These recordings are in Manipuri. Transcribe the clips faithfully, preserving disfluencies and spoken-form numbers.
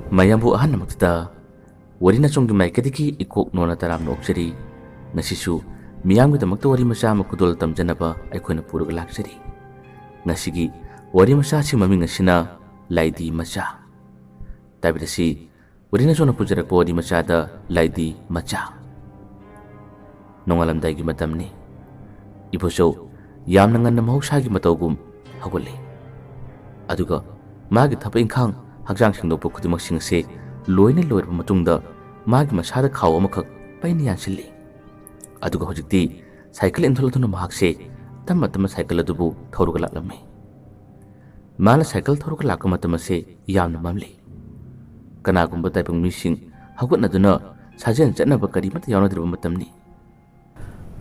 ꯃꯌꯥꯝꯕꯨ ꯑꯍꯥꯟꯕꯃꯛꯇꯗ ꯋꯥꯔꯤ ꯅꯆꯣꯝꯒꯤ ꯃꯥꯏꯀꯩꯗꯒꯤ ꯏꯀꯣꯛ ꯅꯣꯟꯅ ꯇꯔꯥꯝꯅ ꯑꯣꯛꯆꯔꯤ꯫ ꯉꯁꯤꯁꯨ ꯃꯤꯌꯥꯝꯒꯤꯗꯃꯛꯇ ꯋꯥꯔꯤ ꯃꯆꯥ ꯑꯃ ꯈꯨꯗꯣꯜ ꯇꯝꯖꯅꯕ ꯑꯩꯈꯣꯏꯅ ꯄꯨꯔꯒ ꯂꯥꯛꯆꯔꯤ꯫ ꯉꯁꯤꯒꯤ ꯋꯥꯔꯤ ꯃꯆꯥꯁꯤ ꯃꯃꯤꯡ ꯑꯁꯤꯅ ꯂꯥꯏꯗꯤ ꯃꯆꯥ꯫ ꯇꯥꯕꯤꯔꯁꯤ, ꯋꯥꯔꯤ ꯅꯆꯣꯝꯅ ꯄꯨꯖꯔꯛꯄ ꯋꯥꯔꯤ ꯃꯆꯥꯗ ꯂꯥꯏꯗꯤ ꯃꯆꯥ꯫ ꯅꯣꯡꯉꯥꯜꯂꯝꯗꯥꯏꯒꯤ ꯃꯇꯝꯅꯤ꯫ ꯏꯕꯣꯆꯧ ꯌꯥꯝꯅ ꯉꯟꯅ ꯃꯍꯧꯁꯥꯒꯤ ꯃꯇꯧꯒꯨꯝ ꯍꯧꯒꯠꯂꯤ꯫ ꯑꯗꯨꯒ ꯃꯥꯒꯤ ꯊꯕꯛ ꯏꯪꯈꯥꯡ, ꯍꯛꯆꯥꯡ ꯁꯦꯡꯗꯣꯛꯄ ꯈꯨꯗꯤꯡꯃꯛꯁꯤꯡ ꯑꯁꯦ ꯂꯣꯏꯅ ꯂꯣꯏꯔꯕ ꯃꯇꯨꯡꯗ ꯃꯥꯒꯤ ꯃꯁꯥꯗ ꯈꯥꯎ ꯑꯃꯈꯛ ꯄꯩꯅ ꯌꯥꯟꯁꯤꯜꯂꯤ꯫ ꯑꯗꯨꯒ ꯍꯧꯖꯤꯛꯇꯤ ꯁꯥꯏꯀꯜ ꯏꯟꯊꯣꯛꯂꯗꯨꯅ ꯃꯍꯥꯛꯁꯦ ꯇꯞꯅ ꯇꯞꯅ ꯁꯥꯏꯀꯜ ꯑꯗꯨꯕꯨ ꯊꯧꯔꯒ ꯂꯥꯛꯂꯝꯃꯤ꯫ ꯃꯥꯅ ꯁꯥꯏꯀꯜ ꯊꯧꯔꯒ ꯂꯥꯛꯄ ꯃꯇꯝ ꯑꯁꯦ ꯌꯥꯝꯅ ꯃꯝꯂꯤ꯫ ꯀꯅꯥꯒꯨꯝꯕ ꯇꯥꯏꯕꯪ ꯃꯤꯁꯤꯡ ꯍꯧꯒꯠꯅꯗꯨꯅ ꯁꯥꯖꯦꯜ ꯆꯠꯅꯕ ꯀꯔꯤꯃꯠꯇ ꯌꯥꯎꯅꯗ꯭ꯔꯕ ꯃꯇꯝꯅꯤ꯫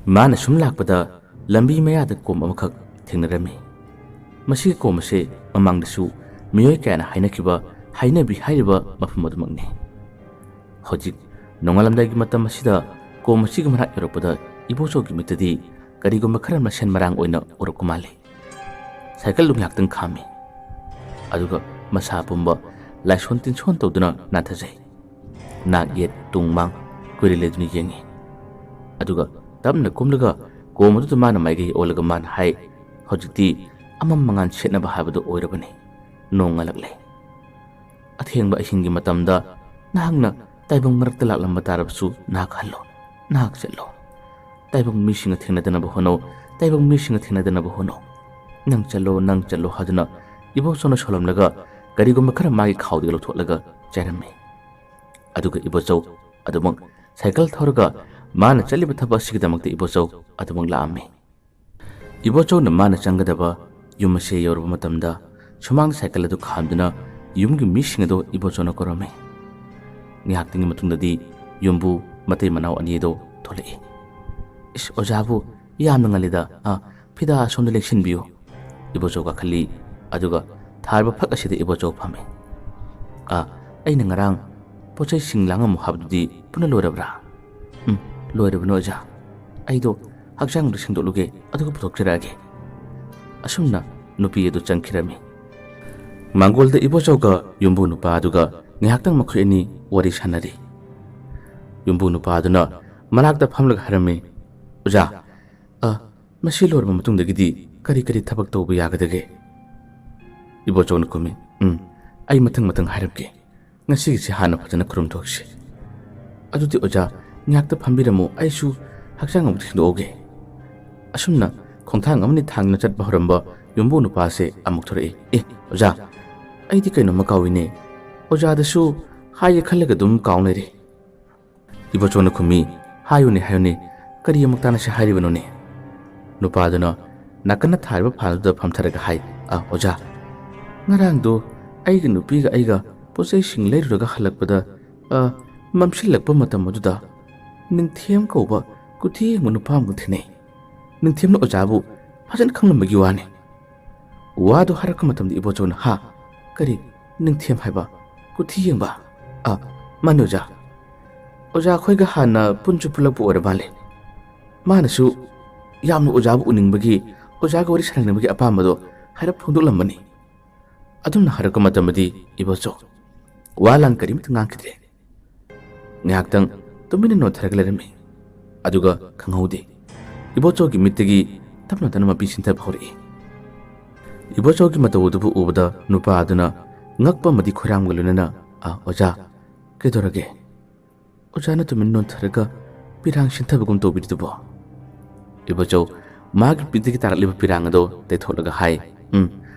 ꯃꯥꯅ ꯁꯨꯝ ꯂꯥꯛꯄꯗ ꯂꯝꯕꯤ ꯃꯌꯥꯗ ꯀꯣꯝ ꯑꯃꯈꯛ ꯊꯦꯡꯅꯔꯝꯃꯤ꯫ ꯃꯁꯤꯒꯤ ꯀꯣꯝ ꯑꯁꯤ ꯃꯃꯥꯡꯗꯁꯨ ꯃꯤꯑꯣꯏ ꯀꯌꯥꯅ ꯍꯥꯏꯅꯈꯤꯕ ꯍꯥꯏꯅꯕꯤ ꯍꯥꯏꯔꯤꯕ ꯃꯐꯝ ꯑꯗꯨꯃꯛꯅꯤ꯫ ꯍꯧꯖꯤꯛ ꯅꯣꯡꯉꯥꯜꯂꯝꯗꯥꯏꯒꯤ ꯃꯇꯝ ꯑꯁꯤꯗ ꯀꯣꯝ ꯑꯁꯤꯒꯤ ꯃꯅꯥꯛ ꯌꯧꯔꯛꯄꯗ ꯏꯕꯣꯆꯧꯒꯤ ꯃꯤꯠꯇꯗꯤ ꯀꯔꯤꯒꯨꯝꯕ ꯈꯔ ꯃꯁꯦꯟ ꯃꯔꯥꯡ ꯑꯣꯏꯅ ꯎꯔꯛꯄ ꯃꯥꯜꯂꯤ꯫ ꯁꯥꯏꯀꯜꯗꯨ ꯉꯥꯏꯍꯥꯛꯇꯪ ꯈꯥꯝꯃꯤ꯫ ꯑꯗꯨꯒ ꯃꯁꯥ ꯄꯨꯝꯕ ꯂꯥꯏꯁꯣꯟ ꯇꯤꯟꯁꯣꯟ ꯇꯧꯗꯨꯅ ꯅꯥꯟꯊꯖꯩ꯫ ꯅꯥꯛ ꯌꯦꯠ ꯇꯨꯡ ꯃꯥꯡ ꯀꯨꯏꯔꯦ ꯂꯩꯗꯨꯅ ꯌꯦꯡꯉꯤ꯫ ꯑꯗꯨꯒ ꯇꯞꯅ ꯀꯨꯝꯂꯒ ꯀꯣꯝ ꯑꯗꯨꯗ ꯃꯥꯅ ꯃꯥꯏꯀꯩ ꯑꯣꯜꯂꯒ ꯃꯥꯅ ꯍꯥꯏ, "ꯍꯧꯖꯤꯛꯇꯤ ꯑꯃꯝ ꯃꯉꯥꯟ ꯁꯦꯠꯅꯕ ꯍꯥꯏꯕꯗꯨ ꯑꯣꯏꯔꯕꯅꯤ꯫ ꯅꯣꯡ ꯉꯥꯜꯂꯛꯂꯦ꯫ ꯑꯊꯦꯡꯕ ꯑꯍꯤꯡꯒꯤ ꯃꯇꯝꯗ ꯅꯍꯥꯛꯅ ꯇꯥꯏꯕꯪ ꯃꯔꯛꯇ ꯂꯥꯛꯂꯝꯕ ꯇꯥꯔꯕꯁꯨ ꯅꯍꯥꯛ ꯍꯜꯂꯣ, ꯅꯍꯥꯛ ꯆꯠꯂꯣ꯫ ꯇꯥꯏꯕꯪ ꯃꯤꯁꯤꯡꯒ ꯊꯦꯡꯅꯗꯅꯕ ꯍꯣꯠꯅꯧ, ꯇꯥꯏꯕꯪ ꯃꯤꯁꯤꯡꯒ ꯊꯦꯡꯅꯗꯅꯕ ꯍꯣꯠꯅꯧ꯫ ꯅꯪ ꯆꯠꯂꯣ, ꯅꯪ ꯆꯠꯂꯣ" ꯍꯥꯏꯗꯨꯅ ꯏꯕꯣꯆꯧꯅ ꯁꯣꯜꯂꯝꯂꯒ ꯀꯔꯤꯒꯨꯝꯕ ꯈꯔ ꯃꯥꯒꯤ ꯈꯥꯎꯗꯒꯤ ꯂꯧꯊꯣꯛꯂꯒ ꯆꯥꯏꯔꯝꯃꯤ꯫ ꯑꯗꯨꯒ ꯏꯕꯣꯆꯧ ꯑꯗꯨꯃꯛ ꯁꯥꯏꯀꯜ ꯊꯧꯔꯒ ꯃꯥꯅ ꯆꯠꯂꯤꯕ ꯊꯕꯛ ꯑꯁꯤꯒꯤꯗꯃꯛꯇ ꯏꯕꯣꯆꯧ ꯑꯗꯨꯃꯛ ꯂꯥꯛꯑꯝꯃꯤ꯫ ꯏꯕꯣꯆꯧꯅ ꯃꯥꯅ ꯆꯪꯒꯗꯕ ꯌꯨꯝ ꯑꯁꯦ ꯌꯧꯔꯕ ꯃꯇꯝꯗ ꯁꯨꯃꯥꯡꯗ ꯁꯥꯏꯀꯜ ꯑꯗꯨ ꯈꯥꯝꯗꯨꯅ ꯌꯨꯝꯒꯤ ꯃꯤꯁꯤꯡ ꯑꯗꯨ ꯏꯕꯣꯆꯧꯅ ꯀꯧꯔꯝꯃꯤ꯫ ꯉꯥꯏꯍꯥꯛꯇꯪꯒꯤ ꯃꯇꯨꯡꯗꯗꯤ ꯌꯨꯝꯕꯨ ꯃꯇꯩ ꯃꯅꯥꯎ ꯑꯅꯤ ꯑꯗꯨ ꯊꯣꯛꯂꯛꯏ꯫ "ꯏꯁ, ꯑꯣꯖꯥꯕꯨ ꯌꯥꯝꯅ ꯉꯜꯂꯤꯗ꯫ ꯑꯥ, ꯐꯤꯗꯥ ꯑꯁꯣꯝꯗ ꯂꯦꯡꯁꯤꯟꯕꯤꯌꯨ", ꯏꯕꯣꯆꯧ ꯀꯥꯈꯠꯂꯤ꯫ ꯑꯗꯨꯒ ꯊꯥꯔꯕ ꯐꯛ ꯑꯁꯤꯗ ꯏꯕꯣꯆꯧ ꯐꯝꯃꯤ꯫ "ꯑꯥ, ꯑꯩꯅ ꯉꯔꯥꯡ ꯄꯣꯠ ꯆꯩꯁꯤꯡ ꯂꯥꯡꯉꯝꯃꯨ ꯍꯥꯏꯕꯗꯨꯗꯤ ꯄꯨꯟꯅ ꯂꯣꯏꯔꯕ꯭ꯔꯥ?" "ꯎꯝ, ꯂꯣꯏꯔꯕꯅꯤ ꯑꯣꯖꯥ꯫ ꯑꯩꯗꯣ ꯍꯛꯆꯥꯡꯗꯣ ꯁꯦꯡꯗꯣꯛꯂꯨꯒꯦ, ꯑꯗꯨꯒ ꯄꯨꯊꯣꯛꯆꯔꯛꯑꯒꯦ"꯫ ꯑꯁꯨꯝꯅ ꯅꯨꯄꯤ ꯑꯗꯨ ꯆꯪꯈꯤꯔꯝꯃꯤ꯫ ꯃꯥꯡꯒꯣꯜꯗ ꯏꯕꯣꯆꯧꯒ ꯌꯨꯝꯕꯨ ꯅꯨꯄꯥ ꯑꯗꯨꯒ ꯉꯥꯏꯍꯥꯛꯇꯪ ꯃꯈꯣꯏ ꯑꯅꯤ ꯋꯥꯔꯤ ꯁꯥꯟꯅꯔꯤ꯫ ꯌꯨꯝꯕꯨ ꯅꯨꯄꯥꯗꯨꯅ ꯃꯅꯥꯛꯇ ꯐꯝꯂꯒ ꯍꯥꯏꯔꯝꯃꯤ, "ꯑꯣꯖꯥ, ꯑ, ꯃꯁꯤ ꯂꯣꯏꯔꯕ ꯃꯇꯨꯡꯗꯒꯤꯗꯤ ꯀꯔꯤ ꯀꯔꯤ ꯊꯕꯛ ꯇꯧꯕ ꯌꯥꯒꯗꯒꯦ?" ꯏꯕꯣꯆꯧꯅ ꯈꯨꯝꯃꯤ, "ꯎꯝ, ꯑꯩ ꯃꯊꯪ ꯃꯊꯪ ꯍꯥꯏꯔꯝꯒꯦ꯫ ꯉꯁꯤꯒꯤꯁꯤ ꯍꯥꯟꯅ ꯐꯖꯅ ꯈꯨꯔꯨꯝꯊꯣꯛꯁꯤ꯫ ꯑꯗꯨꯗꯤ ꯑꯣꯖꯥ, ꯉꯥꯏꯍꯥꯛꯇ ꯐꯝꯕꯤꯔꯝꯃꯨ, ꯑꯩꯁꯨ ꯍꯛꯆꯥꯡ ꯑꯃꯨꯛ ꯁꯦꯡꯗꯣꯛꯍꯧꯒꯦ꯫" ꯑꯁꯨꯝꯅ ꯈꯣꯡꯊꯥꯡ ꯑꯃꯅꯤ ꯊꯥꯡꯗꯨꯅ ꯆꯠꯄ ꯍꯧꯔꯝꯕ ꯌꯨꯝꯕꯨ ꯅꯨꯄꯥꯁꯦ ꯑꯃꯨꯛ ꯊꯣꯔꯛꯏ꯫ "ꯑꯦ, ꯑꯣꯖꯥ, ꯑꯩꯗꯤ ꯀꯩꯅꯣꯝꯃ ꯀꯥꯎꯏꯅꯦ꯫ ꯑꯣꯖꯥꯗꯁꯨ ꯍꯥꯏꯒꯦ ꯈꯜꯂꯒ ꯑꯗꯨꯝ ꯀꯥꯎ ꯂꯩꯔꯦ꯫" ꯏꯕꯣꯆꯧꯅ ꯈꯨꯝꯃꯤ, "ꯍꯥꯏꯌꯨꯅꯦ, ꯍꯥꯏꯌꯨꯅꯦ, ꯀꯔꯤ ꯑꯃꯨꯛ ꯇꯥꯟꯅꯁꯤ ꯍꯥꯏꯔꯤꯕꯅꯣꯅꯦ?" ꯅꯨꯄꯥꯗꯨꯅ ꯅꯥꯀꯟꯗ ꯊꯥꯔꯤꯕ ꯐꯥꯟꯗꯨꯗ ꯐꯝꯊꯔꯒ ꯍꯥꯏ, "ꯑ, ꯑꯣꯖꯥ, ꯉꯔꯥꯡꯗꯣ ꯑꯩꯒꯤ ꯅꯨꯄꯤꯒ ꯑꯩꯒ ꯄꯣꯠꯆꯩꯁꯤꯡ ꯂꯩꯔꯨꯔꯒ ꯍꯜꯂꯛꯄꯗ, ꯑ, ꯃꯝꯁꯤꯜꯂꯛꯄ ꯃꯇꯝ ꯑꯗꯨꯗ ꯅꯤꯡꯊꯦꯝ ꯀꯧꯕ ꯀꯨꯊꯤ ꯌꯦꯡꯕ ꯅꯨꯄꯥ ꯑꯃꯒ ꯊꯦꯡꯅꯩ꯫ ꯅꯤꯡꯊꯦꯝꯅ ꯑꯣꯖꯥꯕꯨ ꯐꯖꯅ ꯈꯪꯂꯝꯕꯒꯤ ꯋꯥꯅꯤ꯫" ꯋꯥꯗꯨ ꯍꯥꯏꯔꯛꯄ ꯃꯇꯝꯗ ꯏꯕꯣꯆꯧꯅ, "ꯍꯥ? ꯀꯔꯤ? ꯅꯤꯡꯊꯦꯝ ꯍꯥꯏꯕ? ꯀꯨꯊꯤ ꯌꯦꯡꯕ? ꯑ, ꯃꯥꯅꯦ ꯑꯣꯖꯥ꯫ ꯑꯣꯖꯥ ꯑꯩꯈꯣꯏꯒ ꯍꯥꯟꯅ ꯄꯨꯟꯁꯨ ꯄꯨꯜꯂꯛꯄ ꯑꯣꯏꯔ ꯃꯥꯜꯂꯦ꯫ ꯃꯥꯅꯁꯨ ꯌꯥꯝꯅ ꯑꯣꯖꯥꯕꯨ ꯎꯅꯤꯡꯕꯒꯤ, ꯑꯣꯖꯥꯒ ꯋꯥꯔꯤ ꯁꯥꯟꯅꯅꯤꯡꯕꯒꯤ ꯑꯄꯥꯝꯕꯗꯣ ꯍꯥꯏꯔꯞ ꯐꯣꯡꯗꯣꯛꯂꯝꯕꯅꯤ꯫" ꯑꯗꯨꯝꯅ ꯍꯥꯏꯔꯛꯄ ꯃꯇꯝꯗꯗꯤ ꯏꯕꯣꯆꯧ ꯋꯥ ꯂꯥꯡ ꯀꯔꯤꯝꯇ ꯉꯥꯡꯈꯤꯗ꯭ꯔꯦ꯫ ꯉꯥꯏꯍꯥꯛꯇꯪ ꯇꯨꯃꯤꯟꯅ ꯅꯣꯟꯊꯔꯒ ꯂꯩꯔꯝꯃꯤ꯫ ꯑꯗꯨꯒ ꯈꯪꯍꯧꯗꯦ, ꯏꯕꯣꯆꯧꯒꯤ ꯃꯤꯠꯇꯒꯤ ꯇꯞꯅ ꯇꯞꯅ ꯃꯄꯤ ꯁꯤꯟꯊꯕ ꯍꯧꯔꯛꯏ꯫ ꯏꯕꯣꯆꯧꯒꯤ ꯃꯇꯧ ꯑꯗꯨꯕꯨ ꯎꯕꯗ ꯅꯨꯄꯥ ꯑꯗꯨꯅ ꯉꯛꯄ ꯑꯃꯗꯤ ꯈꯣꯏꯔꯥꯡꯕꯒ ꯂꯣꯏꯅꯅ, "ꯑ, ꯑꯣꯖꯥ, ꯀꯩꯗꯧꯔꯒꯦ? ꯑꯣꯖꯥꯅ ꯇꯨꯃꯤꯟ ꯅꯣꯟꯊꯔꯒ ꯄꯤꯔꯥꯡ ꯁꯤꯟꯊꯕꯒꯨꯝ ꯇꯧꯕꯤꯔꯤꯗꯨꯕꯣ?" ꯏꯕꯣꯆꯧ ꯃꯥꯒꯤ ꯃꯤꯠꯇꯒꯤ ꯇꯥꯔꯛꯂꯤꯕ ꯄꯤꯔꯥꯡ ꯑꯗꯣ ꯇꯩꯊꯣꯛꯂꯒ ꯍꯥꯏ, "ꯎꯝ,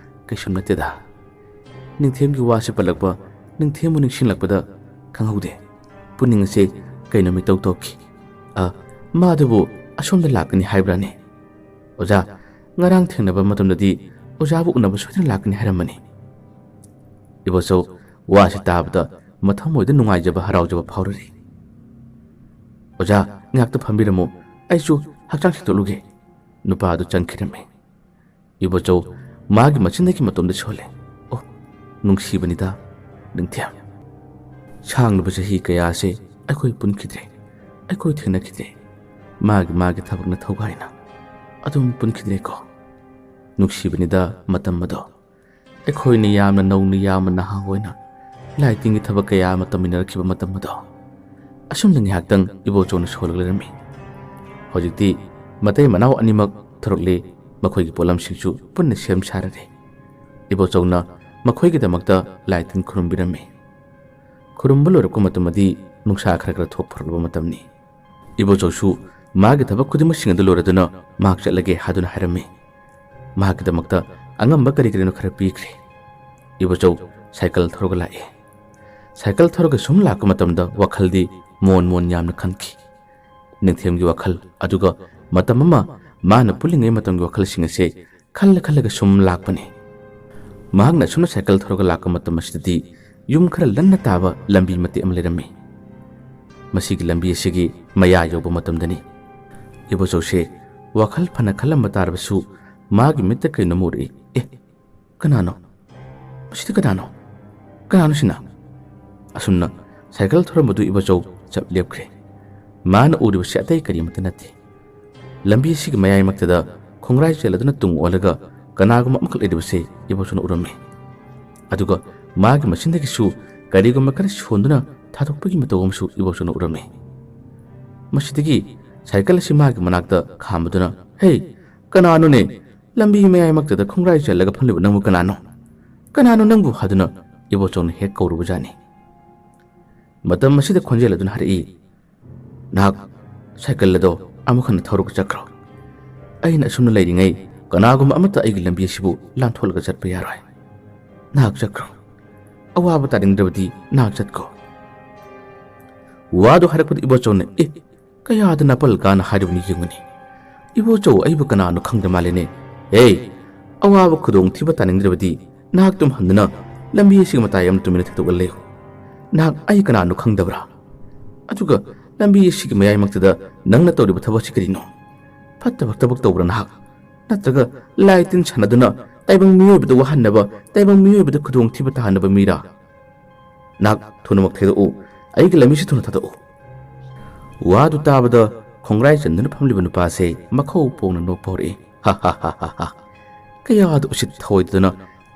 ꯀꯩꯁꯨꯝ ꯅꯠꯇꯦꯗ꯫ ꯅꯤꯡꯊꯦꯝꯒꯤ ꯋꯥꯁꯦ ꯄꯜꯂꯛꯄ, ꯅꯤꯡꯊꯦꯝꯕꯨ ꯅꯤꯡꯁꯤꯡꯂꯛꯄꯗ ꯈꯪꯍꯧꯗꯦ꯫ ꯄꯨꯛꯅꯤꯡ ꯑꯁꯦ ꯀꯩꯅꯣꯝ ꯏꯇꯧ ꯇꯧꯈꯤ꯫ ꯑ, ꯃꯥꯗꯨꯕꯨ ꯑꯁꯣꯝꯗ ꯂꯥꯛꯀꯅꯤ ꯍꯥꯏꯕ꯭ꯔꯥꯅꯦ? ꯑꯣꯖꯥ, ꯉꯔꯥꯡ ꯊꯦꯡꯅꯕ ꯃꯇꯝꯗꯗꯤ ꯑꯣꯖꯥꯕꯨ ꯎꯅꯕ ꯁꯣꯏꯗꯅ ꯂꯥꯛꯀꯅꯤ ꯍꯥꯏꯔꯝꯕꯅꯤ꯫" ꯏꯕꯣꯆꯧ ꯋꯥꯁꯤ ꯇꯥꯕꯗ ꯃꯊꯃꯣꯏꯗ ꯅꯨꯡꯉꯥꯏꯖꯕ, ꯍꯔꯥꯎꯖꯕ ꯐꯥꯎꯔꯔꯤ꯫ "ꯑꯣꯖꯥ, ꯉꯥꯏꯍꯥꯛꯇ ꯐꯝꯕꯤꯔꯝꯃꯨ, ꯑꯩꯁꯨ ꯍꯛꯆꯥꯡ ꯁꯦꯡꯗꯣꯛꯂꯨꯒꯦ꯫" ꯅꯨꯄꯥ ꯑꯗꯨ ꯆꯪꯈꯤꯔꯝꯃꯤ꯫ ꯏꯕꯣꯆꯧ ꯃꯥꯒꯤ ꯃꯆꯤꯟꯗꯒꯤ ꯃꯇꯣꯝꯗ ꯁꯣꯜꯂꯦ, "ꯑꯣ, ꯅꯨꯡꯁꯤꯕꯅꯤꯗ, ꯅꯤꯡꯊꯦꯝ꯫ ꯁꯥꯡꯂꯕ ꯆꯍꯤ ꯀꯌꯥꯁꯦ ꯑꯩꯈꯣꯏ ꯄꯨꯟꯈꯤꯗ꯭ꯔꯦ, ꯑꯩꯈꯣꯏ ꯊꯦꯡꯅꯈꯤꯗ꯭ꯔꯦ꯫ ꯃꯥꯒꯤ ꯃꯥꯒꯤ ꯊꯕꯛꯅ ꯊꯧꯒꯥꯏꯅ ꯑꯗꯨꯝ ꯄꯨꯟꯈꯤꯗ꯭ꯔꯦꯀꯣ꯫ ꯅꯨꯡꯁꯤꯕꯅꯤꯗ ꯃꯇꯝ ꯑꯗꯣ꯫ ꯑꯩꯈꯣꯏꯅ ꯌꯥꯝꯅ ꯅꯧꯅ, ꯌꯥꯝꯅ ꯅꯍꯥ ꯑꯣꯏꯅ ꯂꯥꯏ ꯇꯤꯟꯒꯤ ꯊꯕꯛ ꯀꯌꯥ ꯑꯃ ꯇꯧꯃꯤꯟꯅꯔꯛꯈꯤꯕ ꯃꯇꯝ ꯑꯗꯣ꯫ ꯑꯁꯨꯝꯅ ꯉꯥꯏꯍꯥꯛꯇꯪ ꯏꯕꯣꯆꯧꯅ ꯁꯣꯜꯂꯒ ꯂꯩꯔꯝꯃꯤ꯫ ꯍꯧꯖꯤꯛꯇꯤ ꯃꯇꯩ ꯃꯅꯥꯎ ꯑꯅꯤꯃꯛ ꯊꯣꯔꯛꯂꯦ, ꯃꯈꯣꯏꯒꯤ ꯄꯣꯠꯂꯝꯁꯤꯡꯁꯨ ꯄꯨꯟꯅ ꯁꯦꯝ ꯁꯥꯔꯔꯦ꯫ ꯏꯕꯣꯆꯧꯅ ꯃꯈꯣꯏꯒꯤꯗꯃꯛꯇ ꯂꯥꯏ ꯇꯤꯟ ꯈꯨꯔꯨꯝꯕꯤꯔꯝꯃꯤ꯫ ꯈꯨꯔꯨꯝꯕ ꯂꯣꯏꯔꯛꯄ ꯃꯇꯝꯗꯗꯤ ꯅꯨꯡꯁꯥ ꯈꯔ ꯈꯔ ꯊꯣꯛ ꯐꯔꯛꯂꯕ ꯃꯇꯝꯅꯤ꯫ ꯏꯕꯣꯆꯧꯁꯨ ꯃꯥꯒꯤ ꯊꯕꯛ ꯈꯨꯗꯤꯡꯃꯛꯁꯤꯡ ꯑꯗꯨ ꯂꯣꯏꯔꯗꯨꯅ ꯃꯍꯥꯛ ꯆꯠꯂꯒꯦ ꯍꯥꯏꯗꯨꯅ ꯍꯥꯏꯔꯝꯃꯤ꯫ ꯃꯍꯥꯛꯀꯤꯗꯃꯛꯇ ꯑꯉꯝꯕ ꯀꯔꯤ ꯀꯔꯤꯅꯣ ꯈꯔ ꯄꯤꯈ꯭ꯔꯦ꯫ ꯏꯕꯣꯆꯧ ꯁꯥꯏꯀꯜ ꯊꯧꯔꯒ ꯂꯥꯛꯑꯦ꯫ ꯁꯥꯏꯀꯜ ꯊꯧꯔꯒ ꯁꯨꯝ ꯂꯥꯛꯄ ꯃꯇꯝꯗ ꯋꯥꯈꯜꯗꯤ ꯃꯣꯟ ꯃꯣꯟ ꯌꯥꯝꯅ ꯈꯟꯈꯤ꯫ ꯅꯤꯡꯊꯦꯝꯒꯤ ꯋꯥꯈꯜ, ꯑꯗꯨꯒ ꯃꯇꯝ ꯑꯃ ꯃꯥꯅ ꯄꯨꯜꯂꯤꯉꯩ ꯃꯇꯝꯒꯤ ꯋꯥꯈꯜꯁꯤꯡ ꯑꯁꯦ ꯈꯜꯂ ꯈꯜꯂꯒ ꯁꯨꯝ ꯂꯥꯛꯄꯅꯤ꯫ ꯃꯍꯥꯛꯅ ꯑꯁꯨꯝꯅ ꯁꯥꯏꯀꯜ ꯊꯧꯔꯒ ꯂꯥꯛꯄ ꯃꯇꯝ ꯑꯁꯤꯗꯗꯤ ꯌꯨꯝ ꯈꯔ ꯂꯟꯅ ꯇꯥꯕ ꯂꯝꯕꯤ ꯃꯇꯦꯛ ꯑꯃ ꯂꯩꯔꯝꯃꯤ꯫ ꯃꯁꯤꯒꯤ ꯂꯝꯕꯤ ꯑꯁꯤꯒꯤ ꯃꯌꯥ ꯌꯧꯕ ꯃꯇꯝꯗꯅꯤ꯫ ꯏꯕꯣꯆꯧꯁꯦ ꯋꯥꯈꯜ ꯐꯅ ꯈꯜꯂꯝꯕ ꯇꯥꯔꯕꯁꯨ ꯃꯥꯒꯤ ꯃꯤꯠꯇ ꯀꯩꯅꯣꯝ ꯎꯔꯛꯏ꯫ "ꯑꯦ, ꯀꯅꯥꯅꯣ? ꯃꯁꯤꯗꯤ ꯀꯅꯥꯅꯣ? ꯀꯅꯥꯅꯣ ꯁꯤꯅ?" ꯑꯁꯨꯝꯅ ꯁꯥꯏꯀꯜ ꯊꯧꯔꯝꯕꯗꯨ ꯏꯕꯣꯆꯧ ꯆꯞ ꯂꯦꯞꯈ꯭ꯔꯦ꯫ ꯃꯥꯅ ꯎꯔꯤꯕꯁꯤ ꯑꯇꯩ ꯀꯔꯤꯃꯠꯇ ꯅꯠꯇꯦ꯫ ꯂꯝꯕꯤ ꯑꯁꯤꯒꯤ ꯃꯌꯥꯏꯃꯛꯇꯗ ꯈꯣꯡꯒ꯭ꯔꯥꯏ ꯆꯦꯜꯂꯗꯨꯅ ꯇꯨꯡ ꯑꯣꯜꯂꯒ ꯀꯅꯥꯒꯨꯝꯕ ꯑꯃꯈꯛ ꯂꯩꯔꯤꯕꯁꯦ ꯏꯕꯣꯆꯧꯅ ꯎꯔꯝꯃꯤ꯫ ꯑꯗꯨꯒ ꯃꯥꯒꯤ ꯃꯆꯤꯟꯗꯒꯤꯁꯨ ꯀꯔꯤꯒꯨꯝꯕ ꯈꯔ ꯁꯣꯟꯗꯨꯅ ꯊꯥꯗꯣꯛꯄꯒꯤ ꯃꯇꯧ ꯑꯃꯁꯨ ꯏꯕꯣꯆꯧꯅ ꯎꯔꯝꯃꯤ꯫ ꯃꯁꯤꯗꯒꯤ ꯁꯥꯏꯀꯜ ꯑꯁꯤ ꯃꯥꯒꯤ ꯃꯅꯥꯛꯇ ꯈꯥꯝꯕꯗꯨꯅ, "ꯍꯦ, ꯀꯅꯥꯅꯣꯅꯦ? ꯂꯝꯕꯤ ꯃꯌꯥꯏꯃꯛꯇꯗ ꯈꯣꯡꯒ꯭ꯔꯥꯏ ꯆꯦꯜꯂꯒ ꯐꯝꯂꯤꯕ ꯅꯪꯕꯨ ꯀꯅꯥꯅꯣ? ꯀꯅꯥꯅꯣ ꯅꯪꯕꯨ?" ꯍꯥꯏꯗꯨꯅ ꯏꯕꯣꯆꯧꯅ ꯍꯦꯛ ꯀꯧꯔꯨꯕꯖꯥꯠꯅꯤ꯫ ꯃꯇꯝ ꯑꯁꯤꯗ ꯈꯣꯟꯖꯦꯜ ꯑꯗꯨꯅ ꯍꯥꯏꯔꯛꯏ, "ꯅꯍꯥꯛ ꯁꯥꯏꯀꯜ ꯑꯗꯣ ꯑꯃꯨꯛ ꯍꯟꯅ ꯊꯧꯔꯒ ꯆꯠꯈ꯭ꯔꯣ꯫ ꯑꯩꯅ ꯑꯁꯨꯝꯅ ꯂꯩꯔꯤꯉꯩ ꯀꯅꯥꯒꯨꯝꯕ ꯑꯃꯠꯇ ꯑꯩꯒꯤ ꯂꯝꯕꯤ ꯑꯁꯤꯕꯨ ꯂꯥꯟꯊꯣꯛꯂꯒ ꯆꯠꯄ ꯌꯥꯔꯣꯏ꯫ ꯅꯍꯥꯛ ꯆꯠꯈ꯭ꯔꯣ꯫ ꯑꯋꯥꯕ ꯇꯥꯅꯤꯡꯗ꯭ꯔꯕꯗꯤ ꯅꯍꯥꯛ ꯆꯠꯈꯣ꯫" ꯋꯥꯗꯨ ꯍꯥꯏꯔꯛꯄꯗ ꯏꯕꯣꯆꯧꯅ, "ꯑꯦ, ꯀꯌꯥꯗ ꯅꯥꯄꯜ ꯀꯥꯅ ꯍꯥꯏꯔꯤꯕꯅꯤ ꯌꯦꯡꯉꯨꯅꯦ꯫ ꯏꯕꯣꯆꯧ ꯑꯩꯕꯨ ꯀꯅꯥꯅꯣ ꯈꯪꯗ ꯃꯥꯜꯂꯦꯅꯦ꯫ ꯍꯦ, ꯑꯋꯥꯕ ꯈꯨꯗꯣꯡꯊꯤꯕ ꯇꯥꯅꯤꯡꯗ꯭ꯔꯕꯗꯤ ꯅꯍꯥꯛꯇꯨꯝ ꯍꯟꯗꯨꯅ ꯂꯝꯕꯤ ꯑꯁꯤꯒꯤ ꯃꯇꯥꯏ ꯑꯃ ꯇꯨꯃꯤꯟꯅ ꯊꯦꯡꯗꯣꯛꯂ ꯂꯩꯌꯨ꯫ ꯅꯍꯥꯛ ꯑꯩ ꯀꯅꯥꯅꯣ ꯈꯪꯗꯕ꯭ꯔꯥ? ꯑꯗꯨꯒ ꯂꯝꯕꯤ ꯑꯁꯤꯒꯤ ꯃꯌꯥꯏꯃꯛꯇꯗ ꯅꯪꯅ ꯇꯧꯔꯤꯕ ꯊꯕꯛ ꯑꯁꯤ ꯀꯔꯤꯅꯣ? ꯐꯠꯇꯕ ꯊꯕꯛ ꯇꯧꯕ꯭ꯔꯥ ꯅꯍꯥꯛ? ꯅꯠꯇ꯭ꯔꯒ ꯂꯥꯏ ꯇꯤꯟ ꯁꯥꯟꯅꯗꯨꯅ ꯇꯥꯏꯕꯪ ꯃꯤꯑꯣꯏꯕꯗ ꯋꯥꯍꯟꯅꯕ, ꯇꯥꯏꯕꯪ ꯃꯤꯑꯣꯏꯕꯗ ꯈꯨꯗꯣꯡꯊꯤꯕ ꯇꯥꯍꯟꯅꯕ ꯃꯤꯔꯥ? ꯅꯍꯥꯛ ꯊꯨꯅꯃꯛ ꯊꯦꯡꯗꯣꯛꯎ꯫ ꯑꯩꯒꯤ ꯂꯝꯕꯤꯁꯤ ꯊꯨꯅ ꯊꯥꯗꯣꯛꯎ꯫" ꯋꯥꯗꯨ ꯇꯥꯕꯗ ꯈꯣꯡꯒ꯭ꯔꯥꯏ ꯆꯟꯗꯨꯅ ꯐꯝꯂꯤꯕ ꯅꯨꯄꯥꯁꯦ ꯃꯈꯧ ꯄꯣꯡꯅ ꯅꯣꯛꯄ ꯍꯧꯔꯛꯏ꯫ "ꯍꯥ ꯍꯥ ꯍꯥ ꯍꯥ ꯍꯥ꯫ ꯀꯌꯥꯗ ꯎꯁꯤꯠ ꯊꯑꯣꯏꯗꯗꯨꯅ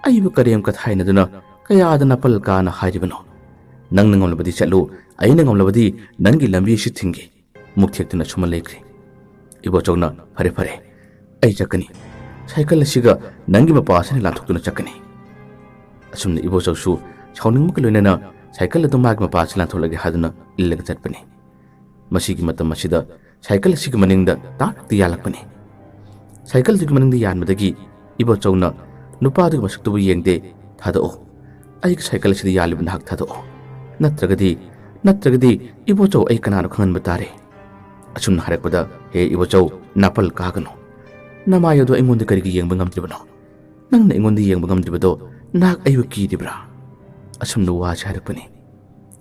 ꯑꯩꯕꯨ ꯀꯔꯦꯝ ꯀꯊꯥꯏꯅꯗꯨꯅ ꯀꯌꯥꯗ ꯅꯥꯄꯜ ꯀꯥꯅ ꯍꯥꯏꯔꯤꯕꯅꯣ? "ꯅꯪꯅ ꯉꯝꯂꯕꯗꯤ ꯆꯠꯂꯨ, ꯑꯩꯅ ꯉꯝꯂꯕꯗꯤ ꯅꯪꯒꯤ ꯂꯝꯕꯤ ꯑꯁꯤ ꯊꯤꯡꯒꯦ"꯫ ꯃꯨꯛ ꯊꯦꯛꯇꯨꯅ ꯁꯨꯝꯃ ꯂꯩꯈ꯭ꯔꯦ꯫ ꯏꯕꯣꯆꯧꯅ, "ꯐꯔꯦ, ꯐꯔꯦ, ꯑꯩ ꯆꯠꯀꯅꯤ꯫ ꯁꯥꯏꯀꯜ ꯑꯁꯤꯒ ꯅꯪꯒꯤ ꯃꯄꯥ ꯑꯁꯤꯅ ꯂꯥꯟꯊꯣꯛꯇꯨꯅ ꯆꯠꯀꯅꯤ"꯫ ꯑꯁꯨꯝꯅ ꯏꯕꯣꯆꯧꯁꯨ ꯁꯥꯎꯅꯤꯡꯕꯒ ꯂꯣꯏꯅꯅ ꯁꯥꯏꯀꯜ ꯑꯗꯨ ꯃꯥꯒꯤ ꯃꯄꯥ ꯑꯁꯤ ꯂꯥꯟꯊꯣꯛꯂꯒꯦ ꯍꯥꯏꯗꯨꯅ ꯏꯜꯂꯒ ꯆꯠꯄꯅꯤ꯫ ꯃꯁꯤꯒꯤ ꯃꯇꯝ ꯑꯁꯤꯗ ꯁꯥꯏꯀꯜ ꯑꯁꯤꯒꯤ ꯃꯅꯤꯡꯗ ꯇꯥꯛ ꯇꯥꯛꯇ ꯌꯥꯜꯂꯛꯄꯅꯤ꯫ ꯁꯥꯏꯀꯜꯗꯨꯒꯤ ꯃꯅꯤꯡꯗ ꯌꯥꯟꯕꯗꯒꯤ ꯏꯕꯣꯆꯧꯅ ꯅꯨꯄꯥꯗꯨꯒꯤ ꯃꯁꯛꯇꯨꯕꯨ ꯌꯦꯡꯗꯦ, "ꯊꯥꯗꯣꯛꯑꯣ, ꯑꯩꯒꯤ ꯁꯥꯏꯀꯜ ꯑꯁꯤꯗ ꯌꯥꯜꯂꯤꯕ ꯅꯍꯥꯛ ꯊꯥꯗꯣꯛꯑꯣ꯫ ꯅꯠꯇ꯭ꯔꯒꯗꯤ, ꯅꯠꯇ꯭ꯔꯒꯗꯤ ꯏꯕꯣꯆꯧ ꯑꯩ ꯀꯅꯥꯅꯣ ꯈꯪꯍꯟꯕ ꯇꯥꯔꯦ"꯫ ꯑꯁꯨꯝꯅ ꯍꯥꯏꯔꯛꯄꯗ, "ꯍꯦ ꯏꯕꯣꯆꯧ, ꯅꯥꯄꯜ ꯀꯥꯒꯅꯨ꯫ ꯅꯃꯥꯏ ꯑꯗꯨ ꯑꯩꯉꯣꯟꯗ ꯀꯔꯤꯒꯤ ꯌꯦꯡꯕ ꯉꯝꯗ꯭ꯔꯤꯕꯅꯣ? ꯅꯪꯅ ꯑꯩꯉꯣꯟꯗ ꯌꯦꯡꯕ ꯉꯝꯗ꯭ꯔꯤꯕꯗꯣ ꯅꯍꯥꯛ ꯑꯩꯕꯨ ꯀꯤꯔꯤꯕ꯭ꯔꯥ?" ꯑꯁꯨꯝꯅ ꯋꯥꯁꯤ ꯍꯥꯏꯔꯛꯄꯅꯤ꯫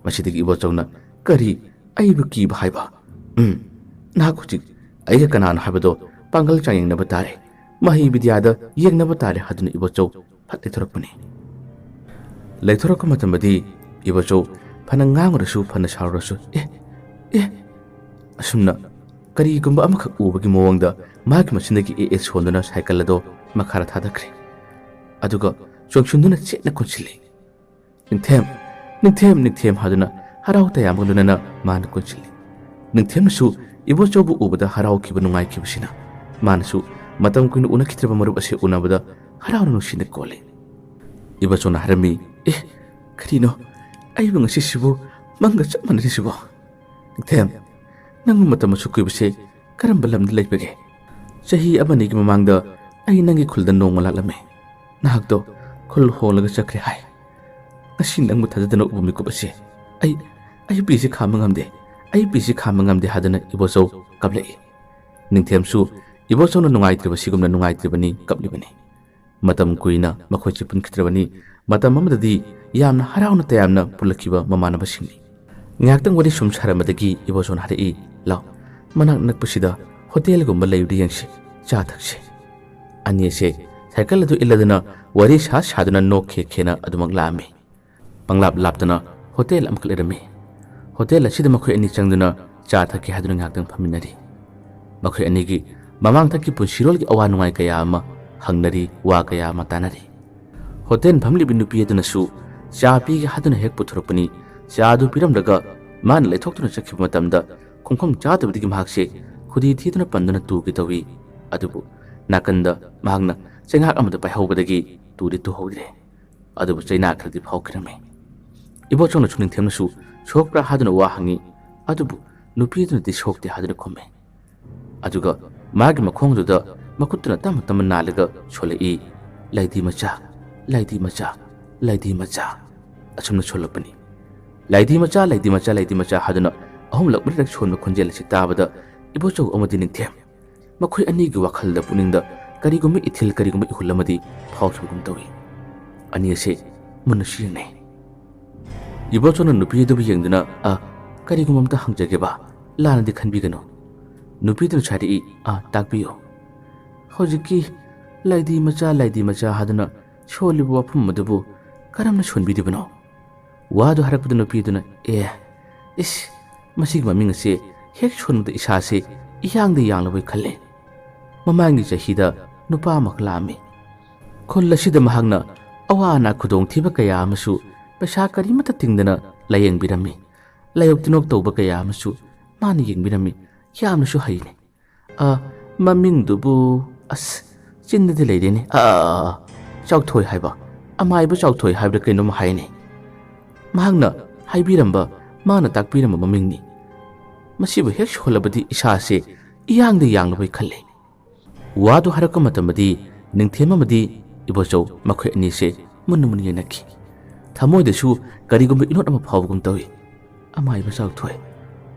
ꯃꯁꯤꯗꯒꯤ ꯏꯕꯣꯆꯧꯅ, "ꯀꯔꯤ? ꯑꯩꯕꯨ ꯀꯤꯕ ꯍꯥꯏꯕ? ꯎꯝ, ꯅꯍꯥꯛ ꯍꯧꯖꯤꯛ ꯑꯩꯒ ꯀꯅꯥꯅꯣ ꯍꯥꯏꯕꯗꯣ ꯄꯥꯡꯒꯜ ꯆꯥꯡꯌꯦꯡꯅꯕ ꯇꯥꯔꯦ, ꯃꯍꯩ ꯕꯤꯗ꯭ꯌꯥꯗ ꯌꯦꯡꯅꯕ ꯇꯥꯔꯦ" ꯍꯥꯏꯗꯨꯅ ꯏꯕꯣꯆꯧ ꯐꯠ ꯂꯩꯊꯣꯔꯛꯄꯅꯤ꯫ ꯂꯩꯊꯣꯔꯛꯄ ꯃꯇꯝꯗꯗꯤ ꯏꯕꯣꯆꯧ ꯐꯅ ꯉꯥꯡꯉꯨꯔꯁꯨ, ꯐꯅ ꯁꯥꯎꯔꯁꯨ, "ꯑꯦ, ꯑꯦ"꯫ ꯑꯁꯨꯝꯅ ꯀꯔꯤꯒꯨꯝꯕ ꯑꯃꯈꯛ ꯎꯕꯒꯤ ꯃꯑꯣꯡꯗ ꯃꯥꯒꯤ ꯃꯆꯤꯟꯗꯒꯤ "ꯑꯦ, ꯑꯦ" ꯁꯣꯟꯗꯨꯅ ꯁꯥꯏꯀꯜ ꯑꯗꯣ ꯃꯈꯥꯗ ꯊꯥꯗꯈ꯭ꯔꯦ꯫ ꯑꯗꯨꯒ ꯆꯣꯡꯁꯤꯟꯗꯨꯅ ꯆꯦꯠꯅ ꯀꯣꯟꯁꯤꯜꯂꯤ꯫ "ꯅꯤꯡꯊꯦꯝ, ꯅꯤꯡꯊꯦꯝ, ꯅꯤꯡꯊꯦꯝ" ꯍꯥꯏꯗꯨꯅ ꯍꯔꯥꯎ ꯇꯌꯥꯝꯕꯒ ꯂꯣꯏꯅꯅ ꯃꯥꯅ ꯀꯣꯟꯁꯤꯜꯂꯤ꯫ ꯅꯤꯡꯊꯦꯝꯅꯁꯨ ꯏꯕꯣꯆꯧꯕꯨ ꯎꯕꯗ ꯍꯔꯥꯎꯈꯤꯕ ꯅꯨꯡꯉꯥꯏꯈꯤꯕꯁꯤꯅ ꯃꯥꯅꯁꯨ ꯃꯇꯝ ꯀꯨꯏꯅ ꯎꯅꯈꯤꯗ꯭ꯔꯕ ꯃꯔꯨꯞ ꯑꯁꯤ ꯎꯅꯕꯗ ꯍꯔꯥꯎꯅ ꯅꯨꯡꯁꯤꯅ ꯀꯣꯜꯂꯤ꯫ ꯏꯕꯣꯆꯧꯅ ꯍꯥꯏꯔꯝꯃꯤ, "ꯑꯦ, ꯀꯔꯤꯅꯣ? ꯑꯩꯕꯨ ꯉꯁꯤꯁꯤꯕꯨ ꯃꯪꯒ ꯆꯞ ꯃꯥꯟꯅꯔꯤꯁꯤꯕꯣ? ꯅꯤꯡꯊꯦꯝ, ꯅꯪꯕꯨ ꯃꯇꯝ ꯑꯁꯨꯛ ꯀꯨꯏꯕꯁꯦ ꯀꯔꯝꯕ ꯂꯝꯗ ꯂꯩꯕꯒꯦ? ꯆꯍꯤ ꯑꯃꯅꯤꯒꯤ ꯃꯃꯥꯡꯗ ꯑꯩ ꯅꯪꯒꯤ ꯈꯨꯜꯗ ꯅꯣꯡꯃ ꯂꯥꯛꯂꯝꯃꯤ꯫ ꯅꯍꯥꯛꯇꯣ ꯈꯨꯜ ꯍꯣꯡꯂꯒ ꯆꯠꯈ꯭ꯔꯦ ꯍꯥꯏ꯫ ꯉꯁꯤ ꯅꯪꯕꯨ ꯊꯥꯖꯗꯅ ꯎꯕ ꯃꯤꯀꯨꯞ ꯑꯁꯤ ꯑꯩ, ꯑꯩ ꯄꯤꯁꯤ ꯈꯥꯝꯕ ꯉꯝꯗꯦ꯫ ꯑꯩ ꯄꯤꯁꯤ ꯈꯥꯝꯕ ꯉꯝꯗꯦ" ꯍꯥꯏꯗꯨꯅ ꯏꯕꯣꯆꯧ ꯀꯞꯂꯛꯏ꯫ ꯅꯤꯡꯊꯦꯝꯁꯨ ꯏꯕꯣꯆꯧꯅ ꯅꯨꯡꯉꯥꯏꯇ꯭ꯔꯤꯕꯁꯤꯒꯨꯝꯅ ꯅꯨꯡꯉꯥꯏꯇ꯭ꯔꯤꯕꯅꯤ, ꯀꯞꯂꯤꯕꯅꯤ꯫ ꯃꯇꯝ ꯀꯨꯏꯅ ꯃꯈꯣꯏꯁꯤ ꯄꯨꯟꯈꯤꯗ꯭ꯔꯕꯅꯤ꯫ ꯃꯇꯝ ꯑꯃꯗꯗꯤ ꯌꯥꯝꯅ ꯍꯔꯥꯎꯅ ꯇꯌꯥꯝꯅ ꯄꯨꯜꯂꯛꯈꯤꯕ ꯃꯃꯥꯟꯅꯕꯁꯤꯡꯅꯤ꯫ ꯉꯥꯏꯍꯥꯛꯇꯪ ꯋꯥꯔꯤ ꯁꯨꯝ ꯁꯥꯔꯝꯕꯗꯒꯤ ꯏꯕꯣꯆꯧꯅ ꯍꯥꯏꯔꯛꯏ, "ꯂꯥꯎ, ꯃꯅꯥꯛ ꯅꯛꯄꯁꯤꯗ ꯍꯣꯇꯦꯜꯒꯨꯝꯕ ꯂꯩꯕ꯭ꯔꯥ ꯌꯦꯡꯁꯤ, ꯆꯥ ꯊꯛꯁꯤ"꯫ ꯑꯅꯤ ꯑꯁꯦ ꯁꯥꯏꯀꯜ ꯑꯗꯨ ꯏꯜꯂꯗꯨꯅ ꯋꯥꯔꯤ ꯁꯥ ꯁꯥꯗꯨꯅ ꯅꯣꯛ ꯈꯦ ꯈꯦꯅ ꯑꯗꯨꯃꯛ ꯂꯥꯛꯑꯝꯃꯤ꯫ ꯄꯪꯂꯥꯞ ꯂꯥꯞꯇꯅ ꯍꯣꯇꯦꯜ ꯑꯃꯈꯛ ꯂꯩꯔꯝꯃꯤ꯫ ꯍꯣꯇꯦꯜ ꯑꯁꯤꯗ ꯃꯈꯣꯏ ꯑꯅꯤ ꯆꯪꯗꯨꯅ ꯆꯥ ꯊꯛꯀꯦ ꯍꯥꯏꯗꯨꯅ ꯉꯥꯏꯍꯥꯛꯇꯪ ꯐꯝꯃꯤꯟꯅꯔꯤ꯫ ꯃꯈꯣꯏ ꯑꯅꯤꯒꯤ ꯃꯃꯥꯡꯊꯛꯀꯤ ꯄꯨꯟꯁꯤꯔꯣꯜꯒꯤ ꯑꯋꯥ ꯅꯨꯡꯉꯥꯏ ꯀꯌꯥ ꯑꯃ ꯍꯪꯅꯔꯤ, ꯋꯥ ꯀꯌꯥ ꯑꯃ ꯇꯥꯅꯔꯤ꯫ ꯍꯣꯇꯦꯜ ꯐꯝꯂꯤꯕ ꯅꯨꯄꯤ ꯑꯗꯨꯅꯁꯨ ꯆꯥ ꯄꯤꯒꯦ ꯍꯥꯏꯗꯨꯅ ꯍꯦꯛ ꯄꯨꯊꯣꯔꯛꯄꯅꯤ꯫ ꯆꯥ ꯑꯗꯨ ꯄꯤꯔꯝꯂꯒ ꯃꯥꯅ ꯂꯩꯊꯣꯛꯇꯨꯅ ꯆꯠꯈꯤꯕ ꯃꯇꯝꯗ ꯈꯣꯡꯐꯝ ꯆꯥꯗꯕꯗꯒꯤ ꯃꯍꯥꯛꯁꯦ ꯈꯨꯗꯤ ꯊꯤꯗꯨꯅ ꯄꯟꯗꯨꯅ ꯇꯨꯒꯦ ꯇꯧꯏ꯫ ꯑꯗꯨꯕꯨ ꯅꯥꯀꯟꯗ ꯃꯍꯥꯛꯅ ꯆꯩꯉꯥꯛ ꯑꯃꯗ ꯄꯥꯏꯍꯧꯕꯗꯒꯤ ꯇꯨꯗꯤ ꯇꯨꯍꯧꯗ꯭ꯔꯦ꯫ ꯑꯗꯨꯕꯨ ꯆꯩꯅꯥ ꯈꯔꯗꯤ ꯐꯥꯎꯈꯤꯔꯝꯃꯤ꯫ ꯏꯕꯣꯆꯧꯅꯁꯨ ꯅꯤꯡꯊꯦꯝꯅꯁꯨ "ꯁꯣꯛꯄ꯭ꯔꯥ?" ꯍꯥꯏꯗꯨꯅ ꯋꯥ ꯍꯪꯉꯤ꯫ ꯑꯗꯨꯕꯨ ꯅꯨꯄꯤ ꯑꯗꯨꯅꯗꯤ "ꯁꯣꯛꯇꯦ" ꯍꯥꯏꯗꯨꯅ ꯈꯨꯝꯃꯤ꯫ ꯑꯗꯨꯒ ꯃꯥꯒꯤ ꯃꯈꯣꯡꯗꯨꯗ ꯃꯈꯨꯠꯇꯨꯅ ꯇꯞꯅ ꯇꯞꯅ ꯅꯥꯜꯂꯒ ꯁꯣꯜꯂꯛꯏ, "ꯂꯩꯗꯤ ꯃꯆꯥ, ꯂꯩꯗꯤ ꯃꯆꯥ, ꯂꯩꯗꯤ ꯃꯆꯥ" ꯑꯁꯨꯝꯅ ꯁꯣꯜꯂꯛꯄꯅꯤ꯫ "ꯂꯩꯗꯤ ꯃꯆꯥ, ꯂꯩꯗꯤ ꯃꯆꯥ, ꯂꯩꯗꯤ ꯃꯆꯥ" ꯍꯥꯏꯗꯨꯅ ꯑꯍꯨꯝꯂꯛ ꯃꯔꯤꯔꯛ ꯁꯣꯟꯕ ꯈꯣꯟꯖꯦꯜ ꯑꯁꯤ ꯇꯥꯕꯗ ꯏꯕꯣꯆꯧ ꯑꯃꯗꯤ ꯅꯤꯡꯊꯦꯝ ꯃꯈꯣꯏ ꯑꯅꯤꯒꯤ ꯋꯥꯈꯜꯗ, ꯄꯨꯛꯅꯤꯡꯗ ꯀꯔꯤꯒꯨꯝꯕ ꯏꯊꯤꯜ, ꯀꯔꯤꯒꯨꯝꯕ ꯏꯍꯨꯜ ꯑꯃꯗꯤ ꯐꯥꯎꯈꯤꯕꯒꯨꯝ ꯇꯧꯏ꯫ ꯑꯅꯤ ꯑꯁꯤ ꯃꯨꯟꯅꯁꯨ ꯌꯦꯡꯅꯩ꯫ ꯏꯕꯣꯆꯧꯅ ꯅꯨꯄꯤ ꯑꯗꯨꯕꯨ ꯌꯦꯡꯗꯨꯅ, "ꯑ, ꯀꯔꯤꯒꯨꯝꯕ ꯑꯝꯇ ꯍꯪꯖꯒꯦꯕ, ꯂꯥꯟꯅꯗꯤ ꯈꯟꯕꯤꯒꯅꯨ꯫" ꯅꯨꯄꯤꯗꯨꯅꯁꯨ ꯍꯥꯏꯔꯛꯏ, "ꯑ, ꯇꯥꯛꯄꯤꯌꯨ꯫ ꯍꯧꯖꯤꯛꯀꯤ ꯂꯩꯗꯤ ꯃꯆꯥ, ꯂꯩꯗꯤ ꯃꯆꯥ ꯍꯥꯏꯗꯨꯅ ꯁꯣꯜꯂꯤꯕ ꯋꯥꯐꯝ ꯑꯗꯨꯕꯨ ꯀꯔꯝꯅ ꯁꯣꯟꯕꯤꯔꯤꯕꯅꯣ?" ꯋꯥꯗꯨ ꯍꯥꯏꯔꯛꯄꯗ ꯅꯨꯄꯤꯗꯨꯅ, "ꯑꯦ, ꯏꯁ, ꯃꯁꯤꯒꯤ ꯃꯃꯤꯡ ꯑꯁꯤ ꯍꯦꯛ ꯁꯣꯟꯕꯗ ꯏꯁꯥꯁꯤ ꯏꯌꯥꯡꯗ ꯌꯥꯡꯂꯕꯣꯏ ꯈꯜꯂꯦ꯫ ꯃꯃꯥꯡꯒꯤ ꯆꯍꯤꯗ ꯅꯨꯄꯥ ꯑꯃꯈꯛ ꯂꯥꯛꯑꯝꯃꯤ꯫ ꯈꯨꯜ ꯑꯁꯤꯗ ꯃꯍꯥꯛꯅ ꯑꯋꯥ ꯑꯅꯥ ꯈꯨꯗꯣꯡꯊꯤꯕ ꯀꯌꯥ ꯑꯃꯁꯨ ꯄꯩꯁꯥ ꯀꯔꯤꯃꯠꯇ ꯇꯤꯡꯗꯅ ꯂꯥꯌꯦꯡꯕꯤꯔꯝꯃꯤ꯫ ꯂꯥꯏꯌꯣꯛ ꯇꯤꯟꯅꯣꯛ ꯇꯧꯕ ꯀꯌꯥ ꯑꯃꯁꯨ ꯃꯥꯅ ꯌꯦꯡꯕꯤꯔꯝꯃꯤ꯫ ꯌꯥꯝꯅꯁꯨ ꯍꯩꯅꯦ꯫ ꯑ, ꯃꯃꯤꯡꯗꯨꯕꯨ, ꯑꯁ, ꯆꯤꯟꯗꯗꯤ ꯂꯩꯔꯦꯅꯦ꯫ ꯑ, ꯑ, ꯑ, ꯑ, ꯆꯥꯎꯊꯣꯏ ꯍꯥꯏꯕ, ꯑꯃꯥꯏꯕ ꯆꯥꯎꯊꯣꯏ ꯍꯥꯏꯕ꯭ꯔꯥ ꯀꯩꯅꯣꯝ ꯍꯥꯏꯅꯦ꯫ ꯃꯍꯥꯛꯅ ꯍꯥꯏꯕꯤꯔꯝꯕ, ꯃꯥꯅ ꯇꯥꯛꯄꯤꯔꯝꯕ ꯃꯃꯤꯡꯅꯤ꯫ ꯃꯁꯤꯕꯨ ꯍꯦꯛ ꯁꯣꯜꯂꯕꯗꯤ ꯏꯁꯥꯁꯦ ꯏꯌꯥꯡꯗ ꯌꯥꯡꯂꯕꯣꯏ ꯈꯜꯂꯦ꯫" ꯋꯥꯗꯨ ꯍꯥꯏꯔꯛꯄ ꯃꯇꯝꯗꯗꯤ ꯅꯤꯡꯊꯦꯝ ꯑꯃꯗꯤ ꯏꯕꯣꯆꯧ ꯃꯈꯣꯏ ꯑꯅꯤꯁꯦ ꯃꯨꯟꯅ ꯃꯨꯟꯅ ꯌꯦꯡꯅꯈꯤ꯫ ꯊꯃꯣꯏꯗꯁꯨ ꯀꯔꯤꯒꯨꯝꯕ ꯏꯅꯣꯠ ꯑꯃ ꯐꯥꯎꯕꯒꯨꯝ ꯇꯧꯏ꯫ "ꯑꯃꯥꯏꯕ ꯆꯥꯎꯊꯣꯏ,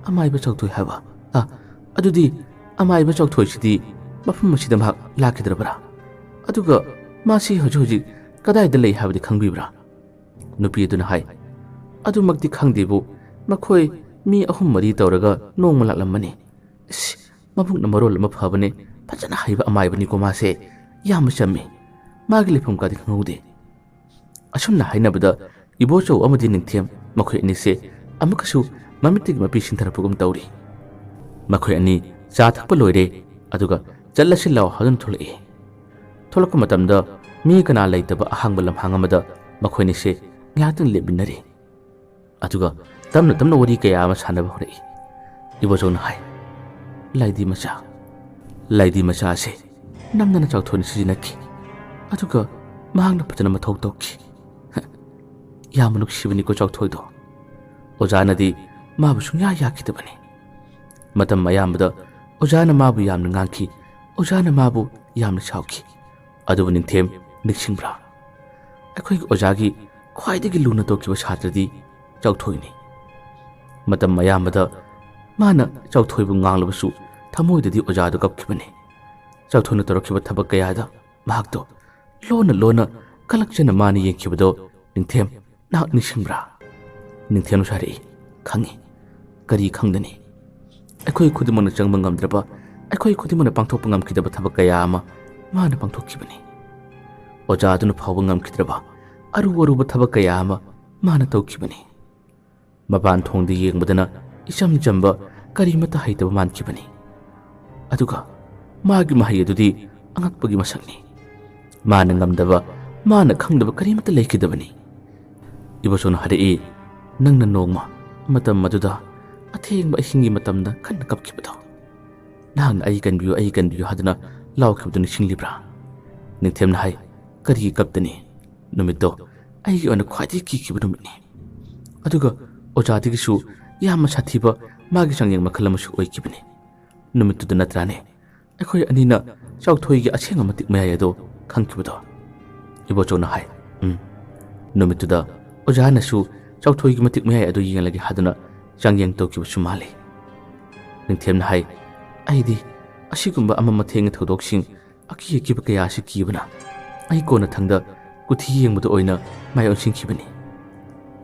ꯑꯃꯥꯏꯕ ꯆꯥꯎꯊꯣꯏ ꯍꯥꯏꯕ? ꯑ, ꯑꯗꯨꯗꯤ ꯑꯃꯥꯏꯕ ꯆꯥꯎꯊꯣꯏꯁꯤꯗꯤ ꯃꯐꯝ ꯑꯁꯤꯗ ꯃꯍꯥꯛ ꯂꯥꯛꯈꯤꯗ꯭ꯔꯕ꯭ꯔꯥ? ꯑꯗꯨꯒ ꯃꯥꯁꯤ ꯍꯧꯖꯤꯛ ꯍꯧꯖꯤꯛ ꯀꯗꯥꯏꯗ ꯂꯩ ꯍꯥꯏꯕꯗꯤ ꯈꯪꯕꯤꯕ꯭ꯔꯥ?" ꯅꯨꯄꯤ ꯑꯗꯨꯅ ꯍꯥꯏ, "ꯑꯗꯨꯃꯛꯇꯤ ꯈꯪꯗꯦꯕꯨ, ꯃꯈꯣꯏ ꯃꯤ ꯑꯍꯨꯝ ꯃꯔꯤ ꯇꯧꯔꯒ ꯅꯣꯡꯃ ꯂꯥꯛꯂꯝꯕꯅꯤ꯫ ꯏꯁ, ꯃꯕꯨꯛꯅ ꯃꯔꯣꯜ ꯑꯃ ꯐꯕꯅꯦ, ꯐꯖꯅ ꯍꯩꯕ ꯑꯃꯥꯏꯕꯅꯤꯀꯣ ꯃꯥꯁꯦ꯫ ꯌꯥꯝꯅ ꯆꯝꯃꯤ꯫ ꯃꯥꯒꯤ ꯂꯩꯐꯝ ꯀꯥꯗꯤ ꯈꯪꯍꯧꯗꯦ꯫" ꯑꯁꯨꯝꯅ ꯍꯥꯏꯅꯕꯗ ꯏꯕꯣꯆꯧ ꯑꯃꯗꯤ ꯅꯤꯡꯊꯦꯝ ꯃꯈꯣꯏ ꯑꯅꯤꯁꯦ ꯑꯃꯨꯛꯀꯁꯨ ꯃꯃꯤꯠꯇꯒꯤ ꯃꯄꯤ ꯁꯤꯟꯊꯔꯛꯄꯒꯨꯝ ꯇꯧꯔꯤ꯫ ꯃꯈꯣꯏ ꯑꯅꯤ ꯆꯥ ꯊꯛꯄ ꯂꯣꯏꯔꯦ, ꯑꯗꯨꯒ "ꯆꯠꯂꯁꯤ ꯂꯥꯎ" ꯍꯥꯏꯗꯨꯅ ꯊꯣꯛꯂꯛꯏ꯫ ꯊꯣꯛꯂꯛꯄ ꯃꯇꯝꯗ ꯃꯤ ꯀꯅꯥ ꯂꯩꯇꯕ ꯑꯍꯥꯡꯕ ꯂꯝꯍꯥꯡ ꯑꯃꯗ ꯃꯈꯣꯏꯅꯤꯁꯦ ꯉꯥꯏꯍꯥꯛꯇꯪ ꯂꯦꯞꯃꯤꯟꯅꯔꯦ꯫ ꯑꯗꯨꯒ ꯇꯞꯅ ꯇꯞꯅ ꯋꯥꯔꯤ ꯀꯌꯥ ꯑꯃ ꯁꯥꯟꯅꯕ ꯍꯧꯔꯛꯏ꯫ ꯏꯕꯣꯆꯧꯅ ꯍꯥꯏ, "ꯂꯥꯏꯗꯤ ꯃꯆꯥ, ꯂꯥꯏꯗꯤ ꯃꯆꯥ ꯑꯁꯦ ꯅꯝꯗꯅ ꯆꯥꯎꯊꯣꯏꯅ ꯁꯤꯖꯤꯟꯅꯈꯤ꯫ ꯑꯗꯨꯒ ꯃꯍꯥꯛꯅ ꯐꯖꯅ ꯃꯊꯧ ꯇꯧꯈꯤ꯫ ꯌꯥꯝꯅ ꯅꯨꯡꯁꯤꯕꯅꯤꯀꯣ ꯆꯥꯎꯊꯣꯏꯗꯣ꯫ ꯑꯣꯖꯥꯅꯗꯤ ꯃꯥꯕꯨ ꯁꯨꯡꯌꯥ ꯌꯥꯈꯤꯗꯕꯅꯤ꯫ ꯃꯇꯝ ꯑꯌꯥꯝꯕꯗ ꯑꯣꯖꯥꯅ ꯃꯥꯕꯨ ꯌꯥꯝꯅ ꯉꯥꯡꯈꯤ, ꯑꯣꯖꯥꯅ ꯃꯥꯕꯨ ꯌꯥꯝꯅ ꯁꯥꯎꯈꯤ꯫ ꯑꯗꯨꯕꯨ ꯅꯤꯡꯊꯦꯝ, ꯅꯤꯡꯁꯤꯡꯕ꯭ꯔꯥ? ꯑꯩꯈꯣꯏꯒꯤ ꯑꯣꯖꯥꯒꯤ ꯈ꯭ꯋꯥꯏꯗꯒꯤ ꯂꯨꯅ ꯇꯧꯈꯤꯕ ꯁꯥꯇ꯭ꯔꯗꯤ ꯆꯥꯎꯊꯣꯏꯅꯤ꯫ ꯃꯇꯝ ꯑꯌꯥꯝꯕꯗ ꯃꯥꯅ ꯆꯥꯎꯊꯣꯏꯕꯨ ꯉꯥꯡꯂꯕꯁꯨ ꯊꯃꯣꯏꯗꯗꯤ ꯑꯣꯖꯥꯗꯨ ꯀꯞꯈꯤꯕꯅꯤ꯫ ꯆꯥꯎꯊꯣꯏꯅ ꯇꯧꯔꯛꯈꯤꯕ ꯊꯕꯛ ꯀꯌꯥꯗ ꯃꯍꯥꯛꯇꯣ ꯂꯣꯟꯅ ꯂꯣꯟꯅ ꯀꯂꯛꯆꯅ ꯃꯥꯅ ꯌꯦꯡꯈꯤꯕꯗꯣ ꯅꯤꯡꯊꯦꯝ, ꯅꯍꯥꯛ ꯅꯤꯡꯁꯤꯡꯕ꯭ꯔꯥ?" ꯅꯤꯡꯊꯦꯝꯅꯁꯨ ꯍꯥꯏꯔꯛꯏ, "ꯈꯪꯏ꯫ ꯀꯔꯤ ꯈꯪꯗꯅꯤ? ꯑꯩꯈꯣꯏ ꯈꯨꯗꯤꯡꯃꯛꯅ ꯆꯪꯕ ꯉꯝꯗ꯭ꯔꯕ, ꯑꯩꯈꯣꯏ ꯈꯨꯗꯤꯡꯃꯛꯅ ꯄꯥꯡꯊꯣꯛꯄ ꯉꯝꯈꯤꯗꯕ ꯊꯕꯛ ꯀꯌꯥ ꯑꯃ ꯃꯥꯅ ꯄꯥꯡꯊꯣꯛꯈꯤꯕꯅꯤ꯫ ꯑꯣꯖꯥ ꯑꯗꯨꯅ ꯐꯥꯎꯕ ꯉꯝꯈꯤꯗ꯭ꯔꯕ ꯑꯔꯨ ꯑꯔꯨꯕ ꯊꯕꯛ ꯀꯌꯥ ꯑꯃ ꯃꯥꯅ ꯇꯧꯈꯤꯕꯅꯤ꯫ ꯃꯄꯥꯟ ꯊꯣꯡꯗ ꯌꯦꯡꯕꯗꯅ ꯏꯆꯝ ꯆꯝꯕ, ꯀꯔꯤꯃꯠꯇ ꯍꯩꯇꯕ ꯃꯥꯟꯈꯤꯕꯅꯤ꯫ ꯑꯗꯨꯒ ꯃꯥꯒꯤ ꯃꯍꯩ ꯑꯗꯨꯗꯤ ꯑꯉꯛꯄꯒꯤ ꯃꯁꯛꯅꯤ꯫ ꯃꯥꯅ ꯉꯝꯗꯕ, ꯃꯥꯅ ꯈꯪꯗꯕ ꯀꯔꯤꯃꯠꯇ ꯂꯩꯈꯤꯗꯕꯅꯤ꯫" ꯏꯕꯣꯆꯧꯅ ꯍꯥꯏꯔꯛꯏ, "ꯅꯪꯅ ꯅꯣꯡꯃ ꯃꯇꯝ ꯑꯗꯨꯗ ꯑꯊꯦꯡꯕ ꯑꯍꯤꯡꯒꯤ ꯃꯇꯝꯗ ꯀꯟꯅ ꯀꯞꯈꯤꯕꯗꯣ, ꯅꯍꯥꯛꯅ 'ꯑꯩ ꯀꯟꯕꯤꯌꯨ, ꯑꯩ ꯀꯟꯕꯤꯌꯨ' ꯍꯥꯏꯗꯨꯅ ꯂꯥꯎꯈꯤꯕꯗꯨ ꯅꯤꯡꯁꯤꯡꯂꯤꯕ꯭ꯔꯥ?" ꯅꯤꯡꯊꯦꯝꯅ ꯍꯥꯏ, "ꯀꯔꯤꯒꯤ ꯀꯞꯇꯅꯤ? ꯅꯨꯃꯤꯠꯇꯣ ꯑꯩꯒꯤ ꯑꯣꯏꯅ ꯈ꯭ꯋꯥꯏꯗꯒꯤ ꯀꯤꯈꯤꯕ ꯅꯨꯃꯤꯠꯅꯤ꯫ ꯑꯗꯨꯒ ꯑꯣꯖꯥꯗꯒꯤꯁꯨ ꯌꯥꯝꯅ ꯁꯥꯊꯤꯕ ꯃꯥꯒꯤ ꯆꯥꯡꯌꯦꯡ ꯃꯈꯜ ꯑꯃꯁꯨ ꯑꯣꯏꯈꯤꯕꯅꯤ꯫ ꯅꯨꯃꯤꯠꯇꯨꯗ ꯅꯠꯇ꯭ꯔꯥꯅꯦ ꯑꯩꯈꯣꯏ ꯑꯅꯤꯅ ꯆꯥꯎꯊꯣꯏꯒꯤ ꯑꯁꯦꯡꯕ ꯃꯇꯤꯛ ꯃꯌꯥꯏ ꯑꯗꯣ ꯈꯪꯈꯤꯕꯗꯣ?" ꯏꯕꯣꯆꯧꯅ ꯍꯥꯏ, "ꯎꯝ, ꯅꯨꯃꯤꯠꯇꯨꯗ ꯑꯣꯖꯥꯅꯁꯨ ꯆꯥꯎꯊꯣꯏꯒꯤ ꯃꯇꯤꯛ ꯃꯌꯥꯏ ꯑꯗꯨ ꯌꯦꯡꯂꯒꯦ ꯍꯥꯏꯗꯨꯅ ꯆꯥꯡꯌꯦꯡ ꯇꯧꯈꯤꯕꯁꯨ ꯃꯥꯜꯂꯤ꯫" ꯅꯤꯡꯊꯦꯝꯅ ꯍꯥꯏ, "ꯑꯩꯗꯤ ꯑꯁꯤꯒꯨꯝꯕ ꯑꯃꯝ ꯑꯊꯦꯡꯒꯤ ꯊꯧꯗꯣꯛꯁꯤꯡ, ꯑꯀꯤ ꯑꯀꯤꯕ ꯀꯌꯥ ꯑꯁꯤ ꯀꯤꯕꯅ ꯑꯩ ꯀꯣꯟꯅꯊꯪꯗ ꯀꯨꯊꯤ ꯌꯦꯡꯕꯗ ꯑꯣꯏꯅ ꯃꯥꯏ ꯑꯣꯟꯁꯤꯟꯈꯤꯕꯅꯤ꯫"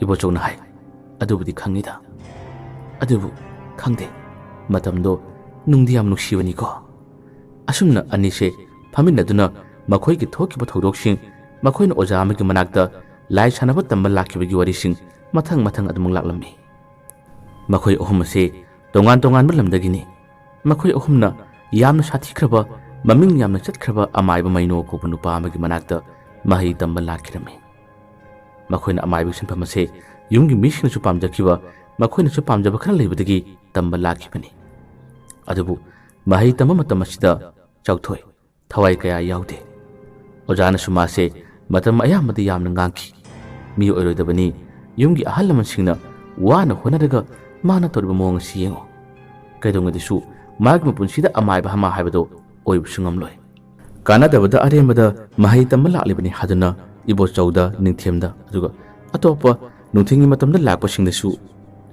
ꯏꯕꯣꯆꯧꯅ ꯍꯥꯏ, "ꯑꯗꯨꯕꯨꯗꯤ ꯈꯪꯉꯤꯗ꯫ ꯑꯗꯨꯕꯨ ꯈꯪꯗꯦ, ꯃꯇꯝꯗꯣ ꯅꯨꯡꯗꯤ ꯌꯥꯝ ꯅꯨꯡꯁꯤꯕꯅꯤꯀꯣ꯫" ꯑꯁꯨꯝꯅ ꯑꯅꯤꯁꯦ ꯐꯝꯃꯤꯟꯅꯗꯨꯅ ꯃꯈꯣꯏꯒꯤ ꯊꯣꯛꯈꯤꯕ ꯊꯧꯗꯣꯛꯁꯤꯡ, ꯃꯈꯣꯏꯅ ꯑꯣꯖꯥ ꯑꯃꯒꯤ ꯃꯅꯥꯛꯇ ꯂꯥꯏ ꯁꯥꯟꯅꯕ ꯇꯝꯕ ꯂꯥꯛꯈꯤꯕꯒꯤ ꯋꯥꯔꯤꯁꯤꯡ ꯃꯊꯪ ꯃꯊꯪ ꯑꯗꯨꯃꯛ ꯂꯥꯛꯂꯝꯃꯤ꯫ ꯃꯈꯣꯏ ꯑꯍꯨꯝ ꯑꯁꯤ ꯇꯣꯉꯥꯟ ꯇꯣꯉꯥꯟꯕ ꯂꯝꯗꯒꯤꯅꯤ꯫ ꯃꯈꯣꯏ ꯑꯍꯨꯝꯅ ꯌꯥꯝꯅ ꯁꯥꯊꯤꯈ꯭ꯔꯕ ꯃꯃꯤꯡ ꯌꯥꯝꯅ ꯆꯠꯈ꯭ꯔꯕ ꯑꯃꯥꯏꯕ ꯃꯩꯅꯣ ꯀꯧꯕ ꯅꯨꯄꯥ ꯑꯃꯒꯤ ꯃꯅꯥꯛꯇ ꯃꯍꯩ ꯇꯝꯕ ꯂꯥꯛꯈꯤꯔꯝꯃꯤ꯫ ꯃꯈꯣꯏꯅ ꯑꯃꯥꯏꯕꯒꯤ ꯁꯤꯟꯐꯝ ꯑꯁꯦ ꯌꯨꯝꯒꯤ ꯃꯤꯁꯤꯡꯅꯁꯨ ꯄꯥꯝꯖꯈꯤꯕ, ꯃꯈꯣꯏꯅꯁꯨ ꯄꯥꯝꯖꯕ ꯈꯔ ꯂꯩꯕꯗꯒꯤ ꯇꯝꯕ ꯂꯥꯛꯈꯤꯕꯅꯤ꯫ ꯑꯗꯨꯕꯨ ꯃꯍꯩ ꯇꯝꯕ ꯃꯇꯝ ꯑꯁꯤꯗ ꯆꯥꯎꯊꯣꯏ ꯊꯋꯥꯏ ꯀꯌꯥ ꯌꯥꯎꯗꯦ꯫ ꯑꯣꯖꯥꯅꯁꯨ ꯃꯥꯁꯦ ꯃꯇꯝ ꯑꯌꯥꯝꯕꯗ ꯌꯥꯝꯅ ꯉꯥꯡꯈꯤ꯫ "ꯃꯤ ꯑꯣꯏꯔꯣꯏꯗꯕꯅꯤ, ꯌꯨꯝꯒꯤ ꯑꯍꯜ ꯂꯃꯟꯁꯤꯡꯅ ꯋꯥꯅ ꯍꯣꯠꯅꯔꯒ ꯃꯥꯅ ꯇꯧꯔꯤꯕ ꯃꯑꯣꯡ ꯑꯁꯤ ꯌꯦꯡꯉꯨ꯫ ꯀꯩꯗꯧꯉꯩꯗꯁꯨ ꯃꯥꯒꯤ ꯃꯄꯨꯟꯁꯤꯗ ꯑꯃꯥꯏꯕ ꯑꯃ ꯍꯥꯏꯕꯗꯣ ꯑꯣꯏꯕꯁꯨ ꯉꯝꯂꯣꯏ꯫ ꯀꯥꯟꯅꯗꯕꯗ ꯑꯔꯦꯝꯕꯗ ꯃꯍꯩ ꯇꯝꯕ ꯂꯥꯛꯂꯤꯕꯅꯤ" ꯍꯥꯏꯗꯨꯅ ꯏꯕꯣꯆꯧꯗ, ꯅꯤꯡꯊꯦꯝꯗ, ꯑꯗꯨꯒ ꯑꯇꯣꯞꯄ ꯅꯨꯡꯊꯤꯜꯒꯤ ꯃꯇꯝꯗ ꯂꯥꯛꯄꯁꯤꯡꯗꯁꯨ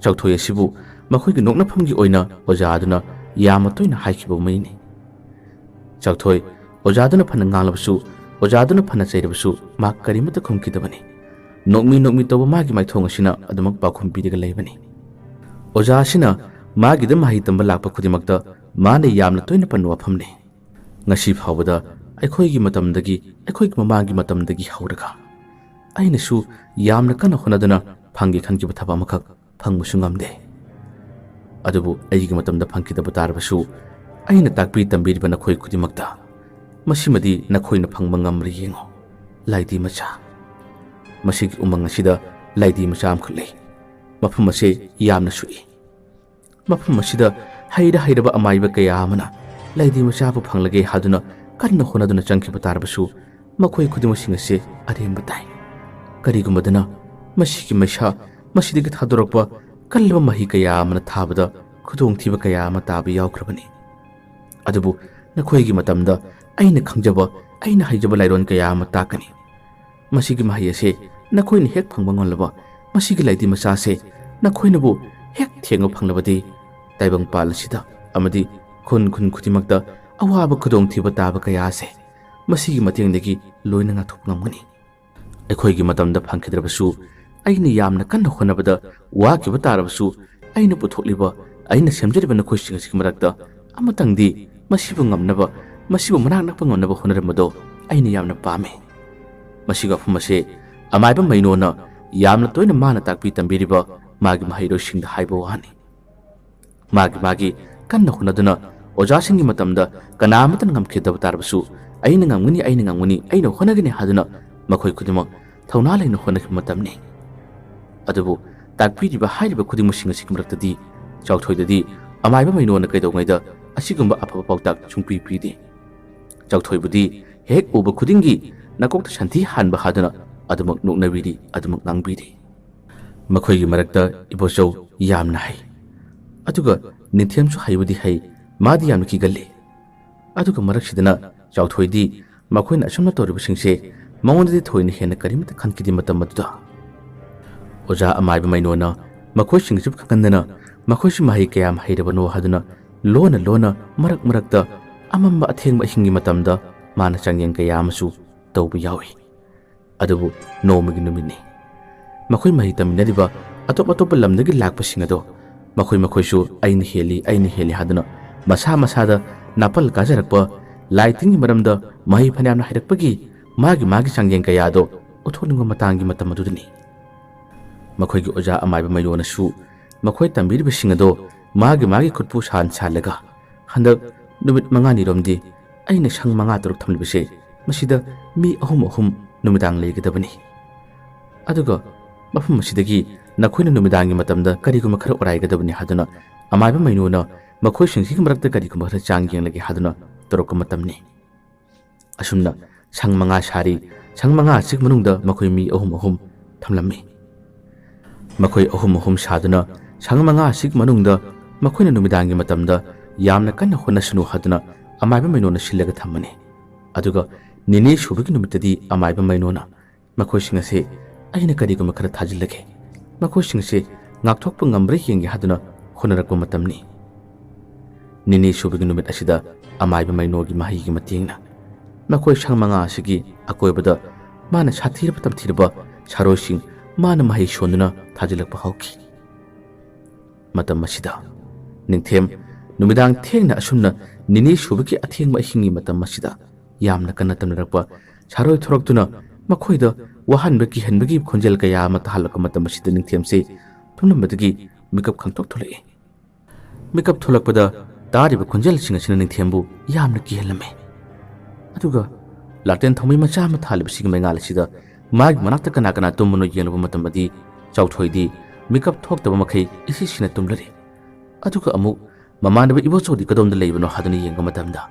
ꯆꯥꯎꯊꯣꯏ ꯑꯁꯤꯕꯨ ꯃꯈꯣꯏꯒꯤ ꯅꯣꯛꯅꯐꯝꯒꯤ ꯑꯣꯏꯅ ꯑꯣꯖꯥ ꯑꯗꯨꯅ ꯌꯥꯝꯅ ꯇꯣꯏꯅ ꯍꯥꯏꯈꯤꯕ ꯃꯩꯅꯤ꯫ ꯆꯥꯎꯊꯣꯏ ꯑꯣꯖꯥꯗꯨꯅ ꯐꯅ ꯉꯥꯡꯂꯕꯁꯨ, ꯑꯣꯖꯥꯗꯨꯅ ꯐꯅ ꯆꯩꯔꯕꯁꯨ ꯃꯥ ꯀꯔꯤꯃꯠꯇ ꯈꯨꯝꯈꯤꯗꯕꯅꯤ꯫ ꯅꯣꯛꯃꯤ ꯅꯣꯛꯃꯤ ꯇꯧꯕ ꯃꯥꯒꯤ ꯃꯥꯏꯊꯣꯡ ꯑꯁꯤꯅ ꯑꯗꯨꯃꯛ ꯄꯥꯎꯈꯨꯝ ꯄꯤꯔꯒ ꯂꯩꯕꯅꯤ꯫ ꯑꯣꯖꯥ ꯑꯁꯤꯅ ꯃꯥꯒꯤꯗ ꯃꯍꯩ ꯇꯝꯕ ꯂꯥꯛꯄ ꯈꯨꯗꯤꯡꯃꯛꯇ ꯃꯥꯅ ꯌꯥꯝꯅ ꯇꯣꯏꯅ ꯄꯟꯕ ꯋꯥꯐꯝꯅꯤ꯫ ꯉꯁꯤ ꯐꯥꯎꯕꯗ, ꯑꯩꯈꯣꯏꯒꯤ ꯃꯇꯝꯗꯒꯤ, ꯑꯩꯈꯣꯏꯒꯤ ꯃꯃꯥꯡꯒꯤ ꯃꯇꯝꯗꯒꯤ ꯍꯧꯔꯒ ꯑꯩꯅꯁꯨ ꯌꯥꯝꯅ ꯀꯟꯅ ꯍꯣꯠꯅꯗꯨꯅ ꯐꯪꯒꯦ ꯈꯟꯈꯤꯕ ꯊꯕꯛ ꯑꯃꯈꯛ ꯐꯪꯕꯁꯨ ꯉꯝꯗꯦ꯫ ꯑꯗꯨꯕꯨ ꯑꯩꯒꯤ ꯃꯇꯝꯗ ꯐꯪꯈꯤꯗꯕ ꯇꯥꯔꯕꯁꯨ, ꯑꯩꯅ ꯇꯥꯛꯄꯤ ꯇꯝꯕꯤꯔꯤꯕ ꯅꯈꯣꯏ ꯈꯨꯗꯤꯡꯃꯛꯇ ꯃꯁꯤꯃꯗꯤ ꯅꯈꯣꯏꯅ ꯐꯪꯕ ꯉꯝꯕ꯭ꯔꯥ ꯌꯦꯡꯉꯨ꯫ ꯂꯥꯏꯗꯤ ꯃꯆꯥ, ꯃꯁꯤꯒꯤ ꯎꯃꯪ ꯑꯁꯤꯗ ꯂꯥꯏꯗꯤ ꯃꯆꯥ ꯑꯃꯈꯛ ꯂꯩ꯫ ꯃꯐꯝ ꯑꯁꯤ ꯌꯥꯝꯅ ꯁꯨꯛꯏ꯫ ꯃꯐꯝ ꯑꯁꯤꯗ ꯍꯩꯔ ꯍꯩꯔꯕ ꯑꯃꯥꯏꯕ ꯀꯌꯥ ꯑꯃꯅ ꯂꯥꯏꯗꯤ ꯃꯆꯥꯕꯨ ꯐꯪꯂꯒꯦ ꯍꯥꯏꯗꯨꯅ ꯀꯟꯅ ꯍꯣꯠꯅꯗꯨꯅ ꯆꯪꯈꯤꯕ ꯇꯥꯔꯕꯁꯨ, ꯃꯈꯣꯏ ꯈꯨꯗꯤꯡꯃꯛꯁꯤꯡ ꯑꯁꯤ ꯑꯔꯦꯝꯕ ꯇꯥꯏ꯫ ꯀꯔꯤꯒꯨꯝꯕꯗꯅ ꯃꯁꯤꯒꯤ ꯃꯩꯁꯥ, ꯃꯁꯤꯗꯒꯤ ꯊꯥꯗꯣꯔꯛꯄ ꯀꯜꯂꯕ ꯃꯍꯤ ꯀꯌꯥ ꯑꯃꯅ ꯊꯥꯕꯗ ꯈꯨꯗꯣꯡꯊꯤꯕ ꯀꯌꯥ ꯑꯃ ꯇꯥꯕ ꯌꯥꯎꯈ꯭ꯔꯕꯅꯤ꯫ ꯑꯗꯨꯕꯨ ꯅꯈꯣꯏꯒꯤ ꯃꯇꯝꯗ ꯑꯩꯅ ꯈꯪꯖꯕ, ꯑꯩꯅ ꯍꯩꯖꯕ ꯂꯥꯏꯔꯣꯟ ꯀꯌꯥ ꯑꯃ ꯇꯥꯛꯀꯅꯤ꯫ ꯃꯁꯤꯒꯤ ꯃꯍꯩ ꯑꯁꯤ ꯅꯈꯣꯏꯅ ꯍꯦꯛ ꯐꯪꯕ ꯉꯝꯂꯕ, ꯃꯁꯤꯒꯤ ꯂꯥꯏꯗꯤ ꯃꯆꯥ ꯑꯁꯤ ꯅꯈꯣꯏꯅꯕꯨ ꯍꯦꯛ ꯊꯦꯡꯕ ꯐꯪꯂꯕꯗꯤ, ꯇꯥꯏꯕꯪꯄꯥꯜ ꯑꯁꯤꯗ ꯑꯃꯗꯤ ꯈꯨꯟ ꯈꯨꯟ ꯈꯨꯗꯤꯡꯃꯛꯇ ꯑꯋꯥꯕ ꯈꯨꯗꯣꯡꯊꯤꯕ ꯇꯥꯕ ꯀꯌꯥ ꯑꯁꯦ ꯃꯁꯤꯒꯤ ꯃꯇꯦꯡꯗꯒꯤ ꯂꯣꯏꯅ ꯉꯥꯛꯊꯣꯛꯄ ꯉꯝꯒꯅꯤ꯫ ꯑꯩꯈꯣꯏꯒꯤ ꯃꯇꯝꯗ ꯐꯪꯈꯤꯗ꯭ꯔꯕꯁꯨ, ꯑꯩꯅ ꯌꯥꯝꯅ ꯀꯟꯅ ꯍꯣꯠꯅꯕꯗ ꯋꯥꯈꯤꯕ ꯇꯥꯔꯕꯁꯨ, ꯑꯩꯅ ꯄꯨꯊꯣꯛꯂꯤꯕ, ꯑꯩꯅ ꯁꯦꯝꯖꯔꯤꯕ ꯅꯈꯣꯏꯁꯤꯡ ꯑꯁꯤꯒꯤ ꯃꯔꯛꯇ ꯑꯃꯇꯪꯗꯤ ꯃꯁꯤꯕꯨ ꯉꯝꯅꯕ, ꯃꯁꯤꯕꯨ ꯃꯅꯥꯛ ꯅꯛꯄ ꯉꯝꯅꯕ ꯍꯣꯠꯅꯔꯝꯕꯗꯣ ꯑꯩꯅ ꯌꯥꯝꯅ ꯄꯥꯝꯃꯤ꯫ ꯃꯁꯤꯒꯤ ꯋꯥꯐꯝ ꯑꯁꯤ ꯑꯃꯥꯏꯕ ꯃꯩꯅꯣꯅ ꯌꯥꯝꯅ ꯇꯣꯏꯅ ꯃꯥꯅ ꯇꯥꯛꯄꯤ ꯇꯝꯕꯤꯔꯤꯕ ꯃꯥꯒꯤ ꯃꯍꯩꯔꯣꯏꯁꯤꯡꯗ ꯍꯥꯏꯕ ꯋꯥꯅꯤ꯫ ꯃꯥꯒꯤ ꯃꯥꯒꯤ ꯀꯟꯅ ꯍꯣꯠꯅꯗꯨꯅ ꯑꯣꯖꯥꯁꯤꯡꯒꯤ ꯃꯇꯝꯗ ꯀꯅꯥ ꯑꯃꯠꯇꯅ ꯉꯝꯈꯤꯗꯕ ꯇꯥꯔꯕꯁꯨ, "ꯑꯩꯅ ꯉꯝꯒꯅꯤ, ꯑꯩꯅ ꯉꯝꯒꯅꯤ, ꯑꯩꯅ ꯍꯣꯠꯅꯒꯅꯤ" ꯍꯥꯏꯗꯨꯅ ꯃꯈꯣꯏ ꯈꯨꯗꯤꯡꯃꯛ ꯊꯧꯅꯥ ꯂꯩꯅ ꯍꯣꯠꯅꯈꯤꯕ ꯃꯇꯝꯅꯤ꯫ ꯑꯗꯨꯕꯨ ꯇꯥꯛꯄꯤꯔꯤꯕ ꯍꯥꯏꯔꯤꯕ ꯈꯨꯗꯤꯡꯃꯛꯁꯤꯡ ꯑꯁꯤꯒꯤ ꯃꯔꯛꯇꯗꯤ ꯆꯥꯎꯊꯣꯏꯗꯗꯤ ꯑꯃꯥꯏꯕ ꯃꯩꯅꯣꯅ ꯀꯩꯗꯧꯉꯩꯗ ꯑꯁꯤꯒꯨꯝꯕ ꯑꯐꯕ ꯄꯥꯎꯇꯥꯛ ꯁꯨꯡꯄꯤ ꯄꯤꯗꯦ꯫ ꯆꯥꯎꯊꯣꯏꯕꯨꯗꯤ ꯍꯦꯛ ꯎꯕ ꯈꯨꯗꯤꯡꯒꯤ ꯅꯀꯣꯛꯇ ꯁꯟꯊꯤ ꯍꯥꯟꯕ ꯍꯥꯗꯨꯅ ꯑꯗꯨꯃꯛ ꯅꯣꯛꯅꯕꯤꯔꯤ, ꯑꯗꯨꯃꯛ ꯉꯥꯡꯕꯤꯔꯤ꯫ ꯃꯈꯣꯏꯒꯤ ꯃꯔꯛꯇ ꯏꯕꯣꯆꯧ ꯌꯥꯝꯅ ꯍꯩ, ꯑꯗꯨꯒ ꯅꯤꯡꯊꯦꯝꯁꯨ ꯍꯩꯕꯨꯗꯤ ꯍꯩ, ꯃꯥꯗꯤ ꯌꯥꯝꯅ ꯀꯤꯒꯜꯂꯤ꯫ ꯑꯗꯨꯒ ꯃꯔꯛꯁꯤꯗꯅ ꯆꯥꯎꯊꯣꯏꯗꯤ ꯃꯈꯣꯏꯅ ꯑꯁꯨꯝꯅ ꯇꯧꯔꯤꯕꯁꯤꯡꯁꯦ ꯃꯉꯣꯟꯗꯗꯤ ꯊꯣꯏꯅ ꯍꯦꯟꯅ ꯀꯔꯤꯃꯠꯇ ꯈꯟꯈꯤꯗꯦ ꯃꯇꯝ ꯑꯗꯨꯗ꯫ ꯑꯣꯖꯥ ꯑꯃꯥꯏꯕ ꯃꯩꯅꯣꯅ ꯃꯈꯣꯏꯁꯤꯡꯁꯤꯕꯨ ꯈꯪꯍꯟꯗꯅ ꯃꯈꯣꯏꯁꯤ ꯃꯍꯩ ꯀꯌꯥꯝ ꯍꯩꯔꯕꯅꯣ ꯍꯥꯏꯗꯨꯅ ꯂꯣꯟꯅ ꯂꯣꯟꯅ ꯃꯔꯛ ꯃꯔꯛꯇ ꯑꯃꯝꯕ ꯑꯊꯦꯡꯕ ꯑꯍꯤꯡꯒꯤ ꯃꯇꯝꯗ ꯃꯥꯅ ꯆꯥꯡꯌꯦꯡ ꯀꯌꯥ ꯑꯃꯁꯨ ꯇꯧꯕ ꯌꯥꯎꯏ꯫ ꯑꯗꯨꯕꯨ ꯅꯣꯡꯃꯒꯤ ꯅꯨꯃꯤꯠꯅꯤ꯫ ꯃꯈꯣꯏ ꯃꯍꯩ ꯇꯝꯃꯤꯟꯅꯔꯤꯕ ꯑꯇꯣꯞ ꯑꯇꯣꯞꯄ ꯂꯝꯗꯒꯤ ꯂꯥꯛꯄꯁꯤꯡ ꯑꯗꯣ ꯃꯈꯣꯏ ꯃꯈꯣꯏꯁꯨ "ꯑꯩꯅ ꯍꯦꯜꯂꯤ, ꯑꯩꯅ ꯍꯦꯜꯂꯤ" ꯍꯥꯏꯗꯨꯅ ꯃꯁꯥ ꯃꯁꯥꯗ ꯅꯥꯄꯜ ꯀꯥꯖꯔꯛꯄ, ꯂꯥꯏ ꯇꯤꯟꯒꯤ ꯃꯔꯝꯗ ꯃꯍꯩ ꯐꯅꯌꯥꯝꯅ ꯍꯩꯔꯛꯄꯒꯤ ꯃꯥꯒꯤ ꯃꯥꯒꯤ ꯆꯥꯡꯌꯦꯡ ꯀꯌꯥ ꯑꯗꯣ ꯎꯠꯊꯣꯛꯅꯤꯡꯕ ꯃꯇꯥꯡꯒꯤ ꯃꯇꯝ ꯑꯗꯨꯗꯅꯤ꯫ ꯃꯈꯣꯏꯒꯤ ꯑꯣꯖꯥ ꯑꯃꯥꯏꯕ ꯃꯩꯅꯣꯅꯁꯨ ꯃꯈꯣꯏ ꯇꯝꯕꯤꯔꯤꯕꯁꯤꯡ ꯑꯗꯣ ꯃꯥꯒꯤ ꯃꯥꯒꯤ ꯈꯨꯠꯄꯨ ꯁꯥꯟ ꯁꯥꯜꯂꯒ, "ꯍꯟꯗꯛ ꯅꯨꯃꯤꯠ ꯃꯉꯥꯅꯤꯔꯣꯝꯗꯤ ꯑꯩꯅ ꯁꯪ ꯃꯉꯥ ꯇꯔꯨꯛ ꯊꯝꯂꯤꯕꯁꯦ, ꯃꯁꯤꯗ ꯃꯤ ꯑꯍꯨꯝ ꯑꯍꯨꯝ ꯅꯨꯃꯤꯗꯥꯡ ꯂꯩꯒꯗꯕꯅꯤ꯫ ꯑꯗꯨꯒ ꯃꯐꯝ ꯑꯁꯤꯗꯒꯤ ꯅꯈꯣꯏꯅ ꯅꯨꯃꯤꯗꯥꯡꯒꯤ ꯃꯇꯝꯗ ꯀꯔꯤꯒꯨꯝꯕ ꯈꯔ ꯑꯣꯔꯥꯏꯒꯗꯕꯅꯤ" ꯍꯥꯏꯗꯨꯅ ꯑꯃꯥꯏꯕ ꯃꯩꯅꯣꯅ ꯃꯈꯣꯏꯁꯤꯡꯁꯤꯒꯤ ꯃꯔꯛꯇ ꯀꯔꯤꯒꯨꯝꯕ ꯈꯔ ꯆꯥꯡ ꯌꯦꯡꯂꯒꯦ ꯍꯥꯏꯗꯨꯅ ꯇꯧꯔꯛꯄ ꯃꯇꯝꯅꯤ꯫ ꯑꯁꯨꯝꯅ ꯁꯪ ꯃꯉꯥ ꯁꯥꯔꯤ, ꯁꯪ ꯃꯉꯥ ꯑꯁꯤꯒꯤ ꯃꯅꯨꯡꯗ ꯃꯈꯣꯏ ꯃꯤ ꯑꯍꯨꯝ ꯑꯍꯨꯝ ꯊꯝꯂꯝꯃꯤ꯫ ꯃꯈꯣꯏ ꯑꯍꯨꯝ ꯑꯍꯨꯝ ꯁꯥꯗꯨꯅ ꯁꯪ ꯃꯉꯥ ꯑꯁꯤꯒꯤ ꯃꯅꯨꯡꯗ ꯃꯈꯣꯏꯅ ꯅꯨꯃꯤꯗꯥꯡꯒꯤ ꯃꯇꯝꯗ ꯌꯥꯝꯅ ꯀꯟꯅ ꯍꯣꯠꯅꯁꯅꯨ ꯍꯥꯏꯗꯨꯅ ꯑꯃꯥꯏꯕ ꯃꯩꯅꯣꯅ ꯁꯤꯜꯂꯒ ꯊꯝꯕꯅꯤ꯫ ꯑꯗꯨꯒ ꯅꯤꯅꯤ ꯁꯨꯕꯒꯤ ꯅꯨꯃꯤꯠꯇꯗꯤ ꯑꯃꯥꯏꯕ ꯃꯩꯅꯣꯅ ꯃꯈꯣꯏꯁꯤꯡ ꯑꯁꯤ "ꯑꯩꯅ ꯀꯔꯤꯒꯨꯝꯕ ꯈꯔ ꯊꯥꯖꯤꯜꯂꯒꯦ, ꯃꯈꯣꯏꯁꯤꯡ ꯑꯁꯤ ꯉꯥꯛꯊꯣꯛꯄ ꯉꯝꯕ꯭ꯔꯥ ꯌꯦꯡꯒꯦ" ꯍꯥꯏꯗꯨꯅ ꯍꯣꯠꯅꯔꯛꯄ ꯃꯇꯝꯅꯤ꯫ ꯅꯤꯅꯤ ꯁꯨꯕꯒꯤ ꯅꯨꯃꯤꯠ ꯑꯁꯤꯗ ꯑꯃꯥꯏꯕ ꯃꯩꯅꯣꯒꯤ ꯃꯍꯩꯒꯤ ꯃꯇꯦꯡꯅ ꯃꯈꯣꯏ ꯁꯪ ꯃꯉꯥ ꯑꯁꯤꯒꯤ ꯑꯀꯣꯏꯕꯗ ꯃꯥꯅ ꯁꯥꯊꯤꯔꯕ ꯇꯝꯊꯤꯔꯕ ꯁꯥꯔꯣꯏꯁꯤꯡ ꯃꯥꯅ ꯃꯍꯩ ꯁꯣꯟꯗꯨꯅ ꯊꯥꯖꯤꯜꯂꯛꯄ ꯍꯧꯈꯤ꯫ ꯃꯇꯝ ꯑꯁꯤꯗ ꯅꯤꯡꯊꯦꯝ ꯅꯨꯃꯤꯗꯥꯡ ꯊꯦꯡꯅ ꯑꯁꯨꯝꯅ ꯅꯤꯅꯤ ꯁꯨꯕꯒꯤ ꯑꯊꯦꯡꯕ ꯑꯍꯤꯡꯒꯤ ꯃꯇꯝ ꯑꯁꯤꯗ ꯌꯥꯝꯅ ꯀꯟꯅ ꯇꯝꯅꯔꯛꯄ ꯁꯥꯔꯣꯏ ꯊꯣꯔꯛꯇꯨꯅ ꯃꯈꯣꯏꯗ ꯋꯥꯍꯟꯕ ꯀꯤꯍꯟꯕꯒꯤ ꯈꯣꯟꯖꯦꯜ ꯀꯌꯥ ꯑꯃ ꯇꯥꯍꯜꯂꯛꯄ ꯃꯇꯝ ꯑꯁꯤꯗ ꯅꯤꯡꯊꯦꯝꯁꯦ ꯇꯨꯝꯂꯝꯕꯗꯒꯤ ꯃꯤꯀꯞ ꯈꯪꯊꯣꯛ ꯊꯣꯛꯂꯛꯏ꯫ ꯃꯤꯀꯞ ꯊꯣꯛꯂꯛꯄꯗ ꯇꯥꯔꯤꯕ ꯈꯣꯟꯖꯦꯜꯁꯤꯡ ꯑꯁꯤꯅ ꯅꯤꯡꯊꯦꯝꯕꯨ ꯌꯥꯝꯅ ꯀꯤꯍꯜꯂꯝꯃꯤ꯫ ꯑꯗꯨꯒ ꯂꯥꯇꯦꯟ ꯊꯥꯎꯃꯩ ꯃꯆꯥ ꯑꯃ ꯊꯥꯜꯂꯤꯕꯁꯤꯒꯤ ꯃꯩꯉꯥꯜ ꯑꯁꯤꯗ ꯃꯥꯒꯤ ꯃꯅꯥꯛꯇ ꯀꯅꯥ ꯀꯅꯥ ꯇꯨꯝꯕꯅꯣ ꯌꯦꯡꯂꯨꯕ ꯃꯇꯝꯗꯗꯤ ꯆꯥꯎꯊꯣꯏꯗꯤ ꯃꯤꯀꯞ ꯊꯣꯛꯇꯕ ꯃꯈꯩ ꯏꯁꯤꯁꯤꯅ ꯇꯨꯝꯂꯔꯤ꯫ ꯑꯗꯨꯒ ꯑꯃꯨꯛ ꯃꯃꯥꯟꯅꯕ ꯏꯕꯣꯆꯧꯗꯤ ꯀꯗꯣꯝꯗ ꯂꯩꯕꯅꯣ ꯍꯥꯏꯗꯨꯅ ꯌꯦꯡꯕ ꯃꯇꯝꯗ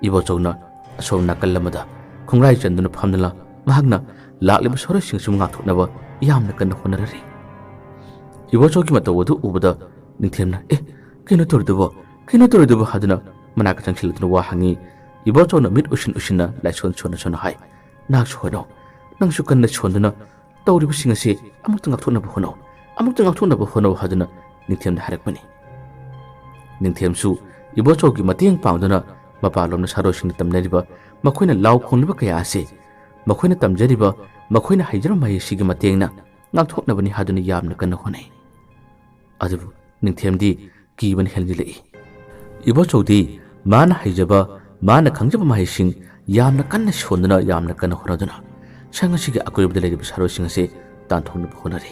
ꯏꯕꯣꯆꯧꯅ ꯑꯁꯣꯝ ꯅꯥꯀꯜ ꯑꯃꯗ ꯈꯣꯡꯒ꯭ꯔꯥꯏ ꯆꯟꯗꯨꯅ ꯐꯝꯗꯨꯅ ꯃꯍꯥꯛꯅ ꯂꯥꯛꯂꯤꯕ ꯁꯔꯣꯏꯁꯤꯡꯁꯨ ꯉꯥꯛꯊꯣꯛꯅꯕ ꯌꯥꯝꯅ ꯀꯟꯅ ꯍꯣꯠꯅꯔꯔꯤ꯫ ꯏꯕꯣꯆꯧꯒꯤ ꯃꯇꯧ ꯑꯗꯨ ꯎꯕꯗ ꯅꯤꯡꯊꯦꯝꯅ, "ꯑꯦ, ꯀꯩꯅꯣ ꯇꯧꯔꯤꯗꯨꯕꯣ? ꯀꯩꯅꯣ ꯇꯧꯔꯤꯗꯨꯕꯣ?" ꯍꯥꯏꯗꯨꯅ ꯃꯅꯥꯛꯇ ꯆꯪꯁꯤꯜꯂꯗꯨꯅ ꯋꯥ ꯍꯪꯉꯤ꯫ ꯏꯕꯣꯆꯧꯅ ꯃꯤꯠ ꯎꯏꯁꯤꯟ ꯎꯏꯁꯤꯟꯅ ꯂꯥꯏꯁꯣꯟ ꯁꯣꯟꯅ ꯁꯣꯟꯅ ꯍꯥꯏ, "ꯅꯍꯥꯛꯁꯨ ꯍꯣꯠꯅꯧ, ꯅꯪꯁꯨ ꯀꯟꯅ ꯁꯣꯟꯗꯨꯅ ꯇꯧꯔꯤꯕꯁꯤꯡ ꯑꯁꯤ ꯑꯃꯨꯛꯇ ꯉꯥꯛꯊꯣꯛꯅꯕ ꯍꯣꯠꯅꯧ, ꯑꯃꯨꯛꯇ ꯉꯥꯛꯊꯣꯛꯅꯕ ꯍꯣꯠꯅꯧ" ꯍꯥꯏꯗꯨꯅ ꯅꯤꯡꯊꯦꯝꯅ ꯍꯥꯏꯔꯛꯄꯅꯤ꯫ ꯅꯤꯡꯊꯦꯝꯁꯨ ꯏꯕꯣꯆꯧꯒꯤ ꯃꯇꯦꯡ ꯄꯥꯡꯗꯨꯅ ꯃꯄꯥꯟꯂꯣꯝꯗ ꯁꯥꯔꯣꯏꯁꯤꯡꯅ ꯇꯝꯅꯔꯤꯕ, ꯃꯈꯣꯏꯅ ꯂꯥꯎ ꯈꯣꯡꯂꯤꯕ ꯀꯌꯥ ꯑꯁꯤ ꯃꯈꯣꯏꯅ ꯇꯝꯖꯔꯤꯕ, ꯃꯈꯣꯏꯅ ꯍꯩꯖꯔꯕ ꯃꯍꯩ ꯑꯁꯤꯒꯤ ꯃꯇꯦꯡꯅ ꯉꯥꯛꯊꯣꯛꯅꯕꯅꯤ ꯍꯥꯏꯗꯨꯅ ꯌꯥꯝꯅ ꯀꯟꯅ ꯍꯣꯠꯅꯩ꯫ ꯑꯗꯨꯕꯨ ꯅꯤꯡꯊꯦꯝꯗꯤ ꯀꯤꯕꯅ ꯍꯦꯟꯖꯤꯜꯂꯛꯏ꯫ ꯏꯕꯣꯆꯧꯗꯤ ꯃꯥꯅ ꯍꯩꯖꯕ, ꯃꯥꯅ ꯈꯪꯖꯕ ꯃꯍꯩꯁꯤꯡ ꯌꯥꯝꯅ ꯀꯟꯅ ꯁꯣꯟꯗꯨꯅ, ꯌꯥꯝꯅ ꯀꯟꯅ ꯍꯣꯠꯅꯗꯨꯅ ꯁꯪ ꯑꯁꯤꯒꯤ ꯑꯀꯣꯏꯕꯗ ꯂꯩꯔꯤꯕ ꯁꯥꯔꯣꯏꯁꯤꯡ ꯑꯁꯤ ꯇꯥꯟꯊꯣꯛꯅꯕ ꯍꯣꯠꯅꯔꯤ꯫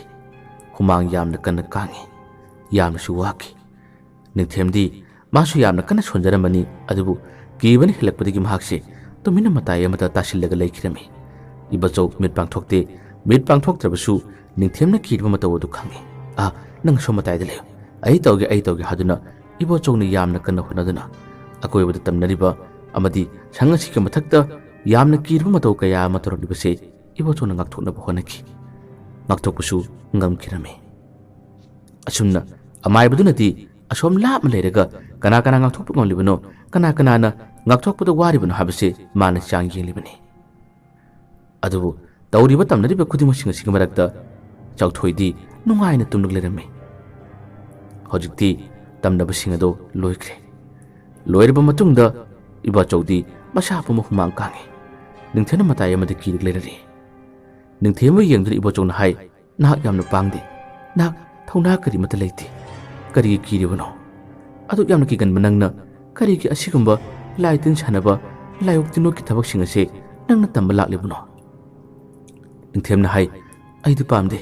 ꯍꯨꯃꯥꯡ ꯌꯥꯝꯅ ꯀꯟꯅ ꯀꯥꯡꯏ꯫ ꯌꯥꯝꯅꯁꯨ ꯋꯥꯈꯤ꯫ ꯅꯤꯡꯊꯦꯝꯗꯤ ꯃꯥꯁꯨ ꯌꯥꯝꯅ ꯀꯟꯅ ꯁꯣꯟꯖꯔꯝꯕꯅꯤ, ꯑꯗꯨꯕꯨ ꯀꯤꯕꯅ ꯍꯦꯜꯂꯛꯄꯗꯒꯤ ꯃꯍꯥꯛꯁꯦ ꯇꯨꯃꯤꯟꯅ ꯃꯇꯥꯏ ꯑꯃꯗ ꯇꯥꯁꯤꯜꯂꯒ ꯂꯩꯈꯤꯔꯝꯃꯤ꯫ ꯏꯕꯣꯆꯧ ꯃꯤꯠ ꯄꯥꯡꯊꯣꯛꯇꯦ꯫ ꯃꯤꯠ ꯄꯥꯡꯊꯣꯛꯇ꯭ꯔꯕꯁꯨ ꯅꯤꯡꯊꯦꯝꯅ ꯀꯤꯔꯤꯕ ꯃꯇꯧ ꯑꯗꯨ ꯈꯪꯏ꯫ "ꯑꯥ, ꯅꯪ ꯑꯁꯣꯝ ꯃꯇꯥꯏꯗ ꯂꯩꯌꯨ, ꯑꯩ ꯇꯧꯒꯦ, ꯑꯩ ꯇꯧꯒꯦ" ꯍꯥꯏꯗꯨꯅ ꯏꯕꯣꯆꯧꯅ ꯌꯥꯝꯅ ꯀꯟꯅ ꯍꯣꯠꯅꯗꯨꯅ ꯑꯀꯣꯏꯕꯗ ꯇꯝꯅꯔꯤꯕ ꯑꯃꯗꯤ ꯁꯪ ꯑꯁꯤꯒꯤ ꯃꯊꯛꯇ ꯌꯥꯝꯅ ꯀꯤꯔꯕ ꯃꯇꯧ ꯀꯌꯥ ꯑꯃ ꯇꯧꯔꯛꯂꯤꯕꯁꯦ ꯏꯕꯣꯆꯧꯅ ꯉꯥꯛꯊꯣꯛꯅꯕ ꯍꯣꯠꯅꯈꯤ꯫ ꯉꯥꯛꯊꯣꯛꯄꯁꯨ ꯉꯝꯈꯤꯔꯝꯃꯤ꯫ ꯑꯁꯨꯝꯅ ꯑꯃꯥꯏꯕꯗꯨꯅꯗꯤ ꯑꯁꯣꯝ ꯂꯥꯞꯅ ꯂꯩꯔꯒ ꯀꯅꯥ ꯀꯅꯥ ꯉꯥꯛꯊꯣꯛꯄ ꯉꯝꯂꯤꯕꯅꯣ, ꯀꯅꯥ ꯀꯅꯥꯅ ꯉꯥꯛꯊꯣꯛꯄꯗ ꯋꯥꯔꯤꯕꯅꯣ ꯍꯥꯏꯕꯁꯦ ꯃꯥꯅ ꯆꯥꯡ ꯌꯦꯡꯂꯤꯕꯅꯤ꯫ ꯑꯗꯨꯕꯨ ꯇꯧꯔꯤꯕ ꯇꯝꯅꯔꯤꯕ ꯈꯨꯗꯤꯡꯃꯛꯁꯤꯡ ꯑꯁꯤꯒꯤ ꯃꯔꯛꯇ ꯆꯥꯎꯊꯣꯏꯗꯤ ꯅꯨꯡꯉꯥꯏꯅ ꯇꯨꯝꯂꯒ ꯂꯩꯔꯝꯃꯤ꯫ ꯍꯧꯖꯤꯛꯇꯤ ꯇꯝꯅꯕꯁꯤꯡ ꯑꯗꯨ ꯂꯣꯏꯈ꯭ꯔꯦ꯫ ꯂꯣꯏꯔꯕ ꯃꯇꯨꯡꯗ ꯏꯕꯥꯆꯧꯗꯤ ꯃꯁꯥ ꯄꯨꯝꯕ ꯍꯨꯃꯥꯡ ꯀꯥꯡꯉꯤ꯫ ꯅꯤꯡꯊꯦꯝꯅ ꯃꯇꯥꯏ ꯑꯃꯗ ꯀꯤꯔꯒ ꯂꯩꯔꯝꯃꯤ꯫ ꯅꯤꯡꯊꯦꯝꯕꯨ ꯌꯦꯡꯗꯨꯅ ꯏꯕꯣꯆꯧꯅ ꯍꯥꯏ, "ꯅꯍꯥꯛ ꯌꯥꯝꯅ ꯄꯥꯡꯗꯦ꯫ ꯅꯍꯥꯛ ꯊꯧꯅꯥ ꯀꯔꯤꯃꯠꯇ ꯂꯩꯇꯦ꯫ ꯀꯔꯤꯒꯤ ꯀꯤꯔꯤꯕꯅꯣ? ꯑꯗꯨꯛ ꯌꯥꯝꯅ ꯀꯤꯒꯟꯕ ꯅꯪꯅ ꯀꯔꯤꯒꯤ ꯑꯁꯤꯒꯨꯝꯕ ꯂꯥꯏ ꯇꯤꯟ ꯁꯥꯟꯅꯕ, ꯂꯥꯏꯑꯣꯛ ꯇꯤꯟꯑꯣꯛꯀꯤ ꯊꯕꯛꯁꯤꯡ ꯑꯁꯤ ꯅꯪꯅ ꯇꯝꯕ ꯂꯥꯛꯂꯤꯕꯅꯣ?" ꯅꯤꯡꯊꯦꯝꯅ ꯍꯥꯏ, "ꯑꯩꯗꯤ ꯄꯥꯝꯗꯦ꯫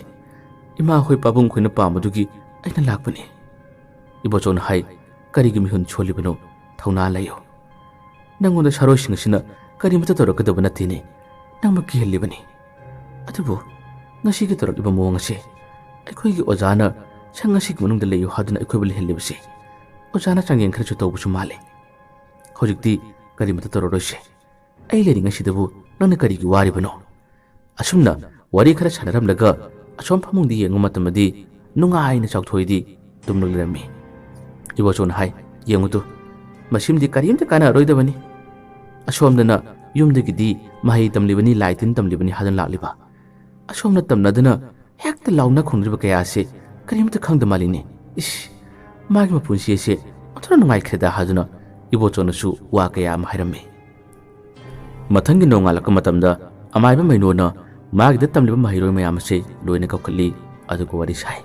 ꯏꯃꯥ ꯍꯣꯏ ꯄꯥꯕꯨꯡ ꯈꯣꯏꯅ ꯄꯥꯝꯕꯗꯨꯒꯤ ꯑꯩꯅ ꯂꯥꯛꯄꯅꯤ꯫" ꯏꯕꯣꯆꯧꯅ ꯍꯥꯏ, ꯀꯔꯤꯒꯤ ꯃꯤꯍꯨꯟ ꯁꯣꯜꯂꯤꯕꯅꯣ? ꯊꯧꯅꯥ ꯂꯩꯌꯨ꯫ ꯅꯪꯉꯣꯟꯗ ꯁꯥꯔꯣꯏꯁꯤꯡ ꯑꯁꯤꯅ ꯀꯔꯤꯃꯇ ꯇꯧꯔꯛꯀꯗꯕ ꯅꯠꯇꯦꯅꯦ꯫ ꯅꯪꯕꯨ ꯀꯤꯍꯜꯂꯤꯕꯅꯤ꯫ ꯑꯗꯨꯕꯨ ꯉꯁꯤꯒꯤ ꯇꯧꯔꯛꯂꯤꯕ ꯃꯑꯣꯡ ꯑꯁꯦ, ꯑꯩꯈꯣꯏꯒꯤ ꯑꯣꯖꯥꯅ ꯁꯪ ꯑꯁꯤꯒꯤ ꯃꯅꯨꯡꯗ ꯂꯩꯌꯨ ꯍꯥꯏꯗꯨꯅ ꯑꯩꯈꯣꯏꯕꯨ ꯂꯩꯍꯜꯂꯤꯕꯁꯦ, ꯑꯣꯖꯥꯅ ꯆꯥꯡꯌꯦꯡ ꯈꯔꯁꯨ ꯇꯧꯕꯁꯨ ꯃꯥꯜꯂꯦ꯫ ꯍꯧꯖꯤꯛꯇꯤ ꯀꯔꯤꯃꯇ ꯇꯧꯔꯔꯣꯏꯁꯦ꯫ ꯑꯩ ꯂꯩꯔꯤꯉꯩꯁꯤꯗꯕꯨ ꯅꯪꯅ ꯀꯔꯤꯒꯤ ꯋꯥꯔꯤꯕꯅꯣ? ꯑꯁꯨꯝꯅ ꯋꯥꯔꯤ ꯈꯔ ꯁꯥꯟꯅꯔꯝꯂꯒ ꯑꯁꯣꯝ ꯐꯃꯨꯡꯗ ꯌꯦꯡꯕ ꯃꯇꯝꯗꯗꯤ ꯅꯨꯡꯉꯥꯏꯅ ꯆꯥꯎꯊꯣꯏꯗꯤ ꯇꯨꯝꯂꯒ ꯂꯩꯔꯝꯃꯤ꯫ ꯏꯕꯣꯆꯧꯅ ꯍꯥꯏ, "ꯌꯦꯡꯉꯨꯗꯨ, ꯃꯁꯤꯃꯗꯤ ꯀꯔꯤꯝꯇ ꯀꯥꯟꯅꯔꯣꯏꯗꯕꯅꯤ꯫ ꯑꯁꯣꯝꯗꯅ ꯌꯨꯝꯗꯒꯤꯗꯤ ꯃꯍꯩ ꯇꯝꯂꯤꯕꯅꯤ, ꯂꯥꯏ ꯇꯤꯟ ꯇꯝꯂꯤꯕꯅꯤ ꯍꯥꯏꯗꯨꯅ ꯂꯥꯛꯂꯤꯕ꯫ ꯑꯁꯣꯝꯅ ꯇꯝꯅꯗꯅ ꯍꯦꯛꯇ ꯂꯥꯎꯅ ꯈꯣꯡꯗ꯭ꯔꯤꯕ ꯀꯌꯥ ꯑꯁꯤ ꯀꯔꯤꯝꯇ ꯈꯪꯗ ꯃꯥꯜꯂꯤꯅꯦ꯫ ꯏꯁ, ꯃꯥꯒꯤ ꯃꯄꯨꯟꯁꯤ ꯑꯁꯦ ꯑꯣꯟꯊꯣꯛꯅ ꯅꯨꯡꯉꯥꯏꯈ꯭ꯔꯦꯗ" ꯍꯥꯏꯗꯨꯅ ꯏꯕꯣꯆꯧꯅꯁꯨ ꯋꯥ ꯀꯌꯥ ꯑꯃ ꯍꯥꯏꯔꯝꯃꯤ꯫ ꯃꯊꯪꯒꯤ ꯅꯣꯡꯉꯥꯜꯂꯛꯄ ꯃꯇꯝꯗ ꯑꯃꯥꯏꯕ ꯃꯩꯅꯣꯅ ꯃꯥꯒꯤꯗ ꯇꯝꯂꯤꯕ ꯃꯍꯩꯔꯣꯏ ꯃꯌꯥꯝ ꯑꯁꯦ ꯂꯣꯏꯅ ꯀꯧꯈꯠꯂꯤ, ꯑꯗꯨꯒ ꯋꯥꯔꯤ ꯁꯥꯏ꯫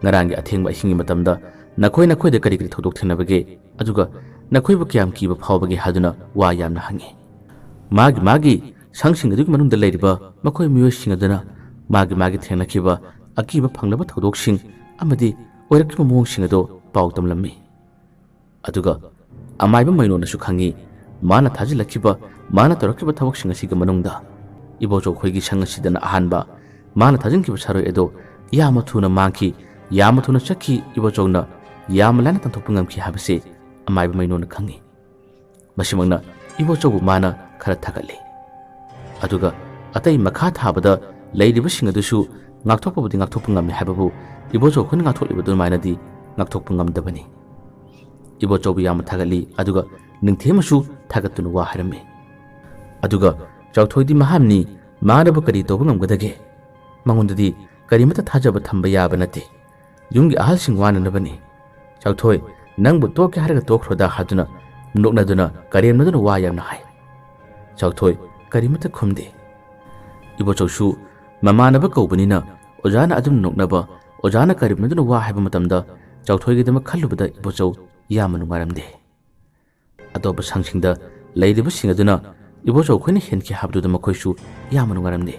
ꯉꯔꯥꯡꯒꯤ ꯑꯊꯦꯡꯕ ꯑꯍꯤꯡꯒꯤ ꯃꯇꯝꯗ ꯅꯈꯣꯏ ꯅꯈꯣꯏꯗ ꯀꯔꯤ ꯀꯔꯤ ꯊꯧꯗꯣꯛ ꯊꯦꯡꯅꯕꯒꯦ, ꯑꯗꯨꯒ ꯅꯈꯣꯏꯕꯨ ꯀꯌꯥꯝ ꯀꯤꯕ ꯐꯥꯎꯕꯒꯦ ꯍꯥꯏꯗꯨꯅ ꯋꯥ ꯌꯥꯝꯅ ꯍꯪꯉꯤ꯫ ꯃꯥꯒꯤ ꯃꯥꯒꯤ ꯁꯪꯁꯤꯡ ꯑꯗꯨꯒꯤ ꯃꯅꯨꯡꯗ ꯂꯩꯔꯤꯕ ꯃꯈꯣꯏ ꯃꯤꯑꯣꯏꯁꯤꯡ ꯑꯗꯨꯅ ꯃꯥꯒꯤ ꯃꯥꯒꯤ ꯊꯦꯡꯅꯈꯤꯕ ꯑꯀꯤꯕ ꯐꯪꯂꯕ ꯊꯧꯗꯣꯛꯁꯤꯡ ꯑꯃꯗꯤ ꯑꯣꯏꯔꯛꯈꯤꯕ ꯃꯑꯣꯡꯁꯤꯡ ꯑꯗꯨ ꯄꯥꯎ ꯇꯝꯂꯝꯃꯤ꯫ ꯑꯗꯨꯒ ꯑꯃꯥꯏꯕ ꯃꯩꯅꯣꯅꯁꯨ ꯈꯪꯉꯤ, ꯃꯥꯅ ꯊꯥꯖꯤꯜꯂꯛꯈꯤꯕ, ꯃꯥꯅ ꯇꯧꯔꯛꯈꯤꯕ ꯊꯕꯛꯁꯤꯡ ꯑꯁꯤꯒꯤ ꯃꯅꯨꯡꯗ ꯏꯕꯣꯆꯧ ꯈꯣꯏꯒꯤ ꯁꯪ ꯑꯁꯤꯗꯅ ꯑꯍꯥꯟꯕ ꯃꯥꯅ ꯊꯥꯖꯤꯟꯈꯤꯕ ꯁꯥꯔꯣꯏ ꯑꯗꯣ ꯌꯥꯝꯅ ꯊꯨꯅ ꯃꯥꯡꯈꯤ, ꯌꯥꯝꯅ ꯊꯨꯅ ꯆꯠꯈꯤ꯫ ꯏꯕꯣꯆꯧꯅ ꯌꯥꯝꯅ ꯂꯥꯏꯅ ꯇꯥꯟꯊꯣꯛꯄ ꯉꯝꯈꯤ ꯍꯥꯏꯕꯁꯤ ꯑꯃꯥꯏꯕ ꯃꯩꯅꯣꯅ ꯈꯪꯉꯤ꯫ ꯃꯁꯤꯃꯛꯅ ꯏꯕꯣꯆꯧꯕꯨ ꯃꯥꯅ ꯈꯔ ꯊꯥꯒꯠꯂꯤ꯫ ꯑꯗꯨꯒ ꯑꯇꯩ ꯃꯈꯥ ꯊꯥꯕꯗ ꯂꯩꯔꯤꯕꯁꯤꯡ ꯑꯗꯨꯁꯨ ꯉꯥꯛꯊꯣꯛꯄꯕꯨꯗꯤ ꯉꯥꯛꯊꯣꯛꯄ ꯉꯝꯃꯤ ꯍꯥꯏꯕꯕꯨ ꯏꯕꯣꯆꯧ ꯑꯩꯈꯣꯏꯅ ꯉꯥꯛꯊꯣꯛꯂꯤꯕ ꯑꯗꯨꯃꯥꯏꯅꯗꯤ ꯉꯥꯛꯊꯣꯛꯄ ꯉꯝꯗꯕꯅꯤ꯫ ꯏꯕꯣꯆꯧꯕꯨ ꯌꯥꯝꯅ ꯊꯥꯒꯠꯂꯤ, ꯑꯗꯨꯒ ꯅꯤꯡꯊꯦꯝꯕꯁꯨ ꯊꯥꯒꯠꯇꯨꯅ ꯋꯥ ꯍꯥꯏꯔꯝꯃꯤ꯫ ꯑꯗꯨꯒ ꯆꯥꯎꯊꯣꯏꯗꯤ ꯃꯍꯥꯝꯅꯤ, ꯃꯥꯅꯕꯨ ꯀꯔꯤ ꯇꯧꯕ ꯉꯝꯒꯗꯒꯦ? ꯃꯉꯣꯟꯗꯗꯤ ꯀꯔꯤꯃꯠꯇ ꯊꯥꯖꯕ ꯊꯝꯕ ꯌꯥꯕ ꯅꯠꯇꯦ꯫ ꯌꯨꯝꯒꯤ ꯑꯍꯜꯁꯤꯡ ꯋꯥꯅꯅꯕꯅꯤ꯫ ꯆꯥꯎꯊꯣꯏ, ꯅꯪꯕꯨ ꯇꯣꯛꯀꯦ ꯍꯥꯏꯔꯒ ꯇꯣꯛꯈ꯭ꯔꯣꯗ ꯍꯥꯏꯗꯨꯅ ꯅꯣꯛꯅꯗꯨꯅ ꯀꯔꯦꯝꯅꯗꯨꯅ ꯋꯥ ꯌꯥꯝꯅ ꯍꯥꯏ꯫ ꯆꯥꯎꯊꯣꯏ ꯀꯔꯤꯃꯠꯇ ꯈꯨꯝꯗꯦ꯫ ꯏꯕꯣꯆꯧꯁꯨ ꯃꯃꯥꯟꯅꯕ ꯀꯧꯕꯅꯤꯅ ꯑꯣꯖꯥꯅ ꯑꯗꯨꯝ ꯅꯣꯛꯅꯕ, ꯑꯣꯖꯥꯅ ꯀꯔꯦꯝꯅꯗꯨꯅ ꯋꯥ ꯍꯥꯏꯕ ꯃꯇꯝꯗ ꯆꯥꯎꯊꯣꯏꯒꯤꯗꯃꯛ ꯈꯜꯂꯨꯕꯗ ꯏꯕꯣꯆꯧ ꯌꯥꯝꯅ ꯅꯨꯡꯉꯥꯏꯔꯝꯗꯦ꯫ ꯑꯇꯣꯞꯄ ꯁꯪꯁꯤꯡꯗ ꯂꯩꯔꯤꯕꯁꯤꯡ ꯑꯗꯨꯅ ꯏꯕꯣꯆꯧ ꯑꯩꯈꯣꯏꯅ ꯍꯦꯟꯈꯤ ꯍꯥꯏꯕꯗꯨꯗ ꯃꯈꯣꯏꯁꯨ ꯌꯥꯝꯅ ꯅꯨꯡꯉꯥꯏꯔꯝꯗꯦ꯫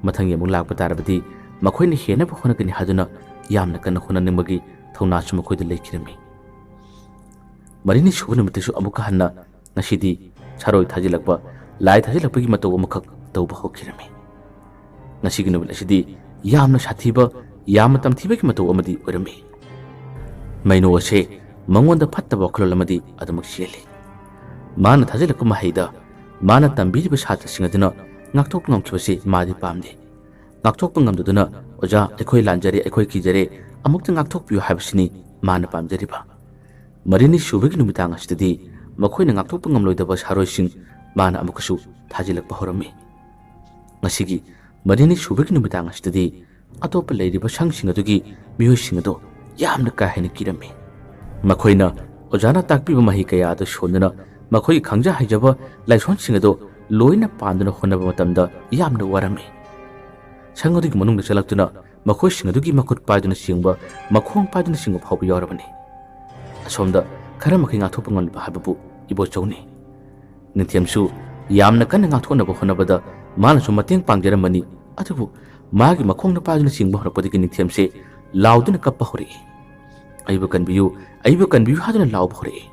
ꯃꯊꯪꯒꯤ ꯑꯃꯨꯛ ꯂꯥꯛꯄ ꯇꯥꯔꯕꯗꯤ ꯃꯈꯣꯏꯅ ꯍꯦꯟꯅꯕ ꯍꯣꯠꯅꯒꯅꯤ ꯍꯥꯏꯗꯨꯅ ꯌꯥꯝꯅ ꯀꯟꯅ ꯍꯣꯠꯅꯅꯤꯡꯕꯒꯤ ꯊꯧꯅꯥꯁꯨ ꯃꯈꯣꯏꯗ ꯂꯩꯈꯤꯔꯝꯃꯤ꯫ ꯃꯔꯤꯅꯤ ꯁꯨꯕ ꯅꯨꯃꯤꯠꯇꯁꯨ ꯑꯃꯨꯛꯀ ꯍꯟꯅ ꯉꯁꯤꯗꯤ ꯁꯥꯔꯣꯏ ꯊꯥꯖꯤꯜꯂꯛꯄ, ꯂꯥꯏ ꯊꯥꯖꯤꯜꯂꯛꯄꯒꯤ ꯃꯇꯧ ꯑꯃꯈꯛ ꯇꯧꯕ ꯍꯧꯈꯤꯔꯝꯃꯤ꯫ ꯉꯁꯤꯒꯤ ꯅꯨꯃꯤꯠ ꯑꯁꯤꯗꯤ ꯌꯥꯝꯅ ꯁꯥꯊꯤꯕ, ꯌꯥꯝꯅ ꯇꯝꯊꯤꯕꯒꯤ ꯃꯇꯧ ꯑꯃꯗꯤ ꯑꯣꯏꯔꯝꯃꯤ꯫ ꯃꯩꯅꯣ ꯑꯁꯦ ꯃꯉꯣꯟꯗ ꯐꯠꯇꯕ ꯋꯥꯈꯜꯂꯣꯟ ꯑꯃꯗꯤ ꯑꯗꯨꯃꯛ ꯆꯦꯜꯂꯤ꯫ ꯃꯥꯅ ꯊꯥꯖꯤꯜꯂꯛꯄ ꯃꯍꯩꯗ ꯃꯥꯅ ꯇꯝꯕꯤꯔꯤꯕ ꯁꯥꯇ꯭ꯔꯁꯤꯡ ꯑꯗꯨꯅ ꯉꯥꯛꯊꯣꯛꯄ ꯉꯝꯈꯤꯕꯁꯤ ꯃꯥꯗꯤ ꯄꯥꯝꯗꯦ꯫ ꯉꯥꯛꯊꯣꯛꯄ ꯉꯝꯗꯗꯨꯅ, "ꯑꯣꯖꯥ, ꯑꯩꯈꯣꯏ ꯂꯥꯟꯖꯔꯦ, ꯑꯩꯈꯣꯏ ꯀꯤꯖꯔꯦ, ꯑꯃꯨꯛꯇ ꯉꯥꯛꯊꯣꯛꯄꯤꯌꯨ" ꯍꯥꯏꯕꯁꯤꯅꯤ ꯃꯥꯅ ꯄꯥꯝꯖꯔꯤꯕ꯫ ꯃꯔꯤꯅꯤ ꯁꯨꯕꯒꯤ ꯅꯨꯃꯤꯗꯥꯡ ꯑꯁꯤꯗꯗꯤ ꯃꯈꯣꯏꯅ ꯉꯥꯛꯊꯣꯛꯄ ꯉꯝꯂꯣꯏꯗꯕ ꯁꯥꯔꯣꯏꯁꯤꯡ ꯃꯥꯅ ꯑꯃꯨꯛꯀꯁꯨ ꯊꯥꯖꯤꯜꯂꯛꯄ ꯍꯧꯔꯝꯃꯤ꯫ ꯉꯁꯤꯒꯤ ꯃꯔꯤꯅꯤ ꯁꯨꯕꯒꯤ ꯅꯨꯃꯤꯗꯥꯡ ꯑꯁꯤꯗꯗꯤ ꯑꯇꯣꯞꯄ ꯂꯩꯔꯤꯕ ꯁꯪꯁꯤꯡ ꯑꯗꯨꯒꯤ ꯃꯤꯑꯣꯏꯁꯤꯡ ꯑꯗꯨ ꯌꯥꯝꯅ ꯀꯥ ꯍꯦꯟꯅ ꯀꯤꯔꯝꯃꯤ꯫ ꯃꯈꯣꯏꯅ ꯑꯣꯖꯥꯅ ꯇꯥꯛꯄꯤꯕ ꯃꯍꯩ ꯀꯌꯥ ꯑꯗꯨ ꯁꯣꯟꯗꯨꯅ ꯃꯈꯣꯏꯒꯤ ꯈꯪꯖ ꯍꯩꯖꯕ ꯂꯥꯏꯁꯣꯟꯁꯤꯡ ꯑꯗꯨ ꯂꯣꯏꯅ ꯄꯥꯟꯗꯨꯅ ꯍꯣꯠꯅꯕ ꯃꯇꯝꯗ ꯌꯥꯝꯅ ꯋꯥꯔꯝꯃꯤ꯫ ꯁꯪ ꯑꯗꯨꯒꯤ ꯃꯅꯨꯡꯗ ꯆꯪꯂꯛꯇꯨꯅ ꯃꯈꯣꯏꯁꯤꯡ ꯑꯗꯨꯒꯤ ꯃꯈꯨꯠ ꯄꯥꯏꯗꯨꯅ ꯆꯤꯡꯕ, ꯃꯈꯣꯡ ꯄꯥꯏꯗꯨꯅ ꯆꯤꯡꯕ ꯐꯥꯎꯕ ꯌꯥꯎꯔꯕꯅꯤ꯫ ꯑꯁꯣꯝꯗ ꯈꯔ ꯃꯈꯩ ꯉꯥꯛꯊꯣꯛꯄ ꯉꯝꯂꯕ ꯍꯥꯏꯕꯕꯨ ꯏꯕꯣꯆꯧꯅꯤ꯫ ꯅꯤꯡꯊꯦꯝꯁꯨ ꯌꯥꯝꯅ ꯀꯟꯅ ꯉꯥꯛꯊꯣꯛꯅꯕ ꯍꯣꯠꯅꯕꯗ ꯃꯥꯅꯁꯨ ꯃꯇꯦꯡ ꯄꯥꯡꯖꯔꯝꯕꯅꯤ꯫ ꯑꯗꯨꯕꯨ ꯃꯥꯒꯤ ꯃꯈꯣꯡꯅ ꯄꯥꯏꯗꯨꯅ ꯆꯤꯡꯕ ꯍꯧꯔꯛꯄꯗꯒꯤ ꯅꯤꯡꯊꯦꯝꯁꯦ ꯂꯥꯎꯗꯨꯅ ꯀꯞꯄ ꯍꯧꯔꯛꯏ꯫ "ꯑꯩꯕꯨ ꯀꯟꯕꯤꯌꯨ, ꯑꯩꯕꯨ ꯀꯟꯕꯤꯌꯨ" ꯍꯥꯏꯗꯨꯅ ꯂꯥꯎꯕ ꯍꯧꯔꯛꯏ꯫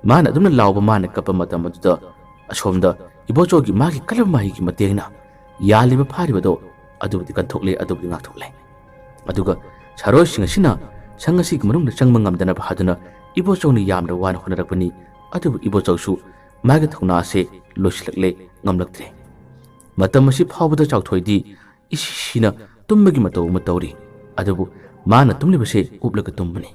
ꯃꯥꯅ ꯑꯗꯨꯝꯅ ꯂꯥꯎꯕ, ꯃꯥꯅ ꯀꯞꯄ ꯃꯇꯝ ꯑꯗꯨꯗ ꯑꯁꯣꯝꯗ ꯏꯕꯣꯆꯧꯒꯤ ꯃꯥꯒꯤ ꯀꯜꯂꯕ ꯃꯍꯩꯒꯤ ꯃꯇꯦꯡꯅ ꯌꯥꯜꯂꯤꯕ ꯐꯥꯔꯤꯕꯗꯣ ꯑꯗꯨꯕꯨꯗꯤ ꯀꯟꯊꯣꯛꯂꯦ, ꯑꯗꯨꯕꯨꯗꯤ ꯉꯥꯛꯊꯣꯛꯂꯦ꯫ ꯑꯗꯨꯒ ꯁꯥꯔꯣꯏꯁꯤꯡ ꯑꯁꯤꯅ ꯁꯪ ꯑꯁꯤꯒꯤ ꯃꯅꯨꯡꯗ ꯆꯪꯕ ꯉꯝꯗꯅꯕ ꯍꯥꯏꯗꯨꯅ ꯏꯕꯣꯆꯧꯅ ꯌꯥꯝꯅ ꯋꯥꯅ ꯍꯣꯠꯅꯔꯛꯄꯅꯤ꯫ ꯑꯗꯨꯕꯨ ꯏꯕꯣꯆꯧꯁꯨ ꯃꯥꯒꯤ ꯊꯧꯅꯥ ꯑꯁꯦ ꯂꯣꯏꯁꯤꯜꯂꯛꯂꯦ, ꯉꯝꯂꯛꯇ꯭ꯔꯦ꯫ ꯃꯇꯝ ꯑꯁꯤ ꯐꯥꯎꯕꯗ ꯆꯥꯎꯊꯣꯏꯗꯤ ꯏꯁꯤ ꯁꯤꯅ ꯇꯨꯝꯕꯒꯤ ꯃꯇꯧ ꯑꯃ ꯇꯧꯔꯤ꯫ ꯑꯗꯨꯕꯨ ꯃꯥꯅ ꯇꯨꯝꯂꯤꯕꯁꯦ ꯎꯞꯂꯒ ꯇꯨꯝꯕꯅꯤ꯫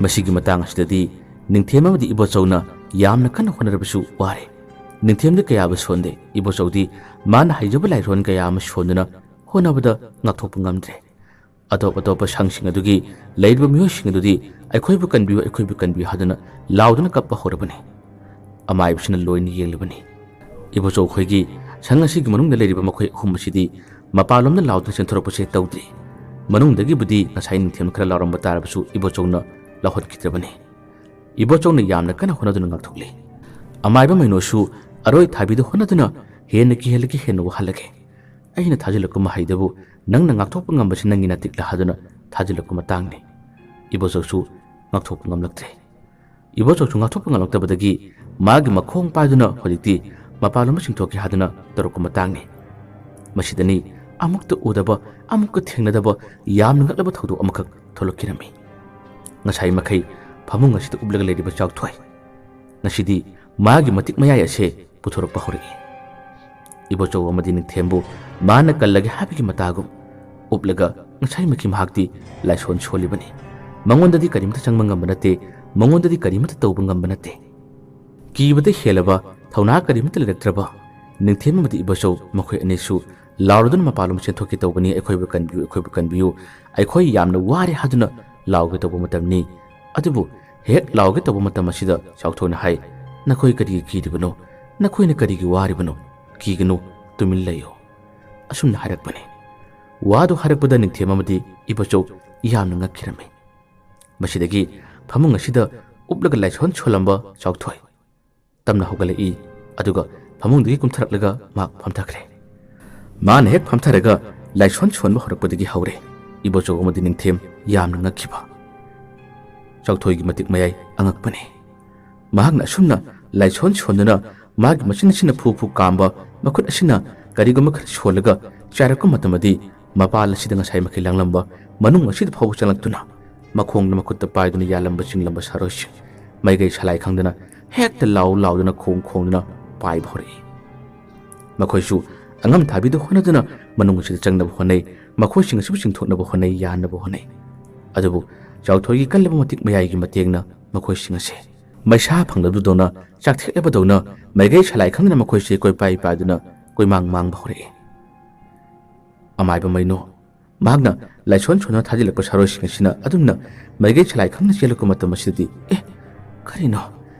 ꯃꯁꯤꯒꯤ ꯃꯇꯥꯡ ꯑꯁꯤꯗꯗꯤ ꯅꯤꯡꯊꯦꯝ ꯑꯃꯗꯤ ꯏꯕꯣꯆꯧꯅ ꯌꯥꯝꯅ ꯀꯟꯅ ꯍꯣꯠꯅꯔꯕꯁꯨ ꯋꯥꯔꯦ꯫ ꯅꯤꯡꯊꯦꯝꯗꯤ ꯀꯌꯥꯕꯨ ꯁꯣꯟꯗꯦ꯫ ꯏꯕꯣꯆꯧꯗꯤ ꯃꯥꯅ ꯍꯩꯖꯕ ꯂꯥꯏꯔꯣꯟ ꯀꯌꯥ ꯑꯃ ꯁꯣꯟꯗꯨꯅ ꯍꯣꯠꯅꯕꯗ ꯉꯥꯛꯊꯣꯛꯄ ꯉꯝꯗ꯭ꯔꯦ꯫ ꯑꯇꯣꯞ ꯑꯇꯣꯞꯄ ꯁꯪꯁꯤꯡ ꯑꯗꯨꯒꯤ ꯂꯩꯔꯤꯕ ꯃꯤꯑꯣꯏꯁꯤꯡ ꯑꯗꯨꯗꯤ "ꯑꯩꯈꯣꯏꯕꯨ ꯀꯟꯕꯤꯌꯨ, ꯑꯩꯈꯣꯏꯕꯨ ꯀꯟꯕꯤꯌꯨ" ꯍꯥꯏꯗꯨꯅ ꯂꯥꯎꯗꯨꯅ ꯀꯞꯄ ꯍꯧꯔꯕꯅꯤ꯫ ꯑꯃꯥꯏꯕꯁꯤꯅ ꯂꯣꯏꯅ ꯌꯦꯡꯂꯤꯕꯅꯤ꯫ ꯏꯕꯣꯆꯧ ꯈꯣꯏꯒꯤ ꯁꯪ ꯑꯁꯤꯒꯤ ꯃꯅꯨꯡꯗ ꯂꯩꯔꯤꯕ ꯃꯈꯣꯏ ꯑꯍꯨꯝ ꯑꯁꯤꯗꯤ ꯃꯄꯥꯟꯂꯣꯝꯗ ꯂꯥꯎꯗꯨꯅ ꯆꯦꯟꯊꯣꯔꯛꯄꯁꯦ ꯇꯧꯗ꯭ꯔꯤ꯫ ꯃꯅꯨꯡꯗꯒꯤꯕꯨꯗꯤ ꯉꯁꯥꯏ ꯅꯤꯡꯊꯦꯝ ꯈꯔ ꯂꯥꯎꯔꯝꯕ ꯇꯥꯔꯕꯁꯨ ꯏꯕꯣꯆꯧꯅ ꯂꯥꯎꯍꯟꯈꯤꯗ꯭ꯔꯕꯅꯤ꯫ ꯏꯕꯣꯆꯧꯅ ꯌꯥꯝꯅ ꯀꯟꯅ ꯍꯣꯠꯅꯗꯨꯅ ꯉꯥꯛꯊꯣꯛꯂꯤ꯫ ꯑꯃꯥꯏꯕ ꯃꯩꯅꯣꯁꯨ ꯑꯔꯣꯏ ꯊꯥꯕꯤꯗ ꯍꯣꯠꯅꯗꯨꯅ ꯍꯦꯟꯅ ꯀꯤꯍꯜꯂꯒꯦ, ꯍꯦꯟꯅ ꯋꯥꯍꯜꯂꯒꯦ꯫ "ꯑꯩꯅ ꯊꯥꯖꯤꯜꯂꯛꯄ ꯃꯍꯩꯗꯕꯨ ꯅꯪꯅ ꯉꯥꯛꯊꯣꯛꯄ ꯉꯝꯕꯁꯤ ꯅꯪꯒꯤ ꯅꯇꯤꯛꯂ" ꯍꯥꯏꯗꯨꯅ ꯊꯥꯖꯤꯜꯂꯛꯄ ꯃꯇꯥꯡꯅꯤ꯫ ꯏꯕꯣꯆꯧꯁꯨ ꯉꯥꯛꯊꯣꯛꯄ ꯉꯝꯂꯛꯇ꯭ꯔꯦ꯫ ꯏꯕꯣꯆꯧꯁꯨ ꯉꯥꯛꯊꯣꯛꯄ ꯉꯝꯂꯛꯇꯕꯗꯒꯤ ꯃꯥꯒꯤ ꯃꯈꯣꯡ ꯄꯥꯏꯗꯨꯅ ꯍꯧꯖꯤꯛꯇꯤ ꯃꯄꯥꯟꯂꯣꯝꯗ ꯆꯤꯡꯊꯣꯛꯀꯦ ꯍꯥꯏꯗꯨꯅ ꯇꯧꯔꯛꯄ ꯃꯇꯥꯡꯅꯤ꯫ ꯃꯁꯤꯗꯅꯤ ꯑꯃꯨꯛꯇ ꯎꯗꯕ, ꯑꯃꯨꯛꯀ ꯊꯦꯡꯅꯗꯕ ꯌꯥꯝꯅ ꯉꯛꯂꯕ ꯊꯧꯗꯣꯛ ꯑꯃꯈꯛ ꯊꯣꯛꯂꯛꯈꯤꯔꯝꯃꯤ꯫ ꯉꯁꯥꯏ ꯃꯈꯩ ꯐꯃꯨꯡ ꯑꯁꯤꯗ ꯎꯞꯂꯒ ꯂꯩꯔꯤꯕ ꯆꯥꯎꯊꯣꯏ ꯉꯁꯤꯗꯤ ꯃꯥꯒꯤ ꯃꯇꯤꯛ ꯃꯌꯥꯏ ꯑꯁꯦ ꯄꯨꯊꯣꯔꯛꯄ ꯍꯧꯔꯛꯏ꯫ ꯏꯕꯣꯆꯧ ꯑꯃꯗꯤ ꯅꯤꯡꯊꯦꯝꯕꯨ ꯃꯥꯅ ꯀꯜꯂꯒꯦ ꯍꯥꯏꯕꯒꯤ ꯃꯇꯥꯒꯨꯝ ꯎꯞꯂꯒ ꯉꯁꯥꯏꯃꯛꯀꯤ ꯃꯍꯥꯛꯇꯤ ꯂꯥꯏꯁꯣꯟ ꯁꯣꯜꯂꯤꯕꯅꯤ꯫ ꯃꯉꯣꯟꯗꯗꯤ ꯀꯔꯤꯃꯠꯇ ꯆꯪꯕ ꯉꯝꯕ ꯅꯠꯇꯦ, ꯃꯉꯣꯟꯗꯗꯤ ꯀꯔꯤꯃꯠꯇ ꯇꯧꯕ ꯉꯝꯕ ꯅꯠꯇꯦ꯫ ꯀꯤꯕꯗ ꯍꯦꯜꯂꯕ, ꯊꯧꯅꯥ ꯀꯔꯤꯃꯠꯇ ꯂꯩꯔꯛꯇ꯭ꯔꯕ ꯅꯤꯡꯊꯦꯝ ꯑꯃꯗꯤ ꯏꯕꯣꯆꯧ ꯃꯈꯣꯏ ꯑꯅꯤꯁꯨ ꯂꯥꯎꯔꯗꯨꯅ ꯃꯄꯥꯟꯂꯣꯝ ꯆꯦꯟꯊꯣꯛꯀꯦ ꯇꯧꯕꯅꯤ꯫ "ꯑꯩꯈꯣꯏꯕꯨ ꯀꯟꯕꯤꯌꯨ, ꯑꯩꯈꯣꯏꯕꯨ ꯀꯟꯕꯤꯌꯨ, ꯑꯩꯈꯣꯏ ꯌꯥꯝꯅ ꯋꯥꯔꯦ" ꯍꯥꯏꯗꯨꯅ ꯂꯥꯎꯒꯦ ꯇꯧꯕ ꯃꯇꯝꯅꯤ꯫ ꯑꯗꯨꯕꯨ ꯍꯦꯛ ꯂꯥꯎꯒꯦ ꯇꯧꯕ ꯃꯇꯝ ꯑꯁꯤꯗ ꯆꯥꯎꯊꯣꯏꯅ ꯍꯥꯏ, "ꯅꯈꯣꯏ ꯀꯔꯤꯒꯤ ꯀꯤꯔꯤꯕꯅꯣ? ꯅꯈꯣꯏꯅ ꯀꯔꯤꯒꯤ ꯋꯥꯔꯤꯕꯅꯣ? ꯀꯤꯒꯅꯨ, ꯇꯨꯃꯤꯟ ꯂꯩꯌꯨ"꯫ ꯑꯁꯨꯝꯅ ꯍꯥꯏꯔꯛꯄꯅꯤ꯫ ꯋꯥꯗꯨ ꯍꯥꯏꯔꯛꯄꯗ ꯅꯤꯡꯊꯦꯝ ꯑꯃꯗꯤ ꯏꯕꯣꯆꯧ ꯌꯥꯝꯅ ꯉꯛꯈꯤꯔꯝꯃꯤ꯫ ꯃꯁꯤꯗꯒꯤ ꯐꯃꯨꯡ ꯑꯁꯤꯗ ꯎꯞꯂꯒ ꯂꯥꯏꯁꯣꯟ ꯁꯣꯜꯂꯝꯕ ꯆꯥꯎꯊꯣꯏ ꯇꯞꯅ ꯍꯧꯒꯠꯂꯛꯏ꯫ ꯑꯗꯨꯒ ꯐꯃꯨꯡꯗꯒꯤ ꯀꯨꯝꯊꯔꯛꯂꯒ ꯃꯍꯥꯛ ꯐꯝꯊꯈ꯭ꯔꯦ꯫ ꯃꯥꯅ ꯍꯦꯛ ꯐꯝꯊꯔꯒ ꯂꯥꯏꯁꯣꯟ ꯁꯣꯟꯕ ꯍꯧꯔꯛꯄꯗꯒꯤ ꯍꯧꯔꯦ ꯏꯕꯣꯆꯧ ꯑꯃꯗꯤ ꯅꯤꯡꯊꯦꯝ ꯌꯥꯝꯅ ꯉꯛꯈꯤꯕ꯫ ꯆꯥꯎꯊꯣꯏꯒꯤ ꯃꯇꯤꯛ ꯃꯌꯥꯏ ꯑꯉꯛꯄꯅꯤ꯫ ꯃꯍꯥꯛꯅ ꯑꯁꯨꯝꯅ ꯂꯥꯏꯁꯣꯟ ꯁꯣꯟꯗꯨꯅ ꯃꯥꯒꯤ ꯃꯆꯤꯟ ꯑꯁꯤꯅ ꯐꯨ ꯐꯨ ꯀꯥꯝꯕ, ꯃꯈꯨꯠ ꯑꯁꯤꯅ ꯀꯔꯤꯒꯨꯝꯕ ꯈꯔ ꯁꯣꯜꯂꯒ ꯆꯥꯏꯔꯛꯄ ꯃꯇꯝꯗꯗꯤ ꯃꯄꯥꯜ ꯑꯁꯤꯗ ꯉꯁꯥꯏ ꯃꯈꯩ ꯂꯥꯡꯂꯝꯕ ꯃꯅꯨꯡ ꯑꯁꯤꯗ ꯐꯥꯎꯕ ꯆꯪꯂꯛꯇꯨꯅ ꯃꯈꯣꯡꯗ ꯃꯈꯨꯠꯇ ꯄꯥꯏꯗꯨꯅ ꯌꯥꯜꯂꯝꯕ ꯆꯤꯡꯂꯝꯕ ꯁꯥꯔꯣꯏꯁꯤꯡ ꯃꯥꯏꯀꯩ ꯁꯂꯥꯏ ꯈꯪꯗꯅ ꯍꯦꯛꯇ ꯂꯥꯎ ꯂꯥꯎꯗꯨꯅ ꯈꯣꯡ ꯈꯣꯡꯗꯨꯅ ꯄꯥꯏꯕ ꯍꯧꯔꯛꯏ꯫ ꯃꯈꯣꯏꯁꯨ ꯑꯉꯝ ꯊꯥꯕꯤꯗ ꯍꯣꯠꯅꯗꯨꯅ ꯃꯅꯨꯡ ꯑꯁꯤꯗ ꯆꯪꯅꯕ ꯍꯣꯠꯅꯩ, ꯃꯈꯣꯏꯁꯤꯡ ꯑꯁꯤꯕꯨ ꯆꯤꯡꯊꯣꯛꯅꯕ ꯍꯣꯠꯅꯩ, ꯌꯥꯟꯅꯕ ꯍꯣꯠꯅꯩ꯫ ꯑꯗꯨꯕꯨ ꯆꯥꯎꯊꯣꯏꯒꯤ ꯀꯜꯂꯕ ꯃꯇꯤꯛ ꯃꯌꯥꯏꯒꯤ ꯃꯇꯦꯡꯅ ꯃꯈꯣꯏꯁꯤꯡ ꯑꯁꯦ ꯃꯩꯁꯥ ꯐꯪꯂꯕꯗꯧꯅ, ꯆꯥꯛꯊꯦꯛꯂꯕꯗꯧꯅ ꯃꯥꯏꯀꯩ ꯁꯂꯥꯏ ꯈꯪꯗꯅ ꯃꯈꯣꯏꯁꯦ ꯀꯣꯏꯄꯥꯏ ꯄꯥꯏꯗꯨꯅ ꯀꯣꯏꯃꯥꯡ ꯃꯥꯡꯕ ꯍꯧꯔꯛꯏ꯫ ꯑꯃꯥꯏꯕ ꯃꯩꯅꯣ ꯃꯍꯥꯛꯅ ꯂꯥꯏꯁꯣꯟ ꯁꯣꯟꯅ ꯊꯥꯖꯤꯜꯂꯛꯄ ꯁꯥꯔꯣꯏꯁꯤꯡ ꯑꯁꯤꯅ ꯑꯗꯨꯝꯅ ꯃꯥꯏꯀꯩ ꯁꯂꯥꯏ ꯈꯪꯅ ꯆꯦꯜꯂꯛꯄ ꯃꯇꯝ ꯑꯁꯤꯗꯗꯤ, "ꯑꯦ, ꯀꯔꯤꯅꯣ?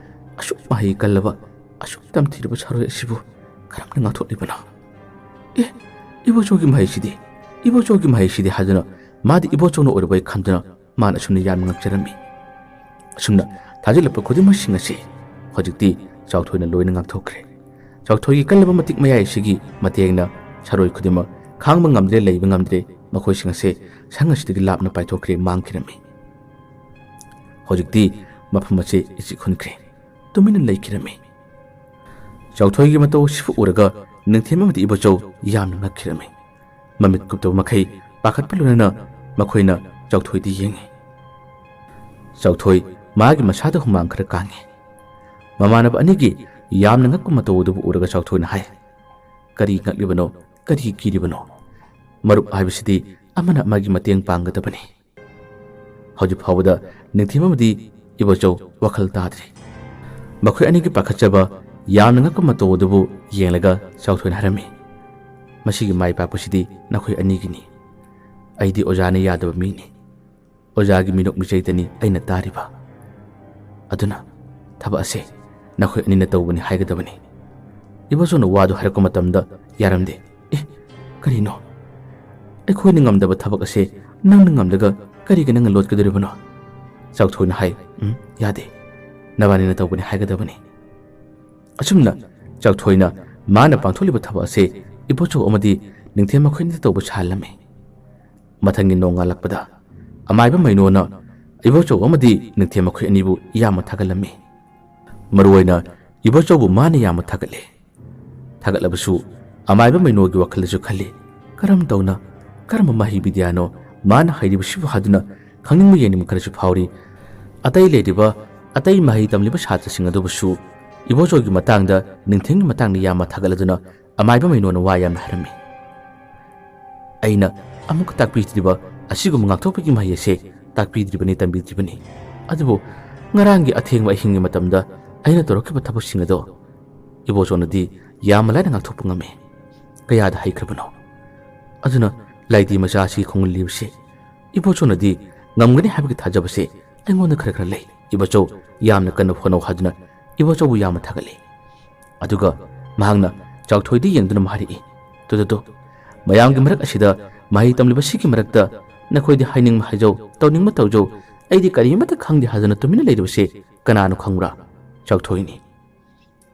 ꯑꯁꯨꯛ ꯃꯍꯩ ꯀꯜꯂꯕ, ꯑꯁꯨꯛ ꯇꯝꯊꯤꯔꯕ ꯁꯥꯔꯣꯏ ꯑꯁꯤꯕꯨ ꯀꯔꯝꯅ ꯉꯥꯛꯊꯣꯛꯂꯤꯕꯅꯣ? ꯑꯦ, ꯏꯕꯣꯆꯧꯒꯤ ꯃꯍꯩꯁꯤꯗꯤ, ꯏꯕꯣꯆꯧꯒꯤ ꯃꯍꯩꯁꯤꯗꯤ" ꯍꯥꯏꯗꯨꯅ ꯃꯥꯗꯤ ꯏꯕꯣꯆꯧꯅ ꯑꯣꯏꯔꯕꯣꯏ ꯈꯟꯗꯨꯅ ꯃꯥꯅ ꯑꯁꯨꯝꯅ ꯌꯥꯝꯅ ꯉꯛꯆꯔꯝꯃꯤ꯫ ꯑꯁꯨꯝꯅ ꯊꯥꯖꯤꯜꯂꯛꯄ ꯈꯨꯗꯤꯡꯃꯛꯁꯤꯡ ꯑꯁꯤ ꯍꯧꯖꯤꯛꯇꯤ ꯆꯥꯎꯊꯣꯏꯅ ꯂꯣꯏꯅ ꯉꯥꯛꯊꯣꯛꯈ꯭ꯔꯦ꯫ ꯆꯥꯎꯊꯣꯏꯒꯤ ꯀꯜꯂꯕ ꯃꯇꯤꯛ ꯃꯌꯥꯏ ꯑꯁꯤꯒꯤ ꯃꯇꯦꯡꯅ ꯁꯥꯔꯣꯏ ꯈꯨꯗꯤꯡꯃꯛ ꯈꯥꯡꯕ ꯉꯝꯗ꯭ꯔꯦ, ꯂꯩꯕ ꯉꯝꯗ꯭ꯔꯦ, ꯃꯈꯣꯏꯁꯤꯡ ꯑꯁꯦ ꯁꯪ ꯑꯁꯤꯗꯒꯤ ꯂꯥꯞꯅ ꯄꯥꯏꯊꯣꯛꯈ꯭ꯔꯦ, ꯃꯥꯡꯈꯤꯔꯝꯃꯤ꯫ ꯍꯧꯖꯤꯛꯇꯤ ꯃꯐꯝ ꯑꯁꯤ ꯏꯆꯤꯛ ꯍꯨꯟꯈ꯭ꯔꯦ꯫ ꯇꯨꯃꯤꯟꯅ ꯂꯩꯈꯤꯔꯝꯃꯤ꯫ ꯆꯥꯎꯊꯣꯏꯒꯤ ꯃꯇꯧ ꯑꯁꯤꯕꯨ ꯎꯔꯒ ꯅꯤꯡꯊꯦꯝ ꯑꯃꯗꯤ ꯏꯕꯣꯆꯧ ꯌꯥꯝꯅ ꯉꯛꯈꯤꯔꯝꯃꯤ꯫ ꯃꯃꯤꯠ ꯀꯨꯞꯇꯕ ꯃꯈꯩ ꯄꯥꯈꯠꯄ ꯂꯣꯏꯅꯅ ꯃꯈꯣꯏꯅ ꯆꯥꯎꯊꯣꯏꯗ ꯌꯦꯡꯉꯤ꯫ ꯆꯥꯎꯊꯣꯏ ꯃꯥꯒꯤ ꯃꯁꯥꯗ ꯍꯨꯃꯥꯡ ꯈꯔ ꯀꯥꯡꯉꯤ꯫ ꯃꯃꯥꯟꯅꯕ ꯑꯅꯤꯒꯤ ꯌꯥꯝꯅ ꯉꯛꯄ ꯃꯇꯧ ꯑꯗꯨꯕꯨ ꯎꯔꯒ ꯆꯥꯎꯊꯣꯏꯅ ꯍꯥꯏ, "ꯀꯔꯤ ꯉꯛꯂꯤꯕꯅꯣ? ꯀꯔꯤ ꯀꯤꯔꯤꯕꯅꯣ? ꯃꯔꯨꯞ ꯍꯥꯏꯕꯁꯤꯗꯤ ꯑꯃꯅ ꯑꯃꯒꯤ ꯃꯇꯦꯡ ꯄꯥꯡꯒꯗꯕꯅꯤ꯫" ꯍꯧꯖꯤꯛ ꯐꯥꯎꯕꯗ ꯅꯤꯡꯊꯦꯝ ꯑꯃꯗꯤ ꯏꯕꯣꯆꯧ ꯋꯥꯈꯜ ꯇꯥꯗ꯭ꯔꯤ꯫ ꯃꯈꯣꯏ ꯑꯅꯤꯒꯤ ꯄꯥꯈꯠꯆꯕ, ꯌꯥꯝꯅ ꯉꯛꯄ ꯃꯇꯧ ꯑꯗꯨꯕꯨ ꯌꯦꯡꯂꯒ ꯆꯥꯎꯊꯣꯏꯅ ꯍꯥꯏꯔꯝꯃꯤ, "ꯃꯁꯤꯒꯤ ꯃꯥꯏ ꯄꯥꯛꯄꯁꯤꯗꯤ ꯅꯈꯣꯏ ꯑꯅꯤꯒꯤꯅꯤ꯫ ꯑꯩꯗꯤ ꯑꯣꯖꯥꯅ ꯌꯥꯗꯕ ꯃꯤꯅꯤ꯫ ꯑꯣꯖꯥꯒꯤ ꯃꯤꯅꯣꯛ ꯃꯤꯆꯩꯗꯅꯤ ꯑꯩꯅ ꯇꯥꯔꯤꯕ꯫ ꯑꯗꯨꯅ ꯊꯕꯛ ꯑꯁꯦ ꯅꯈꯣꯏ ꯑꯅꯤꯅ ꯇꯧꯕꯅꯤ ꯍꯥꯏꯒꯗꯕꯅꯤ꯫" ꯏꯕꯣꯆꯧꯅ ꯋꯥꯗꯨ ꯍꯥꯏꯔꯛꯄ ꯃꯇꯝꯗ ꯌꯥꯔꯝꯗꯦ꯫ "ꯑꯦ, ꯀꯔꯤꯅꯣ? ꯑꯩꯈꯣꯏꯅ ꯉꯝꯗꯕ ꯊꯕꯛ ꯑꯁꯦ ꯅꯪꯅ ꯉꯝꯂꯒ ꯀꯔꯤꯒꯤ ꯅꯪꯅ ꯂꯣꯠꯀꯗꯧꯔꯤꯕꯅꯣ?" ꯆꯥꯎꯊꯣꯏꯅ ꯍꯥꯏ꯫ "ꯎꯝ, ꯌꯥꯗꯦ꯫ ꯅꯕꯥꯅꯤꯅ ꯇꯧꯕꯅꯤ ꯍꯥꯏꯒꯗꯕꯅꯤ꯫" ꯑꯁꯨꯝꯅ ꯆꯥꯎꯊꯣꯏꯅ ꯃꯥꯅ ꯄꯥꯡꯊꯣꯛꯂꯤꯕ ꯊꯕꯛ ꯑꯁꯦ ꯏꯕꯣꯆꯧ ꯑꯃꯗꯤ ꯅꯤꯡꯊꯦꯝ ꯃꯈꯣꯏ ꯑꯅꯤꯗ ꯇꯧꯕ ꯁꯥꯍꯜꯂꯝꯃꯤ꯫ ꯃꯊꯪꯒꯤ ꯅꯣꯡꯉꯥꯜꯂꯛꯄꯗ ꯑꯃꯥꯏꯕ ꯃꯩꯅꯣꯅ ꯏꯕꯣꯆꯧ ꯑꯃꯗꯤ ꯅꯤꯡꯊꯦꯝ ꯃꯈꯣꯏ ꯑꯅꯤꯕꯨ ꯌꯥꯝꯅ ꯊꯥꯒꯠꯂꯝꯃꯤ꯫ ꯃꯔꯨꯑꯣꯏꯅ ꯏꯕꯣꯆꯧꯕꯨ ꯃꯥꯅ ꯌꯥꯝꯅ ꯊꯥꯒꯠꯂꯤ꯫ ꯊꯥꯒꯠꯂꯕꯁꯨ ꯑꯃꯥꯏꯕ ꯃꯩꯅꯣꯒꯤ ꯋꯥꯈꯜꯗꯁꯨ ꯈꯜꯂꯤ, "ꯀꯔꯝ ꯇꯧꯅ, ꯀꯔꯝꯕ ꯃꯍꯩ ꯕꯤꯗ꯭ꯌꯥꯅꯣ ꯃꯥꯅ ꯍꯩꯔꯤꯕꯁꯤꯕꯨ?" ꯍꯥꯏꯗꯨꯅ ꯈꯪꯅꯤꯡꯕ ꯌꯦꯡꯅꯤꯡꯕ ꯈꯔꯁꯨ ꯐꯥꯎꯔꯤ꯫ ꯑꯇꯩ ꯂꯩꯔꯤꯕ, ꯑꯇꯩ ꯃꯍꯩ ꯇꯝꯂꯤꯕ ꯁꯥꯇ꯭ꯔꯁꯤꯡ ꯑꯗꯨꯕꯨꯁꯨ ꯏꯕꯣꯆꯧꯒꯤ ꯃꯇꯥꯡꯗ, ꯅꯤꯡꯊꯦꯝꯒꯤ ꯃꯇꯥꯡꯗ ꯌꯥꯝꯅ ꯊꯥꯒꯠꯂꯗꯨꯅ ꯑꯃꯥꯏꯕ ꯃꯩꯅꯣꯅ ꯋꯥ ꯌꯥꯝꯅ ꯍꯥꯏꯔꯝꯃꯤ꯫ "ꯑꯩꯅ ꯑꯃꯨꯛꯀ ꯇꯥꯛꯄꯤꯗ꯭ꯔꯤꯕ ꯑꯁꯤꯒꯨꯝꯕ ꯉꯥꯛꯊꯣꯛꯄꯒꯤ ꯃꯍꯩ ꯑꯁꯦ ꯇꯥꯛꯄꯤꯗ꯭ꯔꯤꯕꯅꯤ, ꯇꯝꯕꯤꯗ꯭ꯔꯤꯕꯅꯤ꯫ ꯑꯗꯨꯕꯨ ꯉꯔꯥꯡꯒꯤ ꯑꯊꯦꯡꯕ ꯑꯍꯤꯡꯒꯤ ꯃꯇꯝꯗ ꯑꯩꯅ ꯇꯧꯔꯛꯈꯤꯕ ꯊꯕꯛꯁꯤꯡ ꯑꯗꯣ ꯏꯕꯣꯆꯧꯅꯗꯤ ꯌꯥꯝꯅ ꯂꯥꯏꯅ ꯉꯥꯛꯊꯣꯛꯄ ꯉꯝꯃꯤ꯫ ꯀꯌꯥꯗ ꯍꯩꯈ꯭ꯔꯕꯅꯣ? ꯑꯗꯨꯅ ꯂꯥꯏꯗꯤ ꯃꯆꯥ ꯑꯁꯤꯒꯤ ꯈꯣꯡꯒꯨꯜ ꯂꯤꯕꯁꯦ ꯏꯕꯣꯆꯧꯅꯗꯤ ꯉꯝꯒꯅꯤ ꯍꯥꯏꯕꯒꯤ ꯊꯥꯖꯕꯁꯦ ꯑꯩꯉꯣꯟꯗ ꯈꯔ ꯈꯔ ꯂꯩ꯫" ꯏꯕꯣꯆꯧ ꯌꯥꯝꯅ ꯀꯟꯅ ꯍꯣꯠꯅꯧ ꯍꯥꯏꯗꯨꯅ ꯏꯕꯣꯆꯧꯕꯨ ꯌꯥꯝꯅ ꯊꯥꯒꯠꯂꯤ꯫ ꯑꯗꯨꯒ ꯃꯍꯥꯛꯅ ꯆꯥꯎꯊꯣꯏꯗ ꯌꯦꯡꯗꯨꯅ ꯍꯥꯏꯔꯛꯏ, "ꯇꯨ, ꯇꯨ, ꯇꯨ, ꯃꯌꯥꯝꯒꯤ ꯃꯔꯛ ꯑꯁꯤꯗ ꯃꯍꯩ ꯇꯝꯂꯤꯕꯁꯤꯒꯤ ꯃꯔꯛꯇ ꯅꯈꯣꯏꯗꯤ ꯍꯥꯏꯅꯤꯡꯕ ꯍꯥꯏꯖꯧ, ꯇꯧꯅꯤꯡꯕ ꯇꯧꯖꯧ, ꯑꯩꯗꯤ ꯀꯔꯤꯃꯠꯇ ꯈꯪꯗꯦ ꯍꯥꯏꯗꯨꯅ ꯇꯨꯃꯤꯟꯅ ꯂꯩꯔꯤꯕꯁꯤ ꯀꯅꯥꯅꯣ ꯈꯪꯕ꯭ꯔꯥ? ꯆꯥꯎꯊꯣꯏꯅꯤ꯫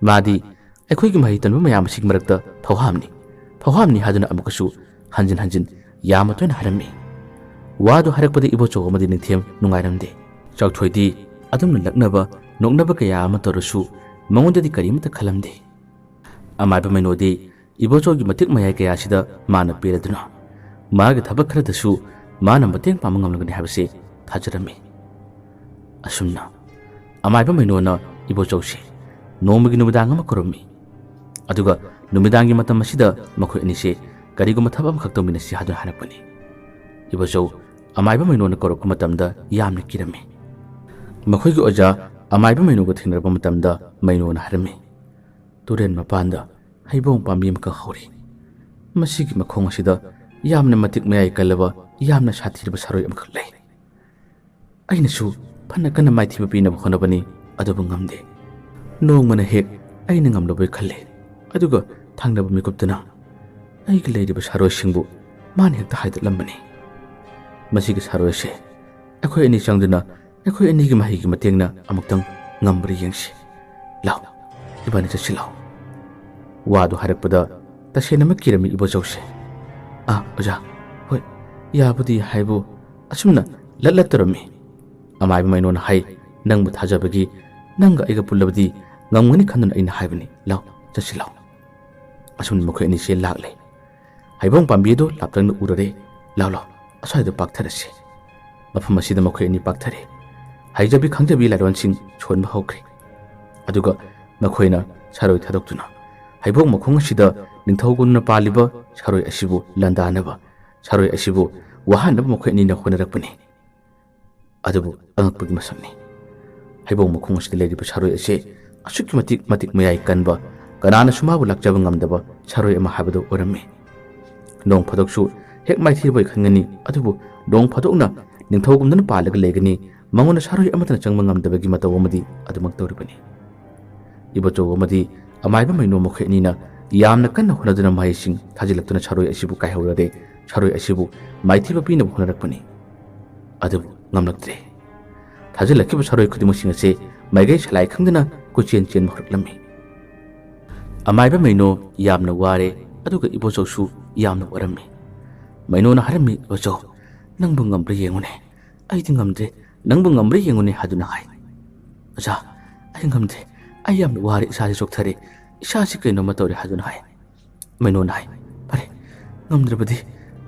ꯃꯥꯗꯤ ꯑꯩꯈꯣꯏꯒꯤ ꯃꯍꯩ ꯇꯝꯕ ꯃꯌꯥꯝ ꯑꯁꯤꯒꯤ ꯃꯔꯛꯇ ꯊꯧꯍꯥꯝꯅꯤ, ꯊꯧꯍꯥꯝꯅꯤ" ꯍꯥꯏꯗꯨꯅ ꯑꯃꯨꯛꯀꯁꯨ ꯍꯟꯖꯤꯟ ꯍꯟꯖꯤꯟ ꯌꯥꯝꯅ ꯇꯣꯏꯅ ꯍꯥꯏꯔꯝꯃꯤ꯫ ꯋꯥꯗꯨ ꯍꯥꯏꯔꯛꯄꯗ ꯏꯕꯣꯆꯧ ꯑꯃꯗꯤ ꯅꯤꯡꯊꯦꯝ ꯅꯨꯡꯉꯥꯏꯔꯝꯗꯦ꯫ ꯆꯥꯎꯊꯣꯏꯗꯤ ꯑꯗꯨꯝꯅ ꯂꯛꯅꯕ, ꯅꯣꯛꯅꯕ ꯀꯌꯥ ꯑꯃ ꯇꯧꯔꯁꯨ ꯃꯉꯣꯟꯗꯗꯤ ꯀꯔꯤꯃꯠꯇ ꯈꯜꯂꯝꯗꯦ꯫ ꯑꯃꯥꯏꯕ ꯃꯩꯅꯣꯗꯤ ꯏꯕꯣꯆꯧꯒꯤ ꯃꯇꯤꯛ ꯃꯌꯥꯏ ꯀꯌꯥꯁꯤꯗ ꯃꯥꯅ ꯄꯦꯜꯂꯗꯨꯅ ꯃꯥꯒꯤ ꯊꯕꯛ ꯈꯔꯗꯁꯨ ꯃꯥꯅ ꯃꯇꯦꯡ ꯄꯥꯡꯕ ꯉꯝꯂꯒꯅꯤ ꯍꯥꯏꯕꯁꯦ ꯊꯥꯖꯔꯝꯃꯤ꯫ ꯑꯁꯨꯝꯅ ꯑꯃꯥꯏꯕ ꯃꯩꯅꯣꯅ ꯏꯕꯣꯆꯧꯁꯦ ꯅꯣꯡꯃꯒꯤ ꯅꯨꯃꯤꯗꯥꯡ ꯑꯃ ꯀꯧꯔꯝꯃꯤ꯫ ꯑꯗꯨꯒ ꯅꯨꯃꯤꯗꯥꯡꯒꯤ ꯃꯇꯝ ꯑꯁꯤꯗ ꯃꯈꯣꯏ ꯑꯅꯤꯁꯦ ꯀꯔꯤꯒꯨꯝꯕ ꯊꯕꯛ ꯑꯃꯈꯛ ꯇꯧꯃꯤꯟꯅꯁꯤ ꯍꯥꯏꯗꯨꯅ ꯍꯥꯏꯔꯛꯄꯅꯤ꯫ ꯏꯕꯣꯆꯧ ꯑꯃꯥꯏꯕ ꯃꯩꯅꯣꯅ ꯀꯧꯔꯛꯄ ꯃꯇꯝꯗ ꯌꯥꯝꯅ ꯀꯤꯔꯝꯃꯤ꯫ ꯃꯈꯣꯏꯒꯤ ꯑꯣꯖꯥ ꯑꯃꯥꯏꯕ ꯃꯩꯅꯣꯒ ꯊꯦꯡꯅꯔꯛꯄ ꯃꯇꯝꯗ ꯃꯩꯅꯣꯅ ꯍꯥꯏꯔꯝꯃꯤ, "ꯇꯨꯔꯦꯜ ꯃꯄꯥꯟꯗ ꯍꯩꯕꯣꯡ ꯄꯥꯝꯕꯤ ꯑꯃꯈꯛ ꯍꯧꯔꯤ꯫ ꯃꯁꯤꯒꯤ ꯃꯈꯣꯡ ꯑꯁꯤꯗ ꯌꯥꯝꯅ ꯃꯇꯤꯛ ꯃꯌꯥꯏ ꯀꯜꯂꯕ, ꯌꯥꯝꯅ ꯁꯥꯊꯤꯔꯕ ꯁꯥꯔꯣꯏ ꯑꯃꯈꯛ ꯂꯩ꯫ ꯑꯩꯅꯁꯨ ꯐꯅ ꯀꯟꯅ ꯃꯥꯏꯊꯤꯕ ꯄꯤꯅꯕ ꯍꯣꯠꯅꯕꯅꯤ, ꯑꯗꯨꯕꯨ ꯉꯝꯗꯦ꯫ ꯅꯣꯡꯃꯅ ꯍꯦꯛ ꯑꯩꯅ ꯉꯝꯂꯕꯣꯏ ꯈꯜꯂꯦ, ꯑꯗꯨꯒ ꯊꯪꯅꯕ ꯃꯤꯀꯨꯞꯇꯅ ꯑꯩꯒꯤ ꯂꯩꯔꯤꯕ ꯁꯥꯔꯣꯏꯁꯤꯡꯕꯨ ꯃꯥꯅ ꯍꯦꯛꯇ ꯍꯥꯏꯗꯠꯂꯝꯕꯅꯤ꯫ ꯃꯁꯤꯒꯤ ꯁꯥꯔꯣꯏ ꯑꯁꯦ ꯑꯩꯈꯣꯏ ꯑꯅꯤ ꯆꯪꯗꯨꯅ ꯑꯩꯈꯣꯏ ꯑꯅꯤꯒꯤ ꯃꯍꯩꯒꯤ ꯃꯇꯦꯡꯅ ꯑꯃꯨꯛꯇꯪ ꯉꯝꯕ꯭ꯔꯥ ꯌꯦꯡꯁꯤ꯫ ꯂꯥꯎ, ꯏꯕꯥꯅꯤ ꯆꯠꯁꯤ ꯂꯥꯎ꯫" ꯋꯥꯗꯨ ꯍꯥꯏꯔꯛꯄꯗ ꯇꯁꯦꯡꯅꯃꯛ ꯀꯤꯔꯝꯃꯤ ꯏꯕꯣꯆꯧꯁꯦ꯫ "ꯑꯥ, ꯑꯣꯖꯥ, ꯍꯣꯏ, ꯌꯥꯕꯨꯗꯤ ꯍꯥꯏꯕꯨ ꯑꯁꯨꯝꯅ ꯂꯠ ꯂꯠ ꯇꯧꯔꯝꯃꯤ꯫" ꯑꯃꯥꯏꯕ ꯃꯩꯅꯣꯅ ꯍꯥꯏ, "ꯅꯪꯕꯨ ꯊꯥꯖꯕꯒꯤ, ꯅꯪꯒ ꯑꯩꯒ ꯄꯨꯜꯂꯕꯗꯤ ꯉꯝꯒꯅꯤ ꯈꯟꯗꯨꯅ ꯑꯩꯅ ꯍꯥꯏꯕꯅꯤ꯫ ꯂꯥꯎ, ꯆꯠꯁꯤ ꯂꯥꯎ꯫" ꯑꯁꯨꯝꯅ ꯃꯈꯣꯏ ꯑꯅꯤꯁꯦ ꯂꯥꯛꯂꯦ꯫ ꯍꯩꯕꯣꯡ ꯄꯥꯝꯕꯤ ꯑꯗꯨ ꯂꯥꯞꯇꯛꯅ ꯎꯔꯔꯦ꯫ "ꯂꯥꯎ ꯂꯥꯎ, ꯑꯁ꯭ꯋꯥꯏꯗ ꯄꯥꯛꯊꯔꯁꯤ꯫" ꯃꯐꯝ ꯑꯁꯤꯗ ꯃꯈꯣꯏ ꯑꯅꯤ ꯄꯥꯛꯊꯔꯦ꯫ ꯍꯩꯖꯕꯤ ꯈꯪꯖꯕꯤ ꯂꯥꯏꯔꯣꯟꯁꯤꯡ ꯁꯣꯟꯕ ꯍꯧꯈ꯭ꯔꯦ꯫ ꯑꯗꯨꯒ ꯃꯈꯣꯏꯅ ꯁꯥꯔꯣꯏ ꯊꯥꯗꯣꯛꯇꯨꯅ ꯍꯩꯕꯣꯡ ꯃꯈꯣꯡ ꯑꯁꯤꯗ ꯅꯤꯡꯊꯧꯒꯨꯝꯅ ꯄꯥꯜꯂꯤꯕ ꯁꯥꯔꯣꯏ ꯑꯁꯤꯕꯨ ꯂꯥꯟꯗꯥꯅꯕ, ꯁꯥꯔꯣꯏ ꯑꯁꯤꯕꯨ ꯋꯥꯍꯟꯅꯕ ꯃꯈꯣꯏ ꯑꯅꯤꯅ ꯍꯣꯠꯅꯔꯛꯄꯅꯤ꯫ ꯑꯗꯨꯕꯨ ꯑꯉꯛꯄꯒꯤ ꯃꯁꯛꯅꯤ꯫ ꯍꯩꯕꯣꯡ ꯃꯈꯣꯡ ꯑꯁꯤꯗ ꯂꯩꯔꯤꯕ ꯁꯥꯔꯣꯏ ꯑꯁꯦ ꯑꯁꯨꯛꯀꯤ ꯃꯇꯤꯛ ꯃꯇꯤꯛ ꯃꯌꯥꯏ ꯀꯟꯕ, ꯀꯅꯥꯅꯁꯨ ꯃꯥꯕꯨ ꯂꯥꯛꯆꯕ ꯉꯝꯗꯕ ꯁꯥꯔꯣꯏ ꯑꯃ ꯍꯥꯏꯕꯗꯨ ꯑꯣꯏꯔꯝꯃꯤ꯫ ꯅꯣꯡ ꯐꯥꯗꯣꯛꯁꯨ ꯍꯦꯛ ꯃꯥꯏꯊꯤꯕꯣꯏ ꯈꯟꯒꯅꯤ, ꯑꯗꯨꯕꯨ ꯅꯣꯡ ꯐꯥꯗꯣꯛꯅ ꯅꯤꯡꯊꯧꯒꯨꯝꯗꯅ ꯄꯥꯜꯂꯒ ꯂꯩꯒꯅꯤ, ꯃꯉꯣꯟꯗ ꯁꯥꯔꯣꯏ ꯑꯃꯠꯇꯅ ꯆꯪꯕ ꯉꯝꯗꯕꯒꯤ ꯃꯇꯧ ꯑꯃꯗꯤ ꯑꯗꯨꯃꯛ ꯇꯧꯔꯤꯕꯅꯤ꯫ ꯏꯕꯣꯆꯧ ꯑꯃꯗꯤ ꯑꯃꯥꯏꯕ ꯃꯩꯅꯣ ꯃꯈꯣꯏ ꯑꯅꯤꯅ ꯌꯥꯝꯅ ꯀꯟꯅ ꯍꯣꯠꯅꯗꯨꯅ ꯃꯍꯩꯁꯤꯡ ꯊꯥꯖꯤꯜꯂꯛꯇꯨꯅ ꯁꯥꯔꯣꯏ ꯑꯁꯤꯕꯨ ꯀꯥꯏꯍꯧꯔꯔꯦ, ꯁꯥꯔꯣꯏ ꯑꯁꯤꯕꯨ ꯃꯥꯏꯊꯤꯕ ꯄꯤꯅꯕ ꯍꯣꯠꯅꯔꯛꯄꯅꯤ꯫ ꯑꯗꯨꯕꯨ ꯉꯝꯂꯛꯇ꯭ꯔꯦ꯫ ꯊꯥꯖꯤꯜꯂꯛꯈꯤꯕ ꯁꯥꯔꯣꯏ ꯈꯨꯗꯤꯡꯃꯛꯁꯤꯡ ꯑꯁꯦ ꯃꯥꯏꯀꯩ ꯁꯂꯥꯏ ꯈꯪꯗꯅ ꯀꯣꯏꯆꯦꯟ ꯆꯦꯟꯕ ꯍꯧꯔꯛꯂꯝꯃꯤ꯫ ꯑꯃꯥꯏꯕ ꯃꯩꯅꯣ ꯌꯥꯝꯅ ꯋꯥꯔꯦ, ꯑꯗꯨꯒ ꯏꯕꯣꯆꯧꯁꯨ ꯌꯥꯝꯅ ꯋꯥꯔꯝꯃꯤ꯫ ꯃꯩꯅꯣꯅ ꯍꯥꯏꯔꯝꯃꯤ, "ꯏꯕꯣꯆꯧ, ꯅꯪꯕꯨ ꯉꯝꯕ꯭ꯔꯥ ꯌꯦꯡꯉꯨꯅꯦ꯫ ꯑꯩꯗꯤ ꯉꯝꯗ꯭ꯔꯦ, ꯅꯪꯕꯨ ꯉꯝꯕ꯭ꯔꯥ ꯌꯦꯡꯉꯨꯅꯦ" ꯍꯥꯏꯗꯨꯅ ꯍꯥꯏ꯫ "ꯑꯣꯖꯥ, ꯑꯩ ꯉꯝꯗꯦ꯫ ꯑꯩ ꯌꯥꯝꯅ ꯋꯥꯔꯦ, ꯏꯁꯥꯁꯤ ꯆꯣꯛꯊꯔꯦ꯫ ꯏꯁꯥꯁꯤ ꯀꯩꯅꯣꯝꯃ ꯇꯧꯔꯦ" ꯍꯥꯏꯗꯨꯅ ꯍꯥꯏ꯫ ꯃꯩꯅꯣꯅ ꯍꯥꯏ, "ꯐꯔꯦ, ꯉꯝꯗ꯭ꯔꯕꯗꯤ,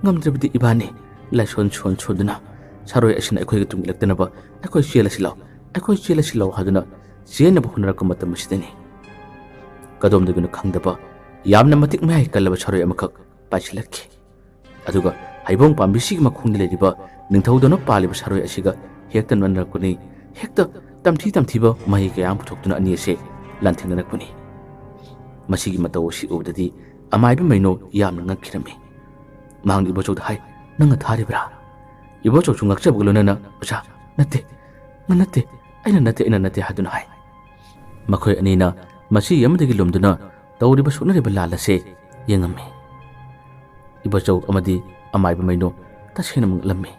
ꯉꯝꯗ꯭ꯔꯕꯗꯤ ꯏꯕꯥꯅꯤ ꯂꯥꯏꯁꯣꯟ ꯁꯣꯟ ꯁꯣꯟꯗꯨꯅ ꯁꯥꯔꯣꯏ ꯑꯁꯤꯅ ꯑꯩꯈꯣꯏꯒ ꯇꯨꯡ ꯏꯜꯂꯛꯇꯅꯕ ꯑꯩꯈꯣꯏ ꯆꯦꯜꯂꯁꯤ ꯂꯥꯎ, ꯑꯩꯈꯣꯏ ꯆꯦꯜꯂꯁꯤ ꯂꯥꯎ" ꯍꯥꯏꯗꯨꯅ ꯆꯦꯟꯅꯕ ꯍꯣꯠꯅꯔꯛꯄ ꯃꯇꯝ ꯑꯁꯤꯗꯅꯤ꯫ ꯀꯗꯣꯝꯗꯒꯤꯅꯣ ꯈꯪꯗꯕ ꯌꯥꯝꯅ ꯃꯇꯤꯛ ꯃꯌꯥꯏ ꯀꯜꯂꯕ ꯁꯥꯔꯣꯏ ꯑꯃꯈꯛ ꯄꯥꯏꯁꯤꯜꯂꯛꯈꯤ꯫ ꯑꯗꯨꯒ ꯍꯩꯕꯣꯡ ꯄꯥꯝꯕꯤꯁꯤꯒꯤ ꯃꯈꯣꯡꯗ ꯂꯩꯔꯤꯕ ꯅꯤꯡꯊꯧꯗꯧꯅ ꯄꯥꯜꯂꯤꯕ ꯁꯥꯔꯣꯏ ꯑꯁꯤꯒ ꯍꯦꯛꯇ ꯅꯣꯟꯅꯔꯛꯄꯅꯤ꯫ ꯍꯦꯛꯇ ꯇꯝꯊꯤ ꯇꯝꯊꯤꯕ ꯃꯍꯩ ꯀꯌꯥ ꯑꯃ ꯄꯨꯊꯣꯛꯇꯨꯅ ꯑꯅꯤ ꯑꯁꯦ ꯂꯥꯟꯊꯦꯡꯅꯔꯛꯄꯅꯤ꯫ ꯃꯁꯤꯒꯤ ꯃꯇꯧ ꯑꯁꯤ ꯎꯕꯗꯗꯤ ꯑꯃꯥꯏꯕ ꯃꯩꯅꯣ ꯌꯥꯝꯅ ꯉꯛꯈꯤꯔꯝꯃꯤ꯫ ꯃꯍꯥꯛꯅ ꯏꯕꯣꯆꯧꯗ ꯍꯥꯏ, "ꯅꯪꯅ ꯊꯥꯔꯤꯕ꯭ꯔꯥ?" ꯏꯕꯣꯆꯧꯁꯨ ꯉꯛꯆꯕꯒ ꯂꯣꯏꯅꯅ, "ꯑꯣꯖꯥ, ꯅꯠꯇꯦ, ꯅꯠꯇꯦ, ꯑꯩꯅ ꯅꯠꯇꯦ, ꯑꯩꯅ ꯅꯠꯇꯦ" ꯍꯥꯏꯗꯨꯅ ꯍꯥꯏ꯫ ꯃꯈꯣꯏ ꯑꯅꯤꯅ ꯃꯁꯤ ꯑꯃꯗꯒꯤ ꯂꯨꯝꯗꯨꯅ ꯇꯧꯔꯤꯕ ꯁꯣꯛꯅꯔꯤꯕ ꯂꯥꯜ ꯑꯁꯦ ꯌꯦꯡꯉꯝꯃꯤ꯫ ꯏꯕꯣꯆꯧ ꯑꯃꯗꯤ ꯑꯃꯥꯏꯕ ꯃꯩꯅꯣ ꯇꯁꯦꯡꯅ ꯉꯛꯂꯝꯃꯤ꯫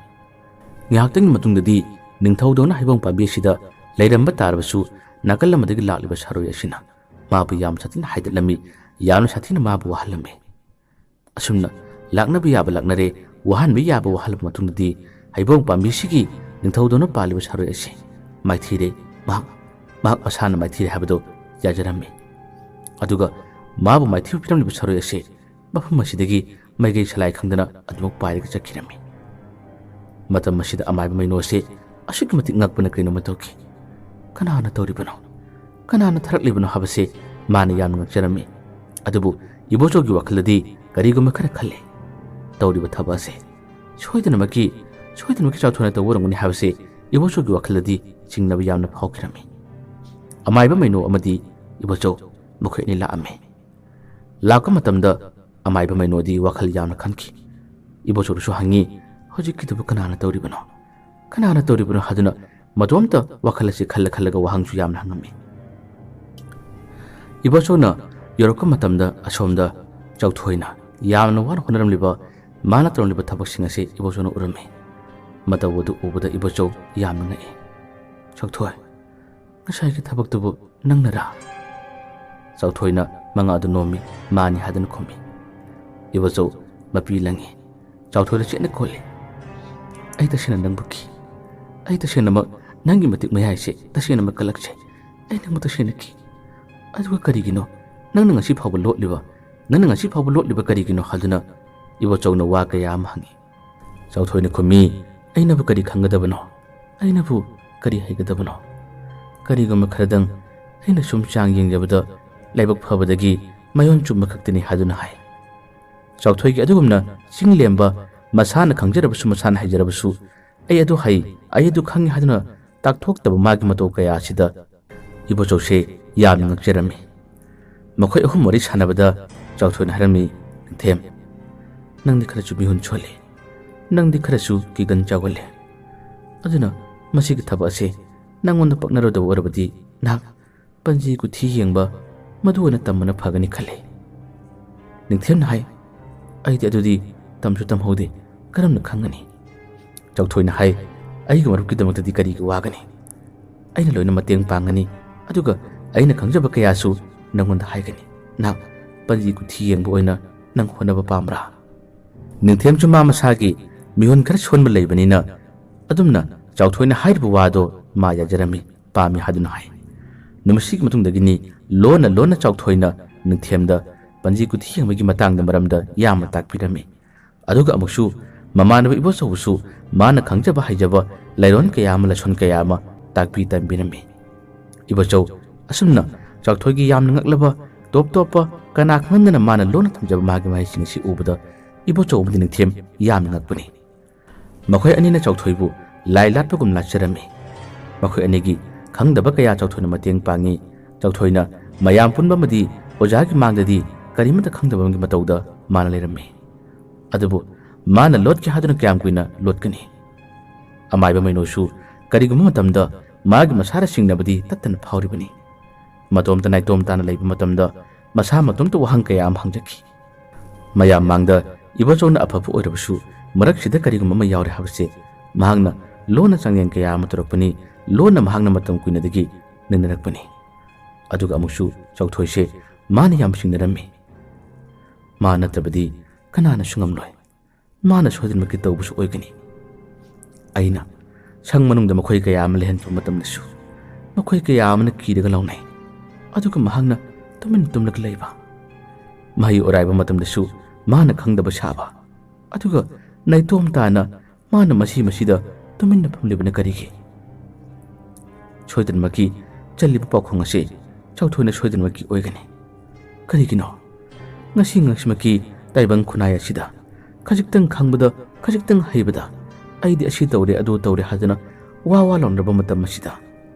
ꯉꯥꯏꯍꯥꯛꯇꯪꯒꯤ ꯃꯇꯨꯡꯗꯗꯤ ꯅꯤꯡꯊꯧꯗꯧꯅ ꯍꯩꯕꯣꯡ ꯄꯥꯝꯕꯤ ꯑꯁꯤꯗ ꯂꯩꯔꯝꯕ ꯇꯥꯔꯕꯁꯨ, ꯅꯥꯀꯜ ꯑꯃꯗꯒꯤ ꯂꯥꯛꯂꯤꯕ ꯁꯥꯔꯣꯏ ꯑꯁꯤꯅ ꯃꯥꯕꯨ ꯌꯥꯝ ꯁꯥꯊꯤꯅ ꯍꯥꯏꯗꯠꯂꯝꯃꯤ, ꯌꯥꯝꯅ ꯁꯥꯊꯤꯅ ꯃꯥꯕꯨ ꯋꯥꯍꯜꯂꯝꯃꯤ꯫ ꯑꯁꯨꯝꯅ ꯂꯥꯛꯅꯕ ꯌꯥꯕ ꯂꯥꯛꯅꯔꯦ, ꯋꯥꯍꯟꯕ ꯌꯥꯕ ꯋꯥꯍꯜꯂꯕ ꯃꯇꯨꯡꯗꯗꯤ, ꯍꯩꯕꯣꯡ ꯄꯥꯝꯕꯤꯁꯤꯒꯤ ꯅꯤꯡꯊꯧꯗꯧꯅ ꯄꯥꯜꯂꯤꯕ ꯁꯥꯔꯣꯏ ꯑꯁꯤ ꯃꯥꯏꯊꯤꯔꯦ꯫ ꯃꯍꯥꯛ, ꯃꯍꯥꯛ ꯃꯁꯥꯅ ꯃꯥꯏꯊꯤꯔꯦ ꯍꯥꯏꯕꯗꯨ ꯌꯥꯖꯔꯝꯃꯤ꯫ ꯑꯗꯨꯒ ꯃꯥꯕꯨ ꯃꯥꯏꯊꯤꯕ ꯄꯤꯔꯝꯂꯤꯕ ꯁꯥꯔꯣꯏ ꯑꯁꯤ ꯃꯐꯝ ꯑꯁꯤꯗꯒꯤ ꯃꯥꯏꯀꯩ ꯁꯂꯥꯏ ꯈꯪꯗꯅ ꯑꯗꯨꯃꯛ ꯄꯥꯏꯔꯒ ꯆꯠꯈꯤꯔꯝꯃꯤ꯫ ꯃꯇꯝ ꯑꯁꯤꯗ ꯑꯃꯥꯏꯕ ꯃꯩꯅꯣ ꯑꯁꯤ ꯑꯁꯨꯛꯀꯤ ꯃꯇꯤꯛ ꯉꯛꯄꯅ ꯀꯩꯅꯣꯝꯃ ꯇꯧꯈꯤ꯫ "ꯀꯅꯥꯅ ꯇꯧꯔꯤꯕꯅꯣ? ꯀꯅꯥꯅ ꯊꯥꯔꯛꯂꯤꯕꯅꯣ?" ꯍꯥꯏꯕꯁꯦ ꯃꯥꯅ ꯌꯥꯝꯅ ꯉꯛꯆꯔꯝꯃꯤ꯫ ꯑꯗꯨꯕꯨ ꯏꯕꯣꯆꯧꯒꯤ ꯋꯥꯈꯜꯗꯗꯤ ꯀꯔꯤꯒꯨꯝꯕ ꯈꯔ ꯈꯜꯂꯤ꯫ ꯇꯧꯔꯤꯕ ꯊꯕꯛ ꯑꯁꯦ ꯁꯣꯏꯗꯅꯃꯛꯀꯤ, ꯁꯣꯏꯗꯅꯃꯛꯀꯤ ꯆꯥꯎꯊꯣꯏꯅ ꯇꯧꯕ ꯑꯣꯏꯔꯝꯒꯅꯤ ꯍꯥꯏꯕꯁꯦ ꯏꯕꯣꯆꯧꯒꯤ ꯋꯥꯈꯜꯗꯗꯤ ꯆꯤꯡꯅꯕ ꯌꯥꯝꯅ ꯐꯥꯎꯈꯤꯔꯝꯃꯤ꯫ ꯑꯃꯥꯏꯕ ꯃꯩꯅꯣ ꯑꯃꯗꯤ ꯏꯕꯣꯆꯧ ꯃꯈꯣꯏ ꯑꯅꯤ ꯂꯥꯛꯑꯝꯃꯤ꯫ ꯂꯥꯛꯄ ꯃꯇꯝꯗ ꯑꯃꯥꯏꯕ ꯃꯩꯅꯣꯗꯤ ꯋꯥꯈꯜ ꯌꯥꯝꯅ ꯈꯟꯈꯤ꯫ ꯏꯕꯣꯆꯧꯗꯁꯨ ꯍꯪꯉꯤ, "ꯍꯧꯖꯤꯛꯀꯤꯗꯨꯕꯨ ꯀꯅꯥꯅ ꯇꯧꯔꯤꯕꯅꯣ? ꯀꯅꯥꯅ ꯇꯧꯔꯤꯕꯅꯣ?" ꯍꯥꯏꯗꯨꯅ ꯃꯇꯣꯝꯇ ꯋꯥꯈꯜ ꯑꯁꯤ ꯈꯜꯂ ꯈꯜꯂꯒ ꯋꯥꯍꯪꯁꯨ ꯌꯥꯝꯅ ꯍꯪꯉꯝꯃꯤ꯫ ꯏꯕꯣꯆꯧꯅ ꯌꯧꯔꯛꯄ ꯃꯇꯝꯗ ꯑꯁꯣꯝꯗ ꯆꯥꯎꯊꯣꯏꯅ ꯌꯥꯝꯅ ꯋꯥꯅ ꯍꯣꯠꯅꯔꯝꯂꯤꯕ, ꯃꯥꯅ ꯇꯧꯔꯝꯂꯤꯕ ꯊꯕꯛꯁꯤꯡ ꯑꯁꯤ ꯏꯕꯣꯆꯧꯅ ꯎꯔꯝꯃꯤ꯫ ꯃꯇꯧ ꯑꯗꯨ ꯎꯕꯗ ꯏꯕꯣꯆꯧ ꯌꯥꯝꯅ ꯉꯛꯏ꯫ "ꯆꯥꯎꯊꯣꯏ, ꯉꯁꯥꯏꯒꯤ ꯊꯕꯛꯇꯨꯕꯨ ꯅꯪꯅꯔꯥ?" ꯆꯥꯎꯊꯣꯏꯅ ꯃꯉꯥ ꯑꯗꯨ ꯅꯣꯝꯃꯤ, "ꯃꯥꯅꯤ" ꯍꯥꯏꯗꯨꯅ ꯈꯨꯝꯃꯤ꯫ ꯏꯕꯣꯆꯧ ꯃꯄꯤ ꯂꯪꯉꯤ꯫ ꯆꯥꯎꯊꯣꯏꯗ ꯆꯦꯠꯅ ꯀꯣꯜꯂꯤ꯫ "ꯑꯩ ꯇꯁꯦꯡꯅ ꯅꯪꯕꯨ ꯀꯤ꯫ ꯑꯩ ꯇꯁꯦꯡꯅꯃꯛ ꯅꯪꯒꯤ ꯃꯇꯤꯛ ꯃꯌꯥꯏꯁꯦ ꯇꯁꯦꯡꯅꯃꯛ ꯀꯜꯂꯛꯆꯩ꯫ ꯑꯩ ꯅꯪꯕꯨ ꯇꯁꯦꯡꯅ ꯀꯤ꯫ ꯑꯗꯨꯒ ꯀꯔꯤꯒꯤꯅꯣ ꯅꯪꯅ ꯉꯁꯤ ꯐꯥꯎꯕ ꯂꯣꯠꯂꯤꯕ? ꯅꯪꯅ ꯉꯁꯤ ꯐꯥꯎꯕ ꯂꯣꯠꯂꯤꯕ ꯀꯔꯤꯒꯤꯅꯣ?" ꯍꯥꯏꯗꯨꯅ ꯏꯕꯣꯆꯧꯅ ꯋꯥ ꯀꯌꯥ ꯑꯃ ꯍꯪꯉꯤ꯫ ꯆꯥꯎꯊꯣꯏꯅ ꯈꯨꯝꯃꯤ, "ꯑꯩꯅꯕꯨ ꯀꯔꯤ ꯈꯪꯒꯗꯕꯅꯣ? ꯑꯩꯅꯕꯨ ꯀꯔꯤ ꯍꯩꯒꯗꯕꯅꯣ? ꯀꯔꯤꯒꯨꯝꯕ ꯈꯔꯗꯪ ꯑꯩꯅ ꯁꯨꯝ ꯆꯥꯡ ꯌꯦꯡꯖꯕꯗ ꯂꯥꯏꯕꯛ ꯐꯕꯗꯒꯤ ꯃꯌꯣꯟ ꯆꯨꯝꯕ ꯈꯛꯇꯅꯤ" ꯍꯥꯏꯗꯨꯅ ꯍꯥꯏ꯫ ꯆꯥꯎꯊꯣꯏꯒꯤ ꯑꯗꯨꯒꯨꯝꯅ ꯆꯤꯡ ꯂꯦꯝꯕ, ꯃꯁꯥꯅ ꯈꯪꯖꯔꯕꯁꯨ ꯃꯁꯥꯅ ꯍꯩꯖꯔꯕꯁꯨ "ꯑꯩ ꯑꯗꯨ ꯍꯩ, ꯑꯩ ꯑꯗꯨ ꯈꯪꯉꯤ" ꯍꯥꯏꯗꯨꯅ ꯇꯥꯛꯊꯣꯛꯇꯕ ꯃꯥꯒꯤ ꯃꯇꯧ ꯀꯌꯥ ꯑꯁꯤꯗ ꯏꯕꯣꯆꯧꯁꯦ ꯌꯥꯝꯅ ꯉꯛꯆꯔꯝꯃꯤ꯫ ꯃꯈꯣꯏ ꯑꯍꯨꯝ ꯋꯥꯔꯤ ꯁꯥꯟꯅꯕꯗ ꯆꯥꯎꯊꯣꯏꯅ ꯍꯥꯏꯔꯝꯃꯤ, "ꯅꯤꯡꯊꯦꯝ, ꯅꯪꯗꯤ ꯈꯔꯁꯨ ꯃꯤꯍꯨꯟ ꯁꯣꯜꯂꯤ, ꯅꯪꯗꯤ ꯈꯔꯁꯨ ꯀꯤꯒꯟ ꯆꯥꯎꯒꯜꯂꯤ꯫ ꯑꯗꯨꯅ ꯃꯁꯤꯒꯤ ꯊꯕꯛ ꯑꯁꯦ ꯅꯪꯉꯣꯟꯗ ꯄꯛꯅꯔꯣꯏꯗꯕ ꯑꯣꯏꯔꯕꯗꯤ ꯅꯍꯥꯛ ꯄꯟꯖꯤ ꯀꯨꯊꯤ ꯌꯦꯡꯕ ꯃꯗꯨ ꯑꯣꯏꯅ ꯇꯝꯕꯅ ꯐꯒꯅꯤ ꯈꯜꯂꯤ꯫" ꯅꯤꯡꯊꯦꯝꯅ ꯍꯥꯏ, "ꯑꯩꯗꯤ ꯑꯗꯨꯗꯤ ꯇꯝꯁꯨ ꯇꯝꯍꯧꯗꯦ, ꯀꯔꯝꯅ ꯈꯪꯒꯅꯤ?" ꯆꯥꯎꯊꯣꯏꯅ ꯍꯥꯏ, "ꯑꯩꯒꯤ ꯃꯔꯨꯞꯀꯤꯗꯃꯛꯇꯗꯤ ꯀꯔꯤꯒꯤ ꯋꯥꯒꯅꯤ? ꯑꯩꯅ ꯂꯣꯏꯅ ꯃꯇꯦꯡ ꯄꯥꯡꯒꯅꯤ, ꯑꯗꯨꯒ ꯑꯩꯅ ꯈꯪꯖꯕ ꯀꯌꯥꯁꯨ ꯅꯪꯉꯣꯟꯗ ꯍꯥꯏꯒꯅꯤ꯫ ꯅꯍꯥꯛ ꯄꯟꯖꯤ ꯀꯨꯊꯤ ꯌꯦꯡꯕ ꯑꯣꯏꯅ ꯅꯪ ꯍꯣꯠꯅꯕ ꯄꯥꯝꯕ꯭ꯔꯥ?" ꯅꯤꯡꯊꯦꯝꯁꯨ ꯃꯥ ꯃꯁꯥꯒꯤ ꯃꯤꯍꯨꯟ ꯈꯔ ꯁꯣꯟꯕ ꯂꯩꯕꯅꯤꯅ ꯑꯗꯨꯝꯅ ꯆꯥꯎꯊꯣꯏꯅ ꯍꯥꯏꯔꯤꯕ ꯋꯥꯗꯣ ꯃꯥ ꯌꯥꯖꯔꯝꯃꯤ, ꯄꯥꯝꯃꯤ ꯍꯥꯏꯗꯨꯅ ꯍꯥꯏ꯫ ꯅꯨꯃꯤꯠꯁꯤꯒꯤ ꯃꯇꯨꯡꯗꯒꯤꯅꯤ ꯂꯣꯟꯅ ꯂꯣꯟꯅ ꯆꯥꯎꯊꯣꯏꯅ ꯅꯤꯡꯊꯦꯝꯗ ꯄꯟꯖꯤ ꯀꯨꯊꯤ ꯌꯦꯡꯕꯒꯤ ꯃꯇꯥꯡꯗ ꯃꯔꯝꯗ ꯌꯥꯝꯅ ꯇꯥꯛꯄꯤꯔꯝꯃꯤ꯫ ꯑꯗꯨꯒ ꯑꯃꯨꯛꯁꯨ ꯃꯃꯥꯟꯅꯕ ꯏꯕꯣꯆꯧꯕꯨꯁꯨ ꯃꯥꯅ ꯈꯪꯖꯕ ꯍꯩꯖꯕ ꯂꯥꯏꯔꯣꯟ ꯀꯌꯥ ꯑꯃ, ꯂꯥꯏꯁꯣꯟ ꯀꯌꯥ ꯑꯃ ꯇꯥꯛꯄꯤ ꯇꯝꯕꯤꯔꯝꯃꯤ꯫ ꯏꯕꯣꯆꯧ ꯑꯁꯨꯝꯅ ꯆꯥꯎꯊꯣꯏꯒꯤ ꯌꯥꯝꯅ ꯉꯛꯂꯕ, ꯇꯣꯞ ꯇꯣꯞꯄ, ꯀꯅꯥ ꯈꯪꯍꯟꯗꯅ ꯃꯥꯅ ꯂꯣꯟꯅ ꯊꯝꯖꯕ ꯃꯥꯒꯤ ꯃꯍꯩꯁꯤꯡ ꯑꯁꯤ ꯎꯕꯗ ꯏꯕꯣꯆꯧ ꯑꯃꯗꯤ ꯅꯤꯡꯊꯦꯝ ꯌꯥꯝꯅ ꯉꯛꯄꯅꯤ꯫ ꯃꯈꯣꯏ ꯑꯅꯤꯅ ꯆꯥꯎꯊꯣꯏꯕꯨ ꯂꯥꯏ ꯂꯥꯠꯄꯒꯨꯝ ꯂꯥꯠꯆꯔꯝꯃꯤ꯫ ꯃꯈꯣꯏ ꯑꯅꯤꯒꯤ ꯈꯪꯗꯕ ꯀꯌꯥ ꯆꯥꯎꯊꯣꯏꯅ ꯃꯇꯦꯡ ꯄꯥꯡꯉꯤ꯫ ꯆꯥꯎꯊꯣꯏꯅ ꯃꯌꯥꯝ ꯄꯨꯟꯕ ꯑꯃꯗꯤ ꯑꯣꯖꯥꯒꯤ ꯃꯥꯡꯗꯗꯤ ꯀꯔꯤꯃꯠꯇ ꯈꯪꯗꯕ ꯑꯃꯒꯤ ꯃꯇꯧꯗ ꯃꯥꯅ ꯂꯩꯔꯝꯃꯤ꯫ ꯑꯗꯨꯕꯨ ꯃꯥꯅ ꯂꯣꯠꯀꯦ ꯍꯥꯏꯗꯨꯅ ꯀꯌꯥꯝ ꯀꯨꯏꯅ ꯂꯣꯠꯀꯅꯤ? ꯑꯃꯥꯏꯕ ꯃꯩꯅꯣꯁꯨ ꯀꯔꯤꯒꯨꯝꯕ ꯃꯇꯝꯗ ꯃꯥꯒꯤ ꯃꯁꯥꯔ ꯆꯤꯡꯅꯕꯗꯤ ꯇꯠꯇꯅ ꯐꯥꯎꯔꯤꯕꯅꯤ꯫ ꯃꯇꯣꯝꯇ ꯅꯥꯏꯇꯣꯝ ꯇꯥꯅ ꯂꯩꯕ ꯃꯇꯝꯗ ꯃꯁꯥ ꯃꯇꯣꯝꯇ ꯋꯥꯍꯪ ꯀꯌꯥ ꯑꯃ ꯍꯪꯖꯈꯤ꯫ ꯃꯌꯥꯝ ꯃꯥꯡꯗ ꯏꯕꯣꯆꯧꯅ ꯑꯐꯕ ꯑꯣꯏꯔꯕꯁꯨ ꯃꯔꯛꯁꯤꯗ ꯀꯔꯤꯒꯨꯝꯕ ꯑꯃ ꯌꯥꯎꯔꯦ ꯍꯥꯏꯕꯁꯦ ꯃꯍꯥꯛꯅ ꯂꯣꯟꯅ ꯆꯥꯡꯌꯦꯡ ꯀꯌꯥ ꯑꯃ ꯇꯧꯔꯛꯄꯅꯤ, ꯂꯣꯟꯅ ꯃꯍꯥꯛꯅ ꯃꯇꯝ ꯀꯨꯏꯅꯗꯒꯤ ꯅꯩꯅꯔꯛꯄꯅꯤ꯫ ꯑꯗꯨꯒ ꯑꯃꯨꯛꯁꯨ ꯆꯥꯎꯊꯣꯏꯁꯦ ꯃꯥꯅ ꯌꯥꯝ ꯆꯤꯡꯅꯔꯝꯃꯤ꯫ ꯃꯥ ꯅꯠꯇ꯭ꯔꯕꯗꯤ ꯀꯅꯥꯅꯁꯨ ꯉꯝꯂꯣꯏ꯫ ꯃꯥꯅ ꯁꯣꯏꯗꯅꯃꯛꯀꯤ ꯇꯧꯕꯁꯨ ꯑꯣꯏꯒꯅꯤ꯫ ꯑꯩꯅ ꯁꯪ ꯃꯅꯨꯡꯗ ꯃꯈꯣꯏ ꯀꯌꯥ ꯑꯃ ꯂꯩꯍꯟꯕ ꯃꯇꯝꯗꯁꯨ ꯃꯈꯣꯏ ꯀꯌꯥ ꯑꯃꯅ ꯀꯤꯔꯒ ꯂꯥꯎꯅꯩ꯫ ꯑꯗꯨꯒ ꯃꯍꯥꯛꯅ ꯇꯨꯃꯤꯟ ꯇꯨꯝꯂꯒ ꯂꯩꯕ꯫ ꯃꯍꯩ ꯑꯣꯔꯥꯏꯕ ꯃꯇꯝꯗꯁꯨ ꯃꯥꯅ ꯈꯪꯗꯕ ꯁꯥꯕ꯫ ꯑꯗꯨꯒ ꯅꯥꯏꯇꯣꯝ ꯇꯥꯅ ꯃꯥꯅ ꯃꯁꯤ ꯃꯁꯤꯗ ꯇꯨꯃꯤꯟꯅ ꯐꯝꯂꯤꯕꯅ ꯀꯔꯤꯒꯤ? ꯁꯣꯏꯗꯅꯃꯛꯀꯤ ꯆꯜꯂꯤꯕ ꯄꯥꯎꯈꯣꯡ ꯑꯁꯤ ꯆꯥꯎꯊꯣꯏꯅ ꯁꯣꯏꯗꯅꯃꯛꯀꯤ ꯑꯣꯏꯒꯅꯤ꯫ ꯀꯔꯤꯒꯤꯅꯣ? ꯉꯁꯤ ꯉꯁꯤꯃꯛꯀꯤ ꯇꯥꯏꯕꯪ ꯈꯨꯟꯅꯥꯏ ꯑꯁꯤꯗ ꯈꯖꯤꯛꯇꯪ ꯈꯪꯕꯗ, ꯈꯖꯤꯛꯇꯪ ꯍꯩꯕꯗ ꯑꯩꯗꯤ ꯑꯁꯤ ꯇꯧꯔꯦ, ꯑꯗꯨ ꯇꯧꯔꯦ ꯍꯥꯏꯗꯅ ꯋꯥ ꯋꯥ ꯂꯥꯎꯅꯔꯕ ꯃꯇꯝ ꯑꯁꯤꯗ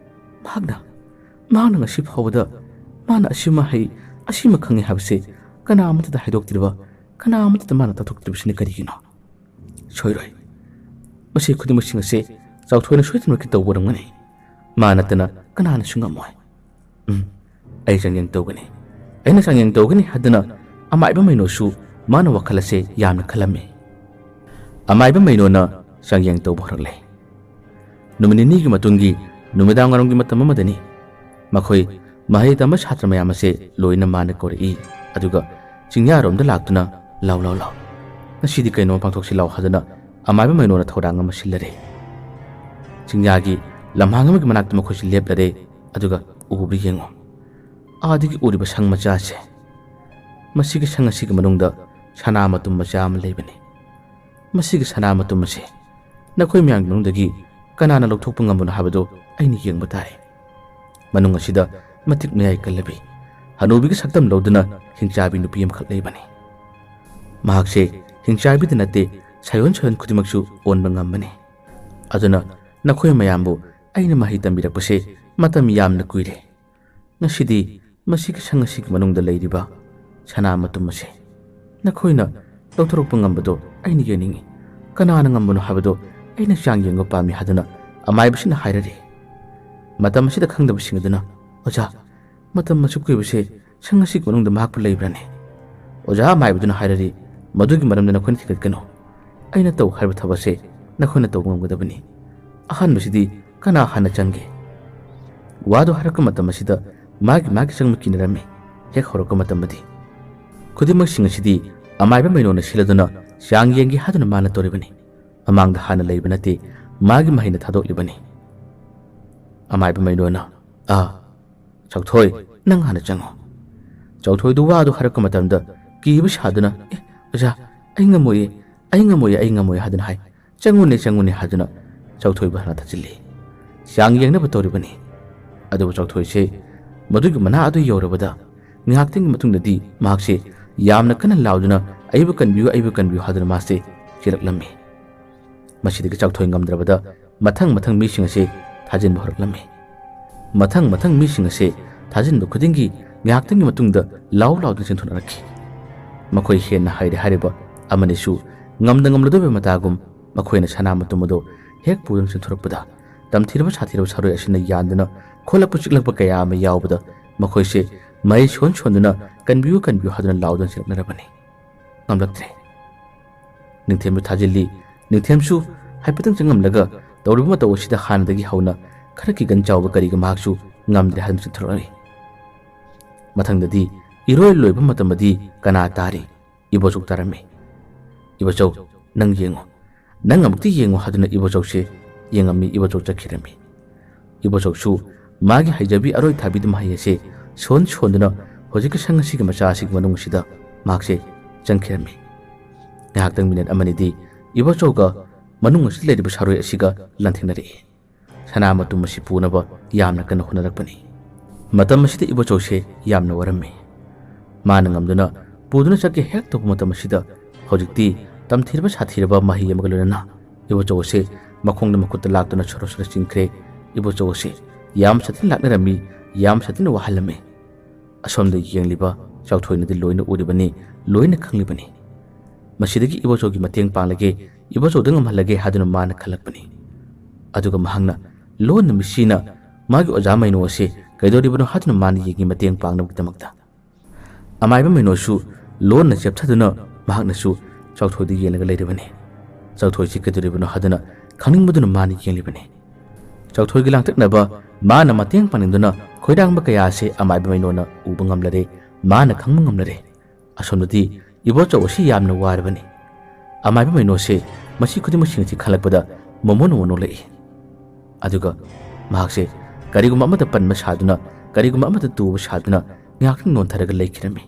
ꯃꯍꯥꯛꯅ, ꯃꯍꯥꯛꯅ ꯉꯁꯤ ꯐꯥꯎꯕꯗ ꯃꯥꯅ ꯑꯁꯤꯃ ꯍꯩ, ꯑꯁꯤꯃ ꯈꯪꯉꯤ ꯍꯥꯏꯕꯁꯦ ꯀꯅꯥ ꯑꯃꯠꯇꯗ ꯍꯥꯏꯗꯣꯛꯇ꯭ꯔꯤꯕ, ꯀꯅꯥ ꯑꯃꯠꯇꯗ ꯃꯥꯅ ꯇꯥꯛꯊꯣꯛꯇ꯭ꯔꯤꯕꯁꯤꯅ ꯀꯔꯤꯒꯤꯅꯣ? ꯁꯣꯏꯔꯣꯏ꯫ ꯃꯁꯤ ꯈꯨꯗꯤꯡꯃꯛꯁꯤꯡ ꯑꯁꯦ ꯆꯥꯎꯊꯣꯏꯅ ꯁꯣꯏꯗꯅꯃꯛꯀꯤ ꯇꯧꯕ ꯑꯣꯏꯔꯝꯒꯅꯤ꯫ ꯃꯥ ꯅꯠꯇꯅ ꯀꯅꯥꯅꯁꯨ ꯉꯝꯃꯣꯏ꯫ ꯎꯝ, ꯑꯩ ꯆꯥꯡꯌꯦꯡ ꯇꯧꯒꯅꯤ꯫ ꯑꯩꯅ ꯆꯥꯡꯌꯦꯡ ꯇꯧꯒꯅꯤ ꯍꯥꯏꯗꯨꯅ ꯑꯃꯥꯏꯕ ꯃꯩꯅꯣꯁꯨ ꯃꯥꯅ ꯋꯥꯈꯜ ꯑꯁꯦ ꯌꯥꯝꯅ ꯈꯜꯂꯝꯃꯤ꯫ ꯑꯃꯥꯏꯕ ꯃꯩꯅꯣꯅ ꯆꯥꯡꯌꯦꯡ ꯇꯧꯕ ꯍꯧꯔꯛꯂꯦ꯫ ꯅꯨꯃꯤꯠ ꯅꯤꯅꯤꯒꯤ ꯃꯇꯨꯡꯒꯤ ꯅꯨꯃꯤꯗꯥꯡ ꯋꯥꯏꯔꯝꯒꯤ ꯃꯇꯝ ꯑꯃꯗꯅꯤ꯫ ꯃꯈꯣꯏ ꯃꯍꯩ ꯇꯝꯕ ꯁꯥꯇ꯭ꯔ ꯃꯌꯥꯝ ꯑꯁꯦ ꯂꯣꯏꯅ ꯃꯥꯅ ꯀꯧꯔꯛꯏ꯫ ꯑꯗꯨꯒ ꯆꯤꯡꯌꯥꯔꯣꯝꯗ ꯂꯥꯛꯇꯨꯅ, "ꯂꯥꯎ, ꯂꯥꯎ, ꯂꯥꯎ, ꯉꯁꯤꯗꯤ ꯀꯩꯅꯣꯝ ꯄꯥꯡꯊꯣꯛꯁꯤ ꯂꯥꯎ" ꯍꯥꯏꯗꯨꯅ ꯑꯃꯥꯏꯕ ꯃꯩꯅꯣꯅ ꯊꯧꯔꯥꯡ ꯑꯃ ꯁꯤꯜꯂꯔꯦ꯫ ꯆꯤꯡꯌꯥꯒꯤ ꯂꯝꯍꯥꯡ ꯑꯃꯒꯤ ꯃꯅꯥꯛꯇ ꯃꯈꯣꯏꯁꯤ ꯂꯦꯞꯂꯔꯦ꯫ ꯑꯗꯨꯒ ꯎꯕ꯭ꯔꯥ ꯌꯦꯡꯉꯨ, ꯑꯥꯗꯒꯤ ꯎꯔꯤꯕ ꯁꯪ ꯃꯆꯥ ꯑꯁꯦ, ꯃꯁꯤꯒꯤ ꯁꯪ ꯑꯁꯤꯒꯤ ꯃꯅꯨꯡꯗ ꯁꯅꯥ ꯃꯇꯨꯝ ꯃꯆꯥ ꯑꯃ ꯂꯩꯕꯅꯤ꯫ ꯃꯁꯤꯒꯤ ꯁꯅꯥ ꯃꯇꯨꯝ ꯑꯁꯤ ꯅꯈꯣꯏ ꯃꯌꯥꯝꯒꯤ ꯃꯅꯨꯡꯗꯒꯤ ꯀꯅꯥꯅ ꯂꯧꯊꯣꯛꯄ ꯉꯝꯕꯅꯣ ꯍꯥꯏꯕꯗꯨ ꯑꯩꯅ ꯌꯦꯡꯕ ꯇꯥꯔꯦ꯫ ꯃꯅꯨꯡ ꯑꯁꯤꯗ ꯃꯇꯤꯛ ꯃꯌꯥꯏ ꯀꯜꯂꯕꯤ, ꯍꯅꯨꯕꯤꯒꯤ ꯁꯛꯇꯝ ꯂꯧꯗꯨꯅ ꯍꯤꯡꯆꯥꯕꯤ ꯅꯨꯄꯤ ꯑꯃꯈꯛ ꯂꯩꯕꯅꯤ꯫ ꯃꯍꯥꯛꯁꯦ ꯍꯤꯡꯆꯥꯕꯤꯗ ꯅꯠꯇꯦ, ꯁꯥꯌꯣꯟ ꯁꯥꯌꯣꯟ ꯈꯨꯗꯤꯡꯃꯛꯁꯨ ꯑꯣꯟꯕ ꯉꯝꯕꯅꯤ꯫ ꯑꯗꯨꯅ ꯅꯈꯣꯏ ꯃꯌꯥꯝꯕꯨ ꯑꯩꯅ ꯃꯍꯩ ꯇꯝꯕꯤꯔꯛꯄꯁꯦ ꯃꯇꯝ ꯌꯥꯝꯅ ꯀꯨꯏꯔꯦ꯫ ꯉꯁꯤꯗꯤ ꯃꯁꯤꯒꯤ ꯁꯪ ꯑꯁꯤꯒꯤ ꯃꯅꯨꯡꯗ ꯂꯩꯔꯤꯕ ꯁꯅꯥ ꯃꯇꯨꯝ ꯑꯁꯦ ꯅꯈꯣꯏꯅ ꯂꯧꯊꯣꯔꯛꯄ ꯉꯝꯕꯗꯣ ꯑꯩꯅ ꯌꯦꯡꯅꯤꯡꯏ꯫ ꯀꯅꯥꯅ ꯉꯝꯕꯅꯣ ꯍꯥꯏꯕꯗꯣ ꯑꯩꯅ ꯆꯥꯡ ꯌꯦꯡꯕ ꯄꯥꯝꯃꯤ ꯍꯥꯏꯗꯨꯅ ꯑꯃꯥꯏꯕꯁꯤꯅ ꯍꯥꯏꯔꯔꯤ꯫ ꯃꯇꯝ ꯑꯁꯤꯗ ꯈꯪꯗꯕꯁꯤꯡ ꯑꯗꯨꯅ, "ꯑꯣꯖꯥ, ꯃꯇꯝ ꯑꯁꯨꯛ ꯀꯨꯏꯕꯁꯦ ꯁꯪ ꯑꯁꯤꯒꯤ ꯃꯅꯨꯡꯗ ꯃꯍꯥꯛꯄꯨ ꯂꯩꯕ꯭ꯔꯥꯅꯦ?" ꯑꯣꯖꯥ ꯑꯃꯥꯏꯕꯗꯨꯅ ꯍꯥꯏꯔꯔꯤ, "ꯃꯗꯨꯒꯤ ꯃꯔꯝꯗ ꯅꯈꯣꯏꯅ ꯊꯤꯒꯠꯀꯅꯨ꯫ ꯑꯩꯅ ꯇꯧ ꯍꯥꯏꯕ ꯊꯕꯛꯁꯦ ꯅꯈꯣꯏꯅ ꯇꯧꯕ ꯉꯝꯒꯗꯕꯅꯤ꯫ ꯑꯍꯥꯟꯕꯁꯤꯗꯤ ꯀꯅꯥ ꯍꯥꯟꯅ ꯆꯪꯒꯦ?" ꯋꯥꯗꯨ ꯍꯥꯏꯔꯛꯄ ꯃꯇꯝ ꯑꯁꯤꯗ ꯃꯥꯒꯤ ꯃꯥꯒꯤ ꯆꯪꯕ ꯀꯤꯅꯔꯝꯃꯤ꯫ ꯍꯦꯛ ꯍꯧꯔꯛꯄ ꯃꯇꯝꯗꯗꯤ ꯈꯨꯗꯤꯡꯃꯛꯁꯤꯡ ꯑꯁꯤꯗꯤ ꯑꯃꯥꯏꯕ ꯃꯩꯅꯣꯅ ꯁꯤꯜꯂꯗꯨꯅ ꯆꯥꯡ ꯌꯦꯡꯒꯦ ꯍꯥꯏꯗꯨꯅ ꯃꯥꯅ ꯇꯧꯔꯤꯕꯅꯤ꯫ ꯃꯃꯥꯡꯗ ꯍꯥꯟꯅ ꯂꯩꯕ ꯅꯠꯇꯦ, ꯃꯥꯒꯤ ꯃꯍꯩꯅ ꯊꯥꯗꯣꯛꯂꯤꯕꯅꯤ꯫ ꯑꯃꯥꯏꯕ ꯃꯩꯅꯣꯅ, "ꯑꯥ, ꯆꯥꯎꯊꯣꯏ, ꯅꯪ ꯍꯥꯟꯅ ꯆꯪꯉꯨ꯫" ꯆꯥꯎꯊꯣꯏꯗꯨ ꯋꯥꯗꯨ ꯍꯥꯏꯔꯛꯄ ꯃꯇꯝꯗ ꯀꯤꯕ ꯁꯥꯗꯨꯅ, "ꯑꯦ, ꯑꯣꯖꯥ, ꯑꯩ ꯉꯝꯃꯣꯏꯌꯦ, ꯑꯩ ꯉꯝꯃꯣꯏꯌꯦ, ꯑꯩ ꯉꯝꯃꯣꯏꯌꯦ" ꯍꯥꯏꯗꯨꯅ ꯍꯥꯏ꯫ "ꯆꯪꯉꯨꯅꯦ, ꯆꯪꯉꯨꯅꯦ" ꯍꯥꯏꯗꯨꯅ ꯆꯥꯎꯊꯣꯏꯕꯨ ꯍꯥꯟꯅ ꯊꯥꯖꯤꯜꯂꯤ꯫ ꯆꯥꯡ ꯌꯦꯡꯅꯕ ꯇꯧꯔꯤꯕꯅꯤ꯫ ꯑꯗꯨꯕꯨ ꯆꯥꯎꯊꯣꯏꯁꯦ ꯃꯗꯨꯒꯤ ꯃꯅꯥ ꯑꯗꯨ ꯌꯧꯔꯕꯗ ꯉꯥꯏꯍꯥꯛꯇꯪꯒꯤ ꯃꯇꯨꯡꯗꯗꯤ ꯃꯍꯥꯛꯁꯦ ꯌꯥꯝꯅ ꯀꯟꯅ ꯂꯥꯎꯗꯨꯅ, "ꯑꯩꯕꯨ ꯀꯟꯕꯤꯌꯨ, ꯑꯩꯕꯨ ꯀꯟꯕꯤꯌꯨ" ꯍꯥꯏꯗꯨꯅ ꯃꯥꯁꯦ ꯆꯦꯜꯂꯛꯂꯝꯃꯤ꯫ ꯃꯁꯤꯗꯒꯤ ꯆꯥꯎꯊꯣꯏ ꯉꯝꯗ꯭ꯔꯕꯗ ꯃꯊꯪ ꯃꯊꯪ ꯃꯤꯁꯤꯡ ꯑꯁꯦ ꯊꯥꯖꯤꯟꯕ ꯍꯧꯔꯛꯂꯝꯃꯤ꯫ ꯃꯊꯪ ꯃꯊꯪ ꯃꯤꯁꯤꯡ ꯑꯁꯦ ꯊꯥꯖꯤꯟꯕ ꯈꯨꯗꯤꯡꯒꯤ ꯉꯥꯏꯍꯥꯛꯇꯪꯒꯤ ꯃꯇꯨꯡꯗ ꯂꯥꯎ ꯂꯥꯎꯗꯨꯅ ꯆꯦꯟꯊꯣꯔꯛꯈꯤ꯫ ꯃꯈꯣꯏ ꯍꯦꯟꯅ ꯍꯩꯔꯦ ꯍꯥꯏꯔꯤꯕ ꯑꯃꯅꯤꯁꯨ ꯉꯝꯗ ꯉꯝꯂꯗꯣꯏꯕ ꯃꯇꯥꯒꯨꯝ ꯃꯈꯣꯏꯅ ꯁꯅꯥ ꯃꯇꯨꯝ ꯑꯗꯨ ꯍꯦꯛ ꯄꯨꯗꯨꯅ ꯆꯦꯟꯊꯣꯔꯛꯄꯗ, ꯇꯝꯊꯤꯔꯕ ꯁꯥꯊꯤꯔꯕ ꯁꯥꯔꯣꯏ ꯑꯁꯤꯅ ꯌꯥꯟꯗꯨꯅ ꯈꯣꯠꯂꯛꯄ ꯆꯤꯛꯂꯛꯄ ꯀꯌꯥ ꯑꯃ ꯌꯥꯎꯕꯗ ꯃꯈꯣꯏꯁꯦ ꯃꯍꯩ ꯁꯣꯟ ꯁꯣꯟꯗꯨꯅ "ꯀꯟꯕꯤꯌꯨ, ꯀꯟꯕꯤꯌꯨ" ꯍꯥꯏꯗꯨꯅ ꯂꯥꯎꯗꯨꯅ ꯆꯦꯜꯂꯛꯅꯔꯕꯅꯤ꯫ ꯉꯝꯂꯛꯇ꯭ꯔꯦ꯫ ꯅꯤꯡꯊꯦꯝꯁꯨ ꯊꯥꯖꯤꯜꯂꯤ꯫ ꯅꯤꯡꯊꯦꯝꯁꯨ ꯍꯥꯏꯐꯦꯠꯇꯪ ꯆꯪꯉꯝꯂꯒ ꯇꯧꯔꯤꯕ ꯃꯇꯧ ꯑꯁꯤꯗ ꯍꯥꯟꯅꯗꯒꯤ ꯍꯧꯅ ꯈꯔ ꯀꯤꯒꯟ ꯆꯥꯎꯕ ꯀꯔꯤꯒ ꯃꯍꯥꯛꯁꯨ ꯉꯝꯗ꯭ꯔꯦ ꯍꯥꯏꯗꯨꯅ ꯆꯦꯟꯊꯣꯔꯛꯂꯝꯃꯤ꯫ ꯃꯊꯪꯗꯗꯤ ꯏꯔꯣꯏ ꯂꯣꯏꯕ ꯃꯇꯝꯗꯗꯤ ꯀꯅꯥ ꯇꯥꯔꯤ? ꯏꯕꯣꯆꯧ ꯇꯥꯔꯝꯃꯤ꯫ "ꯏꯕꯣꯆꯧ, ꯅꯪ ꯌꯦꯡꯉꯨ, ꯅꯪ ꯑꯃꯨꯛꯇ ꯌꯦꯡꯉꯨ" ꯍꯥꯏꯗꯨꯅ ꯏꯕꯣꯆꯧꯁꯦ ꯌꯦꯡꯉꯝꯃꯤ꯫ ꯏꯕꯣꯆꯧ ꯆꯠꯈꯤꯔꯝꯃꯤ꯫ ꯏꯕꯣꯆꯧꯁꯨ ꯃꯥꯒꯤ ꯍꯩꯖꯕꯤ ꯑꯔꯣꯏ ꯊꯥꯕꯤꯗ ꯃꯍꯩ ꯑꯁꯦ ꯁꯣꯟ ꯁꯣꯟꯗꯨꯅ ꯍꯧꯖꯤꯛꯀꯤ ꯁꯪ ꯑꯁꯤꯒꯤ ꯃꯆꯥ ꯑꯁꯤꯒꯤ ꯃꯅꯨꯡ ꯑꯁꯤꯗ ꯃꯍꯥꯛꯁꯦ ꯆꯪꯈꯤꯔꯝꯃꯤ꯫ ꯉꯥꯏꯍꯥꯛꯇꯪ ꯃꯤꯅꯤꯠ ꯑꯃꯅꯤꯗꯤ ꯏꯕꯣꯆꯧꯒ ꯃꯅꯨꯡ ꯑꯁꯤꯗ ꯂꯩꯔꯤꯕ ꯁꯥꯔꯣꯏ ꯑꯁꯤꯒ ꯂꯥꯟꯊꯦꯡꯅꯔꯛꯏ꯫ ꯁꯅꯥ ꯃꯇꯨꯝ ꯑꯁꯤ ꯄꯨꯅꯕ ꯌꯥꯝꯅ ꯀꯟꯅ ꯍꯣꯠꯅꯔꯛꯄꯅꯤ꯫ ꯃꯇꯝ ꯑꯁꯤꯗ ꯏꯕꯣꯆꯧꯁꯦ ꯌꯥꯝꯅ ꯋꯥꯔꯝꯃꯤ꯫ ꯃꯥꯅ ꯉꯝꯗꯨꯅ ꯄꯨꯗꯨꯅ ꯆꯠꯀꯦ ꯍꯦꯛ ꯇꯧꯕ ꯃꯇꯝ ꯑꯁꯤꯗ ꯍꯧꯖꯤꯛꯇꯤ ꯇꯝꯊꯤꯔꯕ ꯁꯥꯊꯤꯔꯕ ꯃꯍꯩ ꯑꯃꯒ ꯂꯣꯏꯅꯅ ꯏꯕꯣꯆꯧ ꯑꯁꯦ ꯃꯈꯣꯡꯗ ꯃꯈꯨꯠꯇ ꯂꯥꯛꯇꯨꯅ ꯁꯣꯔꯣ ꯁꯣꯔꯣ ꯆꯤꯡꯈ꯭ꯔꯦ꯫ ꯏꯕꯣꯆꯧ ꯑꯁꯦ ꯌꯥꯝ ꯁꯥꯊꯤꯅ ꯂꯥꯛꯅꯔꯝꯃꯤ, ꯌꯥꯝ ꯁꯥꯊꯤꯅ ꯋꯥꯍꯜꯂꯝꯃꯤ꯫ ꯑꯁꯣꯝꯗ ꯌꯦꯡꯂꯤꯕ ꯆꯥꯎꯊꯣꯏꯅꯗꯤ ꯂꯣꯏꯅ ꯎꯔꯤꯕꯅꯤ, ꯂꯣꯏꯅ ꯈꯪꯂꯤꯕꯅꯤ꯫ ꯃꯁꯤꯗꯒꯤ ꯏꯕꯣꯆꯧꯒꯤ ꯃꯇꯦꯡ ꯄꯥꯡꯂꯒꯦ, ꯏꯕꯣꯆꯧꯗ ꯉꯝꯍꯜꯂꯒꯦ ꯍꯥꯏꯗꯨꯅ ꯃꯥꯅ ꯈꯜꯂꯛꯄꯅꯤ꯫ ꯑꯗꯨꯒ ꯃꯍꯥꯛꯅ ꯂꯣꯟꯅ ꯃꯤꯁꯤꯅ ꯃꯥꯒꯤ ꯑꯣꯖꯥ ꯃꯩꯅꯣ ꯑꯁꯤ ꯀꯩꯗꯧꯔꯤꯕꯅꯣ ꯍꯥꯏꯗꯨꯅ ꯃꯥꯅ ꯌꯦꯡꯉꯤ ꯃꯇꯦꯡ ꯄꯥꯡꯅꯕꯒꯤꯗꯃꯛꯇ꯫ ꯑꯃꯥꯏꯕ ꯃꯩꯅꯣꯁꯨ ꯂꯣꯟꯅ ꯆꯦꯞꯊꯗꯨꯅ ꯃꯍꯥꯛꯅꯁꯨ ꯆꯥꯎꯊꯣꯏꯗ ꯌꯦꯡꯂꯒ ꯂꯩꯔꯤꯕꯅꯤ꯫ ꯆꯥꯎꯊꯣꯏꯁꯤ ꯀꯩꯗꯧꯔꯤꯕꯅꯣ ꯍꯥꯏꯗꯨꯅ ꯈꯪꯅꯤꯡꯕꯗꯨꯅ ꯃꯥꯅ ꯌꯦꯡꯂꯤꯕꯅꯤ꯫ ꯆꯥꯎꯊꯣꯏꯒꯤ ꯂꯥꯡꯇꯛꯅꯕ ꯃꯥꯅ ꯃꯇꯦꯡ ꯄꯥꯡꯅꯤꯡꯗꯨꯅ ꯈꯣꯏꯔꯥꯡꯕ ꯀꯌꯥ ꯑꯁꯤ ꯑꯃꯥꯏꯕ ꯃꯩꯅꯣꯅ ꯎꯕ ꯉꯝꯂꯔꯦ, ꯃꯥꯅ ꯈꯪꯕ ꯉꯝꯂꯔꯦ꯫ ꯑꯁꯣꯝꯗꯗꯤ ꯏꯕꯣꯆꯧ ꯑꯁꯤ ꯌꯥꯝꯅ ꯋꯥꯔꯕꯅꯤ꯫ ꯑꯃꯥꯏꯕ ꯃꯩꯅꯣꯁꯦ ꯃꯁꯤ ꯈꯨꯗꯤꯡꯃꯛꯁꯤꯡ ꯑꯁꯤ ꯈꯜꯂꯛꯄꯗ ꯃꯣꯃꯣꯟ ꯑꯃ ꯅꯣꯛꯂꯛꯏ꯫ ꯑꯗꯨꯒ ꯃꯍꯥꯛꯁꯦ ꯀꯔꯤꯒꯨꯝꯕ ꯑꯃꯗ ꯄꯟꯕ ꯁꯥꯗꯨꯅ, ꯀꯔꯤꯒꯨꯝꯕ ꯑꯃꯗ ꯇꯨꯕ ꯁꯥꯗꯨꯅ ꯉꯥꯏꯍꯥꯛꯇꯪ ꯅꯣꯟꯊꯔꯒ ꯂꯩꯈꯤꯔꯝꯃꯤ꯫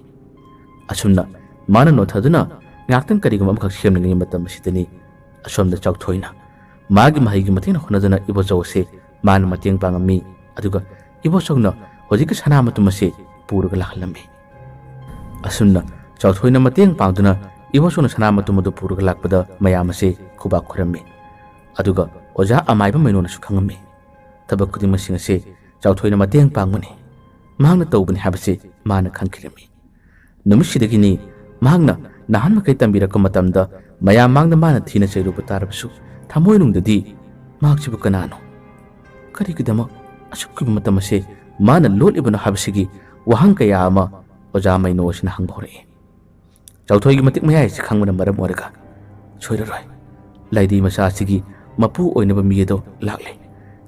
ꯑꯁꯨꯝꯅ ꯃꯥꯅ ꯅꯣꯟꯊꯗꯨꯅ ꯉꯥꯏꯍꯥꯛꯇꯪ ꯀꯔꯤꯒꯨꯝꯕ ꯑꯃꯈꯛ ꯁꯦꯝꯂꯤꯉꯩ ꯃꯇꯝ ꯑꯁꯤꯗꯅꯤ ꯑꯁꯣꯝꯗ ꯆꯥꯎꯊꯣꯏꯅ ꯃꯥꯒꯤ ꯃꯍꯩꯒꯤ ꯃꯇꯦꯡꯅ ꯍꯣꯠꯅꯗꯨꯅ ꯏꯕꯣꯆꯧ ꯑꯁꯦ ꯃꯥꯅ ꯃꯇꯦꯡ ꯄꯥꯡꯉꯝꯃꯤ꯫ ꯑꯗꯨꯒ ꯏꯕꯣꯆꯧꯅ ꯍꯧꯖꯤꯛꯀꯤ ꯁꯅꯥ ꯃꯇꯨꯝ ꯑꯁꯤ ꯄꯨꯔꯒ ꯂꯥꯛꯍꯜꯂꯝꯃꯤ꯫ ꯑꯁꯨꯝꯅ ꯆꯥꯎꯊꯣꯏꯅ ꯃꯇꯦꯡ ꯄꯥꯡꯗꯨꯅ ꯏꯕꯣꯆꯧꯅ ꯁꯅꯥ ꯃꯇꯨꯝ ꯑꯗꯨ ꯄꯨꯔꯒ ꯂꯥꯛꯄꯗ ꯃꯌꯥꯝ ꯑꯁꯤ ꯈꯨꯕꯥꯛ ꯈꯨꯔꯝꯃꯤ꯫ ꯑꯗꯨꯒ ꯑꯣꯖꯥ ꯑꯃꯥꯏꯕ ꯃꯩꯅꯣꯅꯁꯨ ꯈꯪꯉꯝꯃꯤ꯫ ꯊꯕꯛ ꯈꯨꯗꯤꯡꯃꯛꯁꯤꯡ ꯑꯁꯤ ꯆꯥꯎꯊꯣꯏꯅ ꯃꯇꯦꯡ ꯄꯥꯡꯕꯅꯤ, ꯃꯍꯥꯛꯅ ꯇꯧꯕꯅꯤ ꯍꯥꯏꯕꯁꯤ ꯃꯥꯅ ꯈꯪꯈꯤꯔꯝꯃꯤ꯫ ꯅꯨꯃꯤꯠꯁꯤꯗꯒꯤꯅꯤ ꯃꯍꯥꯛꯅ ꯅꯍꯥꯟ ꯃꯈꯩ ꯇꯝꯕꯤꯔꯛꯄ ꯃꯇꯝꯗ ꯃꯌꯥꯝ ꯃꯥꯡꯗ ꯃꯥꯅ ꯊꯤꯅ ꯆꯩꯔꯨꯕ ꯇꯥꯔꯕꯁꯨ, ꯊꯃꯣꯏꯅꯨꯡꯗꯗꯤ ꯃꯍꯥꯛꯁꯤꯕꯨ ꯀꯅꯥꯅꯣ? ꯀꯔꯤꯒꯤꯗꯃꯛ ꯑꯁꯨꯛ ꯀꯨꯏꯕ ꯃꯇꯝ ꯑꯁꯤ ꯃꯥꯅ ꯂꯣꯠꯂꯤꯕꯅꯣ ꯍꯥꯏꯕꯁꯤꯒꯤ ꯋꯥꯍꯪ ꯀꯌꯥ ꯑꯃ ꯑꯣꯖꯥ ꯃꯩꯅꯣ ꯑꯁꯤꯅ ꯍꯪꯕ ꯍꯧꯔꯛꯏ꯫ ꯆꯥꯎꯊꯣꯏꯒꯤ ꯃꯇꯤꯛ ꯃꯌꯥꯏ ꯑꯁꯤ ꯈꯪꯕꯅ ꯃꯔꯝ ꯑꯣꯏꯔꯒ, "ꯁꯣꯏꯔꯔꯣꯏ, ꯂꯩꯗꯤ ꯃꯆꯥ ꯑꯁꯤꯒꯤ ꯃꯄꯨ ꯑꯣꯏꯅꯕ ꯃꯤ ꯑꯗꯣ ꯂꯥꯛꯂꯦ꯫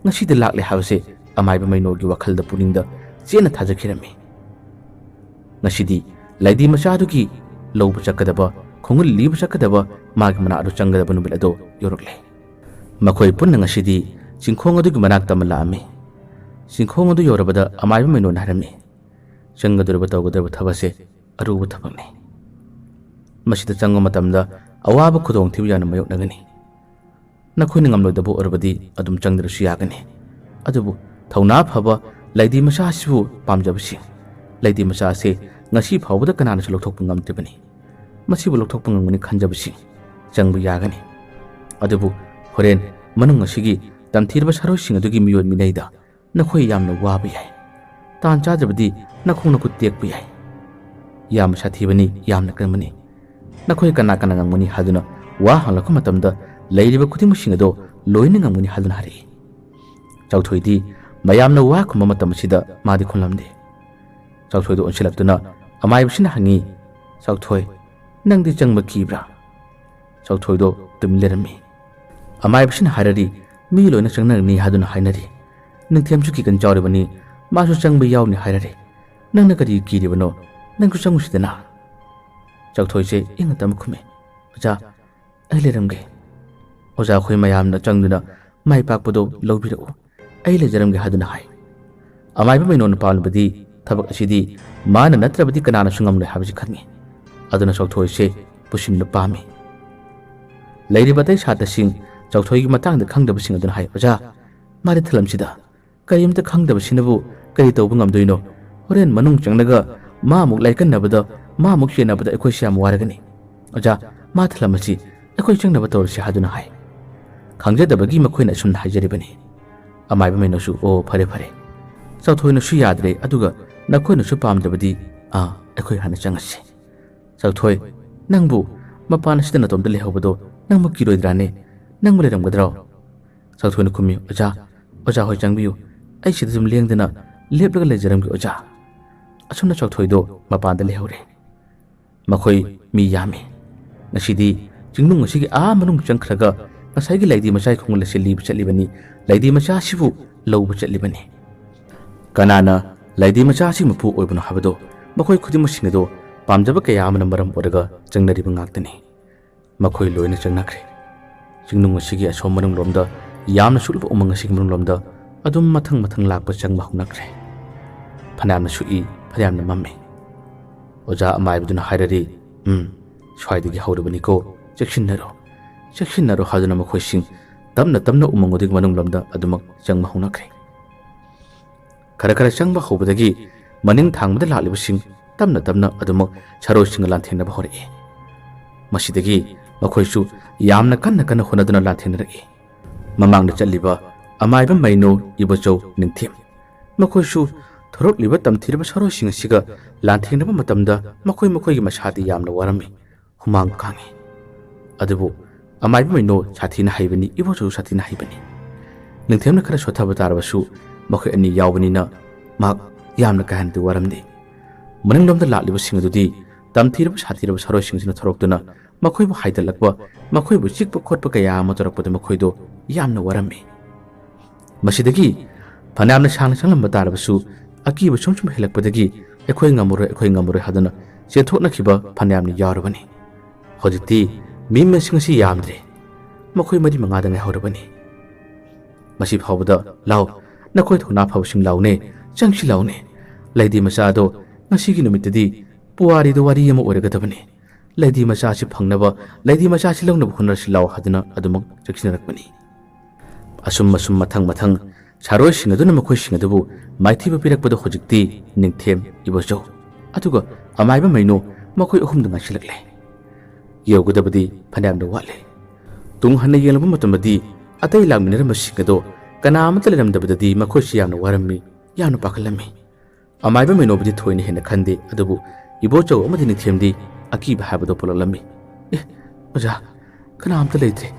ꯉꯁꯤꯗ ꯂꯥꯛꯂꯦ ꯍꯥꯏꯕꯁꯦ ꯑꯃꯥꯏꯕ ꯃꯩꯅꯣꯒꯤ ꯋꯥꯈꯜꯗ ꯄꯨꯛꯅꯤꯡꯗ ꯆꯦꯠꯅ ꯊꯥꯖꯈꯤꯔꯝꯃꯤ꯫ ꯉꯁꯤꯗꯤ ꯂꯩꯗꯤ ꯃꯆꯥꯗꯨꯒꯤ ꯂꯧꯕ ꯆꯠꯀꯗꯕ, ꯈꯣꯡꯒꯨꯜ ꯂꯤꯕ ꯆꯠꯀꯗꯕ ꯃꯥꯒꯤ ꯃꯅꯥꯛ ꯑꯗꯨ ꯆꯪꯒꯗꯕ ꯅꯨꯃꯤꯠ ꯑꯗꯣ ꯌꯧꯔꯛꯂꯦ꯫ ꯃꯈꯣꯏ ꯄꯨꯟꯅ ꯉꯁꯤꯗꯤ ꯆꯤꯡꯈꯣꯡ ꯑꯗꯨꯒꯤ ꯃꯅꯥꯛꯇ ꯑꯃ ꯂꯥꯛꯑꯝꯃꯤ꯫ ꯆꯤꯡꯈꯣꯡ ꯑꯗꯨ ꯌꯧꯔꯕꯗ ꯑꯃꯥꯏꯕ ꯃꯩꯅꯣꯅ ꯍꯥꯏꯔꯝꯃꯤ, "ꯆꯪꯒꯗꯧꯔꯤꯕ ꯇꯧꯒꯗꯧꯔꯤꯕ ꯊꯕꯛꯁꯦ ꯑꯔꯨꯕ ꯊꯕꯛꯅꯤ꯫ ꯃꯁꯤꯗ ꯆꯪꯕ ꯃꯇꯝꯗ ꯑꯋꯥꯕ ꯈꯨꯗꯣꯡꯊꯤꯕ ꯌꯥꯝꯅ ꯃꯥꯌꯣꯛꯅꯒꯅꯤ꯫ ꯅꯈꯣꯏꯅ ꯉꯝꯂꯣꯏꯗꯕ ꯑꯣꯏꯔꯕꯗꯤ ꯑꯗꯨꯝ ꯆꯪꯗ꯭ꯔꯁꯨ ꯌꯥꯒꯅꯤ꯫ ꯑꯗꯨꯕꯨ ꯊꯧꯅꯥ ꯐꯕ ꯂꯩꯗꯤ ꯃꯆꯥ ꯑꯁꯤꯕꯨ ꯄꯥꯝꯖꯕꯁꯤꯡ, ꯂꯩꯗꯤ ꯃꯆꯥ ꯑꯁꯤ ꯉꯁꯤ ꯐꯥꯎꯕꯗ ꯀꯅꯥꯅꯁꯨ ꯂꯧꯊꯣꯛꯄ ꯉꯝꯗ꯭ꯔꯤꯕꯅꯤ꯫ ꯃꯁꯤꯕꯨ ꯂꯧꯊꯣꯛꯄ ꯉꯝꯒꯅꯤ ꯈꯟꯖꯕꯁꯤꯡ ꯆꯪꯕ ꯌꯥꯒꯅꯤ꯫ ꯑꯗꯨꯕꯨ ꯍꯣꯔꯦꯟ ꯃꯅꯨꯡ ꯑꯁꯤꯒꯤ ꯇꯝꯊꯤꯔꯕ ꯁꯥꯔꯣꯏꯁꯤꯡ ꯑꯗꯨꯒꯤ ꯃꯤꯑꯣꯠ ꯃꯤꯅꯩꯗ ꯅꯈꯣꯏ ꯌꯥꯝꯅ ꯋꯥꯕ ꯌꯥꯏ꯫ ꯇꯥꯟ ꯆꯥꯗ꯭ꯔꯕꯗꯤ ꯅꯈꯣꯡ ꯅꯈꯨꯠ ꯇꯦꯛꯄ ꯌꯥꯏ꯫ ꯌꯥꯝꯅ ꯁꯥꯊꯤꯕꯅꯤ, ꯌꯥꯝꯅ ꯀꯟꯕꯅꯤ꯫ ꯅꯈꯣꯏ ꯀꯅꯥ ꯀꯅꯥ ꯉꯝꯒꯅꯤ?" ꯍꯥꯏꯗꯨꯅ ꯋꯥ ꯍꯪꯂꯛꯄ ꯃꯇꯝꯗ ꯂꯩꯔꯤꯕ ꯈꯨꯗꯤꯡꯃꯛꯁꯤꯡ ꯑꯗꯣ ꯂꯣꯏꯅ ꯉꯝꯒꯅꯤ ꯍꯥꯏꯗꯨꯅ ꯍꯥꯏꯔꯛꯏ꯫ ꯆꯥꯎꯊꯣꯏꯗꯤ ꯃꯌꯥꯝꯅ ꯋꯥ ꯈꯨꯝꯕ ꯃꯇꯝ ꯑꯁꯤꯗ ꯃꯥꯗꯤ ꯈꯨꯝꯂꯝꯗꯦ꯫ ꯆꯥꯎꯊꯣꯏꯗ ꯑꯣꯟꯁꯤꯜꯂꯛꯇꯨꯅ ꯑꯃꯥꯏꯕꯁꯤꯅ ꯍꯪꯉꯤ, "ꯆꯥꯎꯊꯣꯏ, ꯅꯪꯗꯤ ꯆꯪꯕ ꯀꯤꯕ꯭ꯔꯥ?" ꯆꯥꯎꯊꯣꯏꯗꯣ ꯇꯨꯃꯤꯟ ꯂꯩꯔꯝꯃꯤ꯫ ꯑꯃꯥꯏꯕꯁꯤꯅ ꯍꯥꯏꯔꯔꯤ, "ꯃꯤ ꯂꯣꯏꯅ ꯆꯪꯅꯔꯅꯤ ꯍꯥꯏꯗꯨꯅ ꯍꯥꯏꯅꯔꯤ꯫ ꯅꯤꯡꯊꯦꯝꯁꯨ ꯀꯤꯒꯟ ꯆꯥꯎꯔꯤꯕꯅꯤ, ꯃꯥꯁꯨ ꯆꯪꯕ ꯌꯥꯎꯅꯤ ꯍꯥꯏꯔꯔꯤ꯫ ꯅꯪꯅ ꯀꯔꯤ ꯀꯤꯔꯤꯕꯅꯣ? ꯅꯪꯁꯨ ꯆꯪꯉꯨꯁꯤꯗꯅ꯫" ꯆꯥꯎꯊꯣꯏꯁꯦ ꯏꯪꯅ ꯇꯞꯅ ꯈꯨꯝꯃꯤ, "ꯑꯣꯖꯥ, ꯑꯩ ꯂꯩꯔꯝꯒꯦ꯫" ꯑꯣꯖꯥ, ꯑꯩꯈꯣꯏ ꯃꯌꯥꯝꯅ ꯆꯪꯗꯨꯅ ꯃꯥꯏ ꯄꯥꯛꯄꯗꯣ ꯂꯧꯕꯤꯔꯛꯎ, ꯑꯩ ꯂꯩꯖꯔꯝꯒꯦ" ꯍꯥꯏꯗꯨꯅ ꯍꯥꯏ꯫ ꯑꯃꯥꯏꯕ ꯃꯩꯅꯣꯅ ꯄꯥꯝꯂꯕꯗꯤ ꯊꯕꯛ ꯑꯁꯤꯗꯤ ꯃꯥꯅ ꯅꯠꯇ꯭ꯔꯕꯗꯤ ꯀꯅꯥꯅꯁꯨ ꯉꯝꯂꯣꯏ ꯍꯥꯏꯕꯁꯤ ꯈꯪꯏ꯫ ꯑꯗꯨꯅ ꯆꯥꯎꯊꯣꯏꯁꯦ ꯄꯨꯁꯤꯟꯕ ꯄꯥꯝꯃꯤ꯫ ꯂꯩꯔꯤꯕ ꯑꯇꯩ ꯁꯥꯇ꯭ꯔꯁꯤꯡ ꯆꯥꯎꯊꯣꯏꯒꯤ ꯃꯇꯥꯡꯗ ꯈꯪꯗꯕꯁꯤꯡ ꯑꯗꯨꯅ ꯍꯥꯏ, "ꯑꯣꯖꯥ, ꯃꯥꯗꯤ ꯊꯜꯂꯝꯁꯤꯗ ꯀꯔꯤꯝꯇ ꯈꯪꯗꯕꯁꯤꯅꯕꯨ ꯀꯔꯤ ꯇꯧꯕ ꯉꯝꯗꯣꯏꯅꯣ? ꯍꯣꯔꯦꯟ ꯃꯅꯨꯡ ꯆꯪꯂꯒ ꯃꯥ ꯑꯃꯨꯛ ꯂꯥꯏꯀꯟꯅꯕꯗ, ꯃꯥ ꯑꯃꯨꯛ ꯆꯦꯟꯅꯕꯗ ꯑꯩꯈꯣꯏꯁꯦ ꯌꯥꯝ ꯋꯥꯔꯒꯅꯤ꯫ ꯑꯣꯖꯥ, ꯃꯥ ꯊꯜꯂꯝꯃꯁꯤ, ꯑꯩꯈꯣꯏ ꯆꯪꯅꯕ ꯇꯧꯔꯁꯤ" ꯍꯥꯏꯗꯨꯅ ꯍꯥꯏ꯫ ꯈꯪꯖꯗꯕꯒꯤ ꯃꯈꯣꯏꯅ ꯑꯁꯨꯝꯅ ꯍꯥꯏꯖꯔꯤꯕꯅꯤ꯫ ꯑꯃꯥꯏꯕ ꯃꯩꯅꯣꯁꯨ, "ꯑꯣ, ꯐꯔꯦ, ꯐꯔꯦ꯫ ꯆꯥꯎꯊꯣꯏꯅꯁꯨ ꯌꯥꯗ꯭ꯔꯦ, ꯑꯗꯨꯒ ꯅꯈꯣꯏꯅꯁꯨ ꯄꯥꯝꯗ꯭ꯔꯕꯗꯤ, ꯑꯥ, ꯑꯩꯈꯣꯏ ꯍꯥꯟꯅ ꯆꯪꯉꯁꯤ꯫ ꯆꯥꯎꯊꯣꯏ, ꯅꯪꯕꯨ ꯃꯄꯥꯟ ꯑꯁꯤꯗ ꯅꯇꯣꯝꯇ ꯂꯩꯍꯧꯕꯗꯣ ꯅꯪꯕꯨ ꯀꯤꯔꯣꯏꯗ꯭ꯔꯥꯅꯦ? ꯅꯪꯕꯨ ꯂꯩꯔꯝꯒꯗ꯭ꯔꯣ?" ꯆꯥꯎꯊꯣꯏꯅ ꯈꯨꯝꯃꯤ, "ꯑꯣꯖꯥ, ꯑꯣꯖꯥ ꯍꯣꯏ ꯆꯪꯕꯤꯌꯨ꯫ ꯑꯩ ꯁꯤꯗ ꯑꯗꯨꯝ ꯂꯦꯡꯗꯅ ꯂꯦꯞꯂꯒ ꯂꯩꯖꯔꯝꯒꯦ, ꯑꯣꯖꯥ꯫" ꯑꯁꯨꯝꯅ ꯆꯥꯎꯊꯣꯏꯗꯣ ꯃꯄꯥꯟꯗ ꯂꯩꯍꯧꯔꯦ꯫ ꯃꯈꯣꯏ ꯃꯤ ꯌꯥꯝꯃꯤ꯫ ꯉꯁꯤꯗꯤ ꯆꯤꯡꯅꯨꯡ ꯑꯁꯤꯒꯤ ꯑꯥ ꯃꯅꯨꯡ ꯆꯪꯈ꯭ꯔꯒ ꯉꯁꯥꯏꯒꯤ ꯂꯩꯗꯤ ꯃꯆꯥꯒꯤ ꯈꯣꯡꯒꯨꯜ ꯑꯁꯤ ꯂꯤꯕ ꯆꯠꯂꯤꯕꯅꯤ, ꯂꯩꯗꯤ ꯃꯆꯥ ꯑꯁꯤꯕꯨ ꯂꯧꯕ ꯆꯠꯂꯤꯕꯅꯤ꯫ ꯀꯅꯥꯅ ꯂꯩꯗꯤ ꯃꯆꯥ ꯑꯁꯤꯒꯤ ꯃꯄꯨ ꯑꯣꯏꯕꯅꯣ ꯍꯥꯏꯕꯗꯣ ꯃꯈꯣꯏ ꯈꯨꯗꯤꯡꯃꯛꯁꯤꯡ ꯑꯗꯣ ꯄꯥꯝꯖꯕ ꯀꯌꯥ ꯑꯃꯅ ꯃꯔꯝ ꯑꯣꯏꯔꯒ ꯆꯪꯅꯔꯤꯕ ꯉꯥꯛꯇꯅꯤ꯫ ꯃꯈꯣꯏ ꯂꯣꯏꯅ ꯆꯪꯅꯈ꯭ꯔꯦ꯫ ꯆꯤꯡꯅꯨꯡ ꯑꯁꯤꯒꯤ ꯑꯁꯣꯝ ꯃꯅꯨꯡꯂꯣꯝꯗ ꯌꯥꯝꯅ ꯁꯨꯠꯂꯕ ꯎꯃꯪ ꯑꯁꯤꯒꯤ ꯃꯅꯨꯡꯂꯣꯝꯗ ꯑꯗꯨꯝ ꯃꯊꯪ ꯃꯊꯪ ꯂꯥꯛꯄ ꯆꯪꯕ ꯍꯧꯅꯈ꯭ꯔꯦ꯫ ꯐꯅꯌꯥꯝꯅ ꯁꯨꯛꯏ, ꯐꯅꯌꯥꯝꯅ ꯃꯝꯃꯤ꯫ ꯑꯣꯖꯥ ꯑꯃꯥꯏꯕꯗꯨꯅ ꯍꯥꯏꯔꯔꯤ, "ꯎꯝ, ꯁ꯭ꯋꯥꯏꯗꯒꯤ ꯍꯧꯔꯕꯅꯤꯀꯣ, ꯆꯦꯛꯁꯤꯟꯅꯔꯣ, ꯆꯦꯛꯁꯤꯟꯅꯔꯣ" ꯍꯥꯏꯗꯨꯅ ꯃꯈꯣꯏꯁꯤꯡ ꯇꯞꯅ ꯇꯞꯅ ꯎꯃꯪ ꯑꯗꯨꯒꯤ ꯃꯅꯨꯡꯂꯣꯝꯗ ꯑꯗꯨꯃꯛ ꯆꯪꯕ ꯍꯧꯅꯈ꯭ꯔꯦ꯫ ꯈꯔ ꯈꯔ ꯆꯪꯕ ꯍꯧꯕꯗꯒꯤ ꯃꯅꯤꯡ ꯊꯥꯡꯕꯗ ꯂꯥꯛꯂꯤꯕꯁꯤꯡ ꯇꯞꯅ ꯇꯞꯅ ꯑꯗꯨꯃꯛ ꯁꯔꯣꯏꯁꯤꯡꯒ ꯂꯥꯟꯊꯦꯡꯅꯕ ꯍꯧꯔꯛꯏ꯫ ꯃꯁꯤꯗꯒꯤ ꯃꯈꯣꯏꯁꯨ ꯌꯥꯝꯅ ꯀꯟꯅ ꯀꯟꯅ ꯍꯣꯠꯅꯗꯨꯅ ꯂꯥꯟꯊꯦꯡꯅꯔꯛꯏ꯫ ꯃꯃꯥꯡꯗ ꯆꯠꯂꯤꯕ ꯑꯃꯥꯏꯕ ꯃꯩꯅꯣ, ꯏꯕꯣꯆꯧ, ꯅꯤꯡꯊꯦꯝ, ꯃꯈꯣꯏꯁꯨ ꯊꯣꯔꯛꯂꯤꯕ ꯇꯝꯊꯤꯔꯕ ꯁꯔꯣꯏꯁꯤꯡ ꯑꯁꯤꯒ ꯂꯥꯟꯊꯦꯡꯅꯕ ꯃꯇꯝꯗ ꯃꯈꯣꯏ ꯃꯈꯣꯏꯒꯤ ꯃꯁꯥꯗꯤ ꯌꯥꯝꯅ ꯋꯥꯔꯝꯃꯤ, ꯍꯨꯃꯥꯡ ꯀꯥꯡꯏ꯫ ꯑꯗꯨꯕꯨ ꯑꯃꯥꯏꯕ ꯃꯩꯅꯣ ꯁꯥꯊꯤꯅ ꯍꯩꯕꯅꯤ, ꯏꯕꯣꯆꯧꯁꯨ ꯁꯥꯊꯤꯅ ꯍꯩꯕꯅꯤ꯫ ꯅꯤꯡꯊꯦꯝꯅ ꯈꯔ ꯁꯣꯠꯊꯕ ꯇꯥꯔꯕꯁꯨ ꯃꯈꯣꯏ ꯑꯅꯤ ꯌꯥꯎꯕꯅꯤꯅ ꯃꯍꯥꯛ ꯌꯥꯝꯅ ꯀꯥ ꯍꯦꯟꯅꯗꯤ ꯋꯥꯔꯝꯗꯦ꯫ ꯃꯅꯤꯡꯂꯣꯝꯗ ꯂꯥꯛꯂꯤꯕꯁꯤꯡ ꯑꯗꯨꯗꯤ ꯇꯝꯊꯤꯔꯕ ꯁꯥꯊꯤꯔꯕ ꯁꯔꯣꯏꯁꯤꯡꯁꯤꯅ ꯊꯣꯔꯛꯇꯨꯅ ꯃꯈꯣꯏꯕꯨ ꯍꯥꯏꯗꯠꯂꯛꯄ, ꯃꯈꯣꯏꯕꯨ ꯆꯤꯛꯄ ꯈꯣꯠꯄ ꯀꯌꯥ ꯑꯃ ꯇꯧꯔꯛꯄꯗ ꯃꯈꯣꯏꯗꯣ ꯌꯥꯝꯅ ꯋꯥꯔꯝꯃꯤ꯫ ꯃꯁꯤꯗꯒꯤ ꯐꯅꯌꯥꯝꯅ ꯁꯥꯡꯅ ꯆꯪꯂꯝꯕ ꯇꯥꯔꯕꯁꯨ ꯑꯀꯤꯕ ꯁꯨꯝ ꯁꯨꯝ ꯍꯦꯜꯂꯛꯄꯗꯒꯤ "ꯑꯩꯈꯣꯏ ꯉꯝꯃꯔꯣꯏ, ꯑꯩꯈꯣꯏ ꯉꯝꯃꯔꯣꯏ" ꯍꯥꯏꯗꯨꯅ ꯆꯦꯟꯊꯣꯛꯅꯈꯤꯕ ꯐꯅꯌꯥꯝꯅ ꯌꯥꯎꯔꯕꯅꯤ꯫ ꯍꯧꯖꯤꯛꯇꯤ ꯃꯤ ꯃꯁꯤꯡ ꯑꯁꯤ ꯌꯥꯝꯗ꯭ꯔꯦ꯫ ꯃꯈꯣꯏ ꯃꯔꯤ ꯃꯉꯥꯗ ꯉꯥꯏꯍꯧꯔꯕꯅꯤ꯫ ꯃꯁꯤ ꯐꯥꯎꯕꯗ, "ꯂꯥꯎ, ꯅꯈꯣꯏ ꯊꯧꯅꯥ ꯐꯕꯁꯤꯡ, ꯂꯥꯎꯅꯦ, ꯆꯪꯁꯤ ꯂꯥꯎꯅꯦ꯫ ꯂꯩꯗꯤ ꯃꯆꯥ ꯑꯗꯣ ꯉꯁꯤꯒꯤ ꯅꯨꯃꯤꯠꯇꯗꯤ ꯄꯨꯋꯥꯔꯤꯗ ꯋꯥꯔꯤ ꯑꯃ ꯑꯣꯏꯔꯒꯗꯕꯅꯤ꯫ ꯂꯩꯗꯤ ꯃꯆꯥꯁꯤ ꯐꯪꯅꯕ, ꯂꯩꯗꯤ ꯃꯆꯥꯁꯤ ꯂꯧꯅꯕ ꯍꯣꯠꯅꯔꯁꯤ ꯂꯥꯎ" ꯍꯥꯏꯗꯨꯅ ꯑꯗꯨꯃꯛ ꯆꯪꯁꯤꯟꯅꯔꯛꯄꯅꯤ꯫ ꯑꯁꯨꯝ ꯑꯁꯨꯝ ꯃꯊꯪ ꯃꯊꯪ ꯁꯥꯔꯣꯏꯁꯤꯡ ꯑꯗꯨꯅ ꯃꯈꯣꯏꯁꯤꯡ ꯑꯗꯨꯕꯨ ꯃꯥꯏꯊꯤꯕ ꯄꯤꯔꯛꯄꯗ ꯍꯧꯖꯤꯛꯇꯤ ꯅꯤꯡꯊꯦꯝ, ꯏꯕꯣꯆꯧ, ꯑꯗꯨꯒ ꯑꯃꯥꯏꯕ ꯃꯩꯅꯣ, ꯃꯈꯣꯏ ꯑꯍꯨꯝꯗ ꯉꯥꯏꯁꯤꯜꯂꯛꯂꯦ꯫ ꯌꯧꯒꯗꯕꯗꯤ ꯐꯅꯌꯥꯝꯅ ꯋꯥꯠꯂꯦ꯫ ꯇꯨꯡ ꯍꯟꯅ ꯌꯦꯡꯂꯨꯕ ꯃꯇꯝꯗꯗꯤ ꯑꯇꯩ ꯂꯥꯛꯃꯤꯟꯅꯔꯝꯕꯁꯤꯡ ꯑꯗꯣ ꯀꯅꯥ ꯑꯃꯠꯇ ꯂꯩꯔꯝꯗꯕꯗꯗꯤ ꯃꯈꯣꯏꯁꯤ ꯌꯥꯝꯅ ꯋꯥꯔꯝꯃꯤ, ꯌꯥꯝꯅ ꯄꯥꯈꯠꯂꯝꯃꯤ꯫ ꯑꯃꯥꯏꯕ ꯃꯩꯅꯣꯕꯨꯗꯤ ꯊꯣꯏꯅ ꯍꯦꯟꯅ ꯈꯟꯗꯦ, ꯑꯗꯨꯕꯨ ꯏꯕꯣꯆꯧ ꯑꯃꯗꯤ ꯅꯤꯡꯊꯦꯝꯗꯤ ꯑꯀꯤꯕ ꯍꯥꯏꯕꯗꯣ ꯄꯣꯛꯂꯛꯂꯝꯃꯤ꯫ "ꯑꯦ, ꯑꯣꯖꯥ, ꯀꯅꯥꯝꯇ ꯂꯩꯇ꯭ꯔꯦ,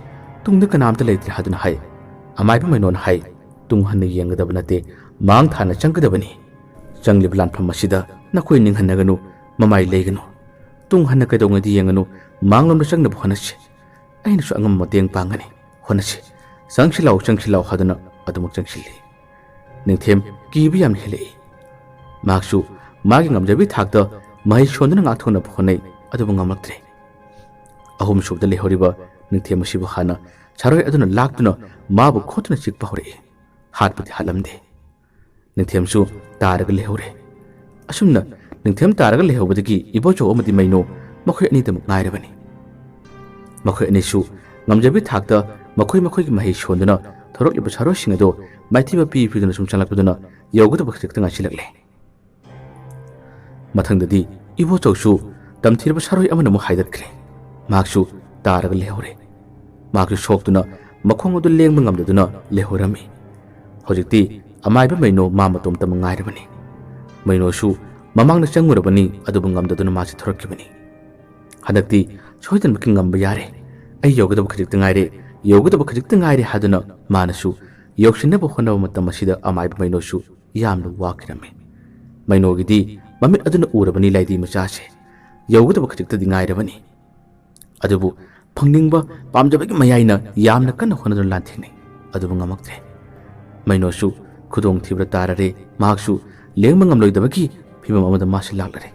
ꯇꯨꯡꯗ ꯀꯅꯥꯝꯇ ꯂꯩꯇ꯭ꯔꯦ" ꯍꯥꯏꯗꯨꯅ ꯍꯥꯏ꯫ ꯑꯃꯥꯏꯕ ꯃꯩꯅꯣꯅ ꯍꯥꯏ, "ꯇꯨꯡ ꯍꯟꯅ ꯌꯦꯡꯒꯗꯕ ꯅꯠꯇꯦ, ꯃꯥꯡ ꯊꯥꯅ ꯆꯪꯒꯗꯕꯅꯤ꯫ ꯆꯪꯂꯤꯕ ꯂꯥꯟꯐꯝ ꯑꯁꯤꯗ ꯅꯈꯣꯏ ꯅꯤꯡꯍꯟꯅꯒꯅꯨ, ꯃꯃꯥꯏ ꯂꯩꯒꯅꯨ꯫ ꯇꯨꯡ ꯍꯟꯅ ꯀꯩꯗꯧꯉꯩꯗ ꯌꯦꯡꯒꯅꯨ, ꯃꯥꯡꯂꯣꯝꯗ ꯆꯪꯅꯕ ꯍꯣꯠꯅꯁꯤ꯫ ꯑꯩꯅꯁꯨ ꯑꯉꯝꯕ ꯃꯇꯦꯡ ꯄꯥꯡꯒꯅꯤ, ꯍꯣꯠꯅꯁꯤ꯫ ꯆꯪꯁꯤ ꯂꯥꯎ, ꯆꯪꯁꯤ ꯂꯥꯎ" ꯍꯥꯏꯗꯨꯅ ꯑꯗꯨꯃꯛ ꯆꯪꯁꯤꯜꯂꯤ꯫ ꯅꯤꯡꯊꯦꯝ ꯀꯤꯕ ꯌꯥꯝꯅ ꯍꯦꯜꯂꯛꯏ꯫ ꯃꯍꯥꯛꯁꯨ ꯃꯥꯒꯤ ꯉꯝꯖꯕꯤ ꯊꯥꯛꯇ ꯃꯍꯩ ꯁꯣꯟꯗꯨꯅ ꯉꯥꯛꯊꯣꯛꯅꯕ ꯍꯣꯠꯅꯩ, ꯑꯗꯨꯕꯨ ꯉꯝꯂꯛꯇ꯭ꯔꯦ꯫ ꯑꯍꯨꯝꯁꯨꯕꯗ ꯂꯩꯍꯧꯔꯤꯕ ꯅꯤꯡꯊꯦꯝ ꯑꯁꯤꯕꯨ ꯍꯥꯟꯅ ꯁꯥꯔꯣꯏ ꯑꯗꯨꯅ ꯂꯥꯛꯇꯨꯅ ꯃꯥꯕꯨ ꯈꯣꯠꯇꯨꯅ ꯆꯤꯛꯄ ꯍꯧꯔꯛꯏ꯫ ꯍꯥꯠꯄꯗꯤ ꯍꯥꯠꯂꯝꯗꯦ꯫ ꯅꯤꯡꯊꯦꯝꯁꯨ ꯇꯥꯔꯒ ꯂꯩꯍꯧꯔꯦ꯫ ꯑꯁꯨꯝꯅ ꯅꯤꯡꯊꯦꯝ ꯇꯥꯔꯒ ꯂꯩꯍꯧꯕꯗꯒꯤ ꯏꯕꯣꯆꯧ ꯑꯃꯗꯤ ꯃꯩꯅꯣ ꯃꯈꯣꯏ ꯑꯅꯤꯗꯃꯛ ꯉꯥꯏꯔꯕꯅꯤ꯫ ꯃꯈꯣꯏ ꯑꯅꯤꯁꯨ ꯉꯝꯖꯕꯤ ꯊꯥꯛꯇ ꯃꯈꯣꯏ ꯃꯈꯣꯏꯒꯤ ꯃꯍꯩ ꯁꯣꯟꯗꯨꯅ ꯊꯣꯔꯛꯂꯤꯕ ꯁꯥꯔꯣꯏꯁꯤꯡ ꯑꯗꯨ ꯃꯥꯏꯊꯤꯕ ꯄꯤ ꯄꯤꯗꯨꯅ ꯁꯨꯝ ꯆꯪꯂꯛꯄꯗꯨꯅ ꯌꯧꯒꯗꯕ ꯈꯖꯤꯛꯇ ꯉꯥꯏꯁꯤꯜꯂꯛꯂꯦ꯫ ꯃꯊꯪꯗꯗꯤ ꯏꯕꯣꯆꯧꯁꯨ ꯇꯝꯊꯤꯔꯕ ꯁꯥꯔꯣꯏ ꯑꯃꯅ ꯑꯃꯨꯛ ꯍꯥꯏꯗꯠꯈ꯭ꯔꯦ꯫ ꯃꯍꯥꯛꯁꯨ ꯇꯥꯔꯒ ꯂꯩꯍꯧꯔꯦ꯫ ꯃꯍꯥꯛꯁꯨ ꯁꯣꯛꯇꯨꯅ ꯃꯈꯣꯡ ꯑꯗꯨ ꯂꯦꯡꯕ ꯉꯝꯗꯗꯨꯅ ꯂꯩꯍꯧꯔꯝꯃꯤ꯫ ꯍꯧꯖꯤꯛꯇꯤ ꯑꯃꯥꯏꯕ ꯃꯩꯅꯣ ꯃꯥ ꯃꯇꯣꯝꯇꯃꯛ ꯉꯥꯏꯔꯕꯅꯤ꯫ ꯃꯩꯅꯣꯁꯨ ꯃꯃꯥꯡꯗ ꯆꯪꯉꯨꯔꯕꯅꯤ, ꯑꯗꯨꯕꯨ ꯉꯝꯗꯗꯨꯅ ꯃꯥꯁꯤ ꯊꯣꯔꯛꯈꯤꯕꯅꯤ꯫ ꯍꯟꯗꯛꯇꯤ ꯁꯣꯏꯗꯅꯃꯛꯀꯤ ꯉꯝꯕ ꯌꯥꯔꯦ꯫ ꯑꯩ ꯌꯧꯒꯗꯕ ꯈꯖꯤꯛꯇ ꯉꯥꯏꯔꯦ, ꯌꯧꯒꯗꯕ ꯈꯖꯤꯛꯇ ꯉꯥꯏꯔꯦ ꯍꯥꯏꯗꯨꯅ ꯃꯥꯅꯁꯨ ꯌꯧꯁꯤꯟꯅꯕ ꯍꯣꯠꯅꯕ ꯃꯇꯝ ꯑꯁꯤꯗ ꯑꯃꯥꯏꯕ ꯃꯩꯅꯣꯁꯨ ꯌꯥꯝꯅ ꯋꯥꯈꯤꯔꯝꯃꯤ꯫ ꯃꯩꯅꯣꯒꯤꯗꯤ ꯃꯃꯤꯠ ꯑꯗꯨꯅ ꯎꯔꯕꯅꯤ ꯂꯩꯗꯤ ꯃꯆꯥꯁꯦ꯫ ꯌꯧꯒꯗꯕ ꯈꯖꯤꯛꯇꯗꯤ ꯉꯥꯏꯔꯕꯅꯤ꯫ ꯑꯗꯨꯕꯨ ꯐꯪꯅꯤꯡꯕ, ꯄꯥꯝꯖꯕꯒꯤ ꯃꯌꯥꯏꯅ ꯌꯥꯝꯅ ꯀꯟꯅ ꯍꯣꯠꯅꯗꯨꯅ ꯂꯥꯟꯊꯦꯡꯅꯩ, ꯑꯗꯨꯕꯨ ꯉꯝꯃꯛꯇ꯭ꯔꯦ꯫ ꯃꯩꯅꯣꯁꯨ ꯈꯨꯗꯣꯡꯊꯤꯕꯗ ꯇꯥꯔꯔꯦ, ꯃꯍꯥꯛꯁꯨ ꯂꯦꯡꯕ ꯉꯝꯂꯣꯏꯗꯕꯒꯤ ꯐꯤꯕꯝ ꯑꯃꯗ ꯃꯥꯁꯤ ꯂꯥꯛꯂꯔꯦ꯫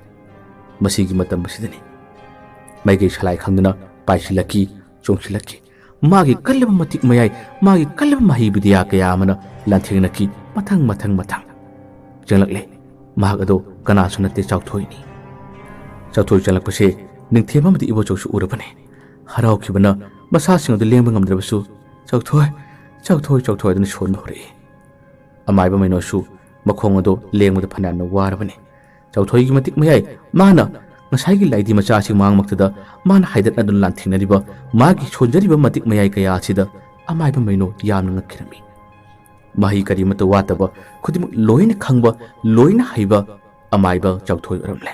ꯃꯁꯤꯒꯤ ꯃꯇꯝ ꯑꯁꯤꯗꯅꯤ ꯃꯥꯏꯀꯩ ꯁꯂꯥꯏ ꯈꯪꯗꯅ ꯄꯥꯏꯁꯤꯜꯂꯛꯈꯤ, ꯆꯣꯡꯁꯤꯜꯂꯛꯈꯤ꯫ ꯃꯥꯒꯤ ꯀꯜꯂꯕ ꯃꯇꯤꯛ ꯃꯌꯥꯏ, ꯃꯥꯒꯤ ꯀꯜꯂꯕ ꯃꯍꯩ ꯕꯤꯗ꯭ꯌꯥ ꯀꯌꯥ ꯑꯃꯅ ꯂꯥꯟꯊꯦꯡꯅꯈꯤ, ꯃꯊꯪ ꯃꯊꯪ ꯃꯊꯪ꯫ ꯆꯪꯂꯛꯂꯦ꯫ ꯃꯍꯥꯛ ꯑꯗꯣ ꯀꯅꯥꯁꯨ ꯅꯠꯇꯦ, ꯆꯥꯎꯊꯣꯏꯅꯤ꯫ ꯆꯥꯎꯊꯣꯏ ꯆꯪꯂꯛꯄꯁꯦ ꯅꯤꯡꯊꯦꯝ ꯑꯃꯗꯤ ꯏꯕꯣꯆꯧꯁꯨ ꯎꯔꯕꯅꯤ꯫ ꯍꯔꯥꯎꯈꯤꯕꯅ ꯃꯁꯥꯁꯤꯡ ꯑꯗꯨ ꯂꯦꯡꯕ ꯉꯝꯗ꯭ꯔꯕꯁꯨ, "ꯆꯥꯎꯊꯣꯏ, ꯆꯥꯎꯊꯣꯏ, ꯆꯥꯎꯊꯣꯏ" ꯑꯗꯨꯅ ꯁꯣꯟꯕ ꯍꯧꯔꯛꯏ꯫ ꯑꯃꯥꯏꯕ ꯃꯩꯅꯣꯁꯨ ꯃꯈꯣꯡ ꯑꯗꯣ ꯂꯦꯡꯕꯗ ꯐꯅꯌꯥꯝꯅ ꯋꯥꯔꯕꯅꯤ꯫ ꯆꯥꯎꯊꯣꯏꯒꯤ ꯃꯇꯤꯛ ꯃꯌꯥꯏ, ꯃꯥꯅ ꯉꯁꯥꯏꯒꯤ ꯂꯥꯏꯗꯤ ꯃꯆꯥꯁꯤꯡ ꯃꯥꯡꯃꯛꯇꯗ ꯃꯥꯅ ꯍꯥꯏꯗꯠꯅꯗꯨꯅ ꯂꯥꯟꯊꯦꯡꯅꯔꯤꯕ ꯃꯥꯒꯤ ꯁꯣꯟꯖꯔꯤꯕ ꯃꯇꯤꯛ ꯃꯌꯥꯏ ꯀꯌꯥ ꯑꯁꯤꯗ ꯑꯃꯥꯏꯕ ꯃꯩꯅꯣ ꯌꯥꯝꯅ ꯉꯛꯈꯤꯔꯝꯃꯤ꯫ ꯃꯍꯩ ꯀꯔꯤꯃꯠꯇ ꯋꯥꯠꯇꯕ, ꯈꯨꯗꯤꯡꯃꯛ ꯂꯣꯏꯅ ꯈꯪꯕ, ꯂꯣꯏꯅ ꯍꯩꯕ ꯑꯃꯥꯏꯕ ꯆꯥꯎꯊꯣꯏ ꯑꯣꯏꯔꯝꯂꯦ꯫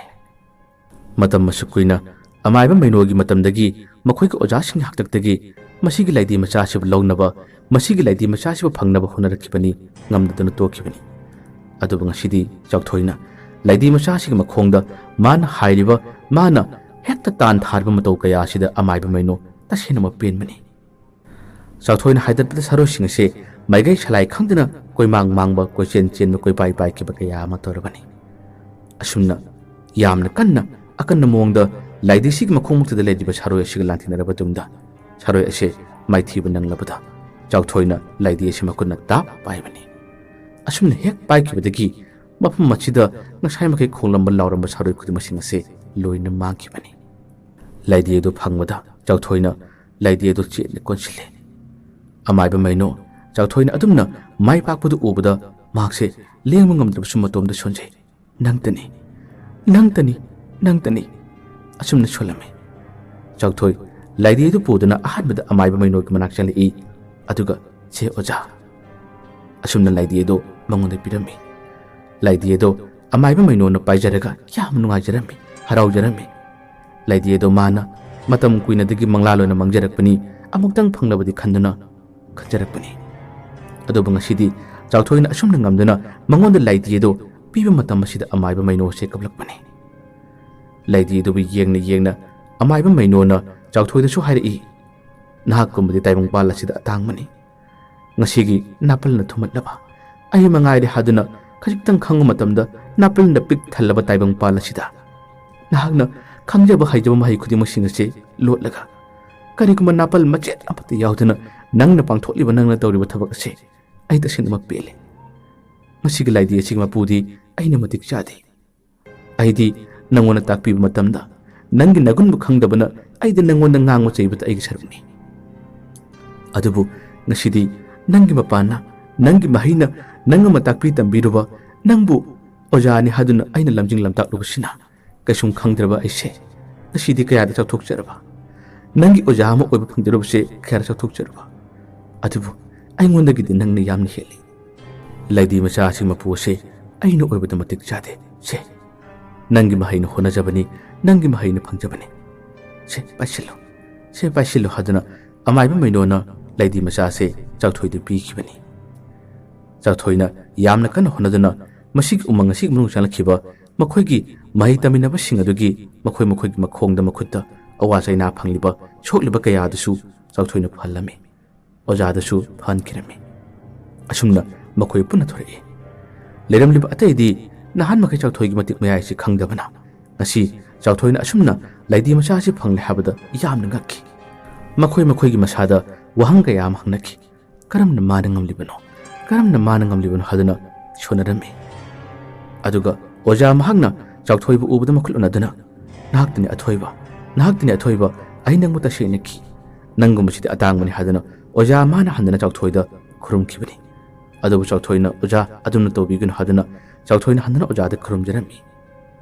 ꯃꯇꯝ ꯑꯁꯨꯛ ꯀꯨꯏꯅ ꯑꯃꯥꯏꯕ ꯃꯩꯅꯣꯒꯤ ꯃꯇꯝꯗꯒꯤ ꯃꯈꯣꯏꯒꯤ ꯑꯣꯖꯥꯁꯤꯡꯒꯤ ꯍꯥꯛꯇꯛꯇꯒꯤ ꯃꯁꯤꯒꯤ ꯂꯥꯏꯗꯤ ꯃꯆꯥꯁꯤꯕꯨ ꯂꯧꯅꯕ, ꯃꯁꯤꯒꯤ ꯂꯥꯏꯗꯤ ꯃꯆꯥꯁꯤꯕꯨ ꯐꯪꯅꯕ ꯍꯣꯠꯅꯔꯛꯈꯤꯕꯅꯤ, ꯉꯝꯗꯗꯨꯅ ꯇꯣꯛꯈꯤꯕꯅꯤ꯫ ꯑꯗꯨꯕꯨ ꯉꯁꯤꯗꯤ ꯆꯥꯎꯊꯣꯏꯅ ꯂꯥꯏꯗꯤ ꯃꯆꯥꯁꯤꯒꯤ ꯃꯈꯣꯡꯗ ꯃꯥꯅ ꯍꯥꯏꯔꯤꯕ, ꯃꯥꯅ ꯍꯦꯛꯇ ꯇꯥꯟ ꯊꯥꯔꯤꯕ ꯃꯇꯧ ꯀꯌꯥ ꯑꯁꯤꯗ ꯑꯃꯥꯏꯕ ꯃꯩꯅꯣ ꯇꯁꯦꯡꯅ ꯃꯄꯦꯟꯕꯅꯤ꯫ ꯆꯥꯎꯊꯣꯏꯅ ꯍꯥꯏꯗꯠꯄꯗ ꯁꯥꯔꯣꯏꯁꯤꯡ ꯑꯁꯤ ꯃꯥꯏꯀꯩ ꯁꯂꯥꯏ ꯈꯪꯗꯅ ꯀꯣꯏꯃꯥꯡ ꯃꯥꯡꯕ, ꯀꯣꯏꯆꯦꯟ ꯆꯦꯟꯕ, ꯀꯣꯏꯄꯥꯏ ꯄꯥꯏꯈꯤꯕ ꯀꯌꯥ ꯑꯃ ꯇꯧꯔꯕꯅꯤ꯫ ꯑꯁꯨꯝꯅ ꯌꯥꯝꯅ ꯀꯟꯅ ꯑꯀꯟꯕ ꯃꯑꯣꯡꯗ ꯂꯥꯏꯗꯤꯁꯤꯒꯤ ꯃꯈꯣꯡꯃꯛꯇꯗ ꯂꯩꯔꯤꯕ ꯁꯥꯔꯣꯏ ꯑꯁꯤꯒ ꯂꯥꯟꯊꯦꯡꯅꯔꯕ ꯇꯨꯡꯗ, ꯁꯥꯔꯣꯏ ꯑꯁꯤ ꯃꯥꯏꯊꯤꯕ ꯅꯪꯂꯕꯗ ꯆꯥꯎꯊꯣꯏꯅ ꯂꯥꯏꯗꯤ ꯑꯁꯤ ꯃꯈꯨꯠꯅ ꯇꯥꯞ ꯄꯥꯏꯕꯅꯤ꯫ ꯑꯁꯨꯝꯅ ꯍꯦꯛ ꯄꯥꯏꯈꯤꯕꯗꯒꯤ ꯃꯐꯝ ꯑꯁꯤꯗ ꯉꯁꯥꯏ ꯃꯈꯩ ꯈꯣꯡꯂꯝꯕ ꯂꯥꯎꯔꯝꯕ ꯁꯥꯔꯣꯏ ꯈꯨꯗꯤꯡꯃꯛꯁꯤꯡ ꯑꯁꯤ ꯂꯣꯏꯅ ꯃꯥꯡꯈꯤꯕꯅꯤ꯫ ꯂꯥꯏꯗꯤ ꯑꯗꯨ ꯐꯪꯕꯗ ꯆꯥꯎꯊꯣꯏꯅ ꯂꯥꯏꯗꯤ ꯑꯗꯨ ꯆꯦꯠꯅ ꯀꯣꯟꯁꯤꯜꯂꯦ꯫ ꯑꯃꯥꯏꯕ ꯃꯩꯅꯣ ꯆꯥꯎꯊꯣꯏꯅ ꯑꯗꯨꯝꯅ ꯃꯥꯏ ꯄꯥꯛꯄꯗꯨ ꯎꯕꯗ ꯃꯍꯥꯛꯁꯦ ꯂꯦꯡꯕ ꯉꯝꯗ꯭ꯔꯕꯁꯨ ꯃꯇꯣꯝꯗ ꯁꯣꯟꯖꯩ꯫ "ꯅꯪꯇꯅꯤ, ꯅꯪꯇꯅꯤ, ꯅꯪꯇꯅꯤ" ꯑꯁꯨꯝꯅ ꯁꯣꯜꯂꯝꯃꯤ꯫ ꯆꯥꯎꯊꯣꯏ ꯂꯥꯏꯗꯤ ꯑꯗꯨ ꯄꯨꯗꯨꯅ ꯑꯍꯥꯟꯕꯗ ꯑꯃꯥꯏꯕ ꯃꯩꯅꯣꯒꯤ ꯃꯅꯥꯛ ꯆꯪꯂꯛꯏ, ꯑꯗꯨꯒ "ꯁꯦ ꯑꯣꯖꯥ" ꯑꯁꯨꯝꯅ ꯂꯥꯏꯗꯤ ꯑꯗꯨ ꯃꯉꯣꯟꯗ ꯄꯤꯔꯝꯃꯤ꯫ ꯂꯥꯏꯗꯤ ꯑꯗꯨ ꯑꯃꯥꯏꯕ ꯃꯩꯅꯣꯅ ꯄꯥꯏꯖꯔꯒ ꯌꯥꯝ ꯅꯨꯡꯉꯥꯏꯖꯔꯝꯃꯤ, ꯍꯔꯥꯎꯖꯔꯝꯃꯤ꯫ ꯂꯥꯏꯗꯤ ꯑꯗꯨ ꯃꯥꯅ ꯃꯇꯝ ꯀꯨꯏꯅꯗꯒꯤ ꯃꯪꯂꯥꯜ ꯑꯣꯏꯅ ꯃꯪꯖꯔꯛꯄꯅꯤ, ꯑꯃꯨꯛꯇꯪ ꯐꯪꯂꯕꯗꯤ ꯈꯟꯗꯨꯅ ꯈꯟꯖꯔꯛꯄꯅꯤ꯫ ꯑꯗꯨꯕꯨ ꯉꯁꯤꯗꯤ ꯆꯥꯎꯊꯣꯏꯅ ꯑꯁꯨꯝꯅ ꯉꯝꯗꯨꯅ ꯃꯉꯣꯟꯗ ꯂꯥꯏꯗꯤ ꯑꯗꯨ ꯄꯤꯕ ꯃꯇꯝ ꯑꯁꯤꯗ ꯑꯃꯥꯏꯕ ꯃꯩꯅꯣ ꯑꯁꯦ ꯀꯞꯂꯛꯄꯅꯤ꯫ ꯂꯥꯏꯗꯤ ꯑꯗꯨꯕꯨ ꯌꯦꯡꯅ ꯌꯦꯡꯅ ꯑꯃꯥꯏꯕ ꯃꯩꯅꯣꯅ ꯆꯥꯎꯊꯣꯏꯗꯁꯨ ꯍꯥꯏꯔꯛꯏ, "ꯅꯍꯥꯛꯀꯨꯝꯕꯗꯤ ꯇꯥꯏꯕꯪꯄꯥꯜ ꯑꯁꯤꯗ ꯑꯇꯥꯡꯕꯅꯤ꯫ ꯉꯁꯤꯒꯤ ꯅꯥꯄꯜꯅ ꯊꯨꯝꯃꯠꯂꯕ ꯑꯩ ꯃꯉꯥꯏꯔꯦ ꯍꯥꯏꯗꯨꯅ ꯈꯖꯤꯛꯇꯪ ꯈꯪꯕ ꯃꯇꯝꯗ ꯅꯥꯄꯜꯅ ꯄꯤꯛ ꯊꯜꯂꯕ ꯇꯥꯏꯕꯪꯄꯥꯜ ꯑꯁꯤꯗ ꯅꯍꯥꯛꯅ ꯈꯪꯖꯕ ꯍꯩꯖꯕ ꯃꯍꯩ ꯈꯨꯗꯤꯡꯃꯛꯁꯤꯡ ꯑꯁꯤ ꯂꯣꯠꯂꯒ ꯀꯔꯤꯒꯨꯝꯕ ꯅꯥꯄꯜ ꯃꯆꯦꯠ ꯑꯃꯠꯇ ꯌꯥꯎꯗꯅ ꯅꯪꯅ ꯄꯥꯡꯊꯣꯛꯂꯤꯕ, ꯅꯪꯅ ꯇꯧꯔꯤꯕ ꯊꯕꯛ ꯑꯁꯦ ꯑꯩ ꯇꯁꯦꯡꯅꯃꯛ ꯄꯦꯜꯂꯦ꯫ ꯃꯁꯤꯒꯤ ꯂꯥꯏꯗꯤ ꯑꯁꯤꯒꯤ ꯃꯄꯨꯗꯤ ꯑꯩꯅ ꯃꯇꯤꯛ ꯆꯥꯗꯦ꯫ ꯑꯩꯗꯤ ꯅꯪꯉꯣꯟꯗ ꯇꯥꯛꯄꯤꯕ ꯃꯇꯝꯗ ꯅꯪꯒꯤ ꯅꯒꯨꯟꯕꯨ ꯈꯪꯗꯕꯅ ꯑꯩꯗꯤ ꯅꯪꯉꯣꯟꯗ ꯉꯥꯡꯕ ꯆꯩꯕꯗ ꯑꯩꯒꯤ ꯁꯔꯨꯛꯅꯤ꯫ ꯑꯗꯨꯕꯨ ꯉꯁꯤꯗꯤ ꯅꯪꯒꯤ ꯃꯄꯥꯟꯅ, ꯅꯪꯒꯤ ꯃꯍꯩꯅ ꯅꯪ ꯑꯃ ꯇꯥꯛꯄꯤ ꯇꯝꯕꯤꯔꯨꯕ, ꯅꯪꯕꯨ ꯑꯣꯖꯥꯅꯤ ꯍꯥꯏꯗꯨꯅ ꯑꯩꯅ ꯂꯝꯖꯤꯡ ꯂꯝꯇꯥꯛꯂꯨꯕꯁꯤꯅ ꯀꯩꯁꯨꯝ ꯈꯪꯗ꯭ꯔꯕ ꯑꯩꯁꯦ ꯉꯁꯤꯗꯤ ꯀꯌꯥꯗ ꯆꯥꯎꯊꯣꯛꯆꯔꯕ꯫ ꯅꯪꯒꯤ ꯑꯣꯖꯥ ꯑꯃ ꯑꯣꯏꯕ ꯐꯪꯖꯔꯨꯕꯁꯦ ꯀꯌꯥꯗ ꯆꯥꯎꯊꯣꯛꯆꯔꯕ꯫ ꯑꯗꯨꯕꯨ ꯑꯩꯉꯣꯟꯗꯒꯤꯗꯤ ꯅꯪꯅ ꯌꯥꯝꯅ ꯍꯦꯜꯂꯤ꯫ ꯂꯩꯗꯤ ꯃꯆꯥꯁꯤꯡ ꯃꯄꯨ ꯑꯁꯦ ꯑꯩꯅ ꯑꯣꯏꯕꯗ ꯃꯇꯤꯛ ꯆꯥꯗꯦ꯫ ꯁꯦ, ꯅꯪꯒꯤ ꯃꯍꯩꯅ ꯍꯣꯠꯅꯖꯕꯅꯤ, ꯅꯪꯒꯤ ꯃꯍꯩꯅ ꯐꯪꯖꯕꯅꯤ꯫ ꯁꯦ, ꯄꯥꯏꯁꯤꯜꯂꯨ꯫ ꯁꯦ, ꯄꯥꯏꯁꯤꯜꯂꯨ ꯍꯥꯏꯗꯨꯅ ꯑꯃꯥꯏꯕ ꯃꯩꯅꯣꯅ ꯂꯩꯗꯤ ꯃꯆꯥꯁꯦ ꯆꯥꯎꯊꯣꯏꯗ ꯄꯤꯈꯤꯕꯅꯤ꯫ ꯆꯥꯎꯊꯣꯏꯅ ꯌꯥꯝꯅ ꯀꯟꯅ ꯍꯣꯠꯅꯗꯨꯅ ꯃꯁꯤꯒꯤ ꯎꯃꯪ ꯑꯁꯤꯒꯤ ꯃꯅꯨꯡ ꯆꯪꯂꯛꯈꯤꯕ ꯃꯈꯣꯏꯒꯤ ꯃꯍꯩ ꯇꯝꯃꯤꯟꯅꯕꯁꯤꯡ ꯑꯗꯨꯒꯤ ꯃꯈꯣꯏ ꯃꯈꯣꯏꯒꯤ ꯃꯈꯣꯡꯗ ꯃꯈꯨꯠꯇ ꯑꯋꯥ ꯆꯩꯅꯥ ꯐꯪꯂꯤꯕ, ꯁꯣꯛꯂꯤꯕ ꯀꯌꯥ ꯑꯗꯨꯁꯨ ꯆꯥꯎꯊꯣꯏꯅ ꯐꯍꯜꯂꯝꯃꯤ꯫ ꯑꯣꯖꯥꯗꯁꯨ ꯐꯍꯟꯈꯤꯔꯝꯃꯤ꯫ ꯑꯁꯨꯝꯅ ꯃꯈꯣꯏ ꯄꯨꯟꯅ ꯊꯣꯔꯛꯏ꯫ ꯂꯩꯔꯝꯂꯤꯕ ꯑꯇꯩꯗꯤ ꯅꯍꯥꯟ ꯃꯈꯩ ꯆꯥꯎꯊꯣꯏꯒꯤ ꯃꯇꯤꯛ ꯃꯌꯥꯏꯁꯤ ꯈꯪꯗꯕꯅ ꯉꯁꯤ ꯆꯥꯎꯊꯣꯏꯅ ꯑꯁꯨꯝꯅ ꯂꯩꯗꯤ ꯃꯆꯥ ꯑꯁꯤ ꯐꯪꯂꯦ ꯍꯥꯏꯕꯗ ꯌꯥꯝꯅ ꯉꯛꯈꯤ꯫ ꯃꯈꯣꯏ ꯃꯈꯣꯏꯒꯤ ꯃꯁꯥꯗ ꯋꯥꯍꯪ ꯀꯌꯥ ꯑꯃ ꯍꯪꯅꯈꯤ꯫ ꯀꯔꯝꯅ ꯃꯥꯅ ꯉꯝꯂꯤꯕꯅꯣ? ꯀꯔꯝꯅ ꯃꯥꯅ ꯉꯝꯂꯤꯕꯅꯣ ꯍꯥꯏꯗꯨꯅ ꯁꯣꯟꯅꯔꯝꯃꯤ꯫ ꯑꯗꯨꯒ ꯑꯣꯖꯥ ꯃꯍꯥꯛꯅ ꯆꯥꯎꯊꯣꯏꯕꯨ ꯎꯕꯗ ꯃꯈꯨꯠ ꯎꯅꯗꯨꯅ, "ꯅꯍꯥꯛꯇꯅꯤ ꯑꯊꯣꯏꯕ, ꯅꯍꯥꯛꯇꯅꯤ ꯑꯊꯣꯏꯕ, ꯑꯩ ꯅꯪꯕꯨ ꯇꯁꯦꯡꯅ ꯀꯤ꯫ ꯅꯪꯒꯨꯝꯕꯁꯤꯗꯤ ꯑꯇꯥꯡꯕꯅꯤ" ꯍꯥꯏꯗꯨꯅ ꯑꯣꯖꯥ ꯃꯥꯅ ꯍꯟꯗꯨꯅ ꯆꯥꯎꯊꯣꯏꯗ ꯈꯨꯔꯨꯝꯈꯤꯕꯅꯤ꯫ ꯑꯗꯨꯕꯨ ꯆꯥꯎꯊꯣꯏꯅ, "ꯑꯣꯖꯥ, ꯑꯗꯨꯝꯅ ꯇꯧꯕꯤꯒꯅꯨ" ꯍꯥꯏꯗꯨꯅ ꯆꯥꯎꯊꯣꯏꯅ ꯍꯟꯗꯨꯅ ꯑꯣꯖꯥꯗ ꯈꯨꯔꯨꯝꯖꯔꯝꯃꯤ꯫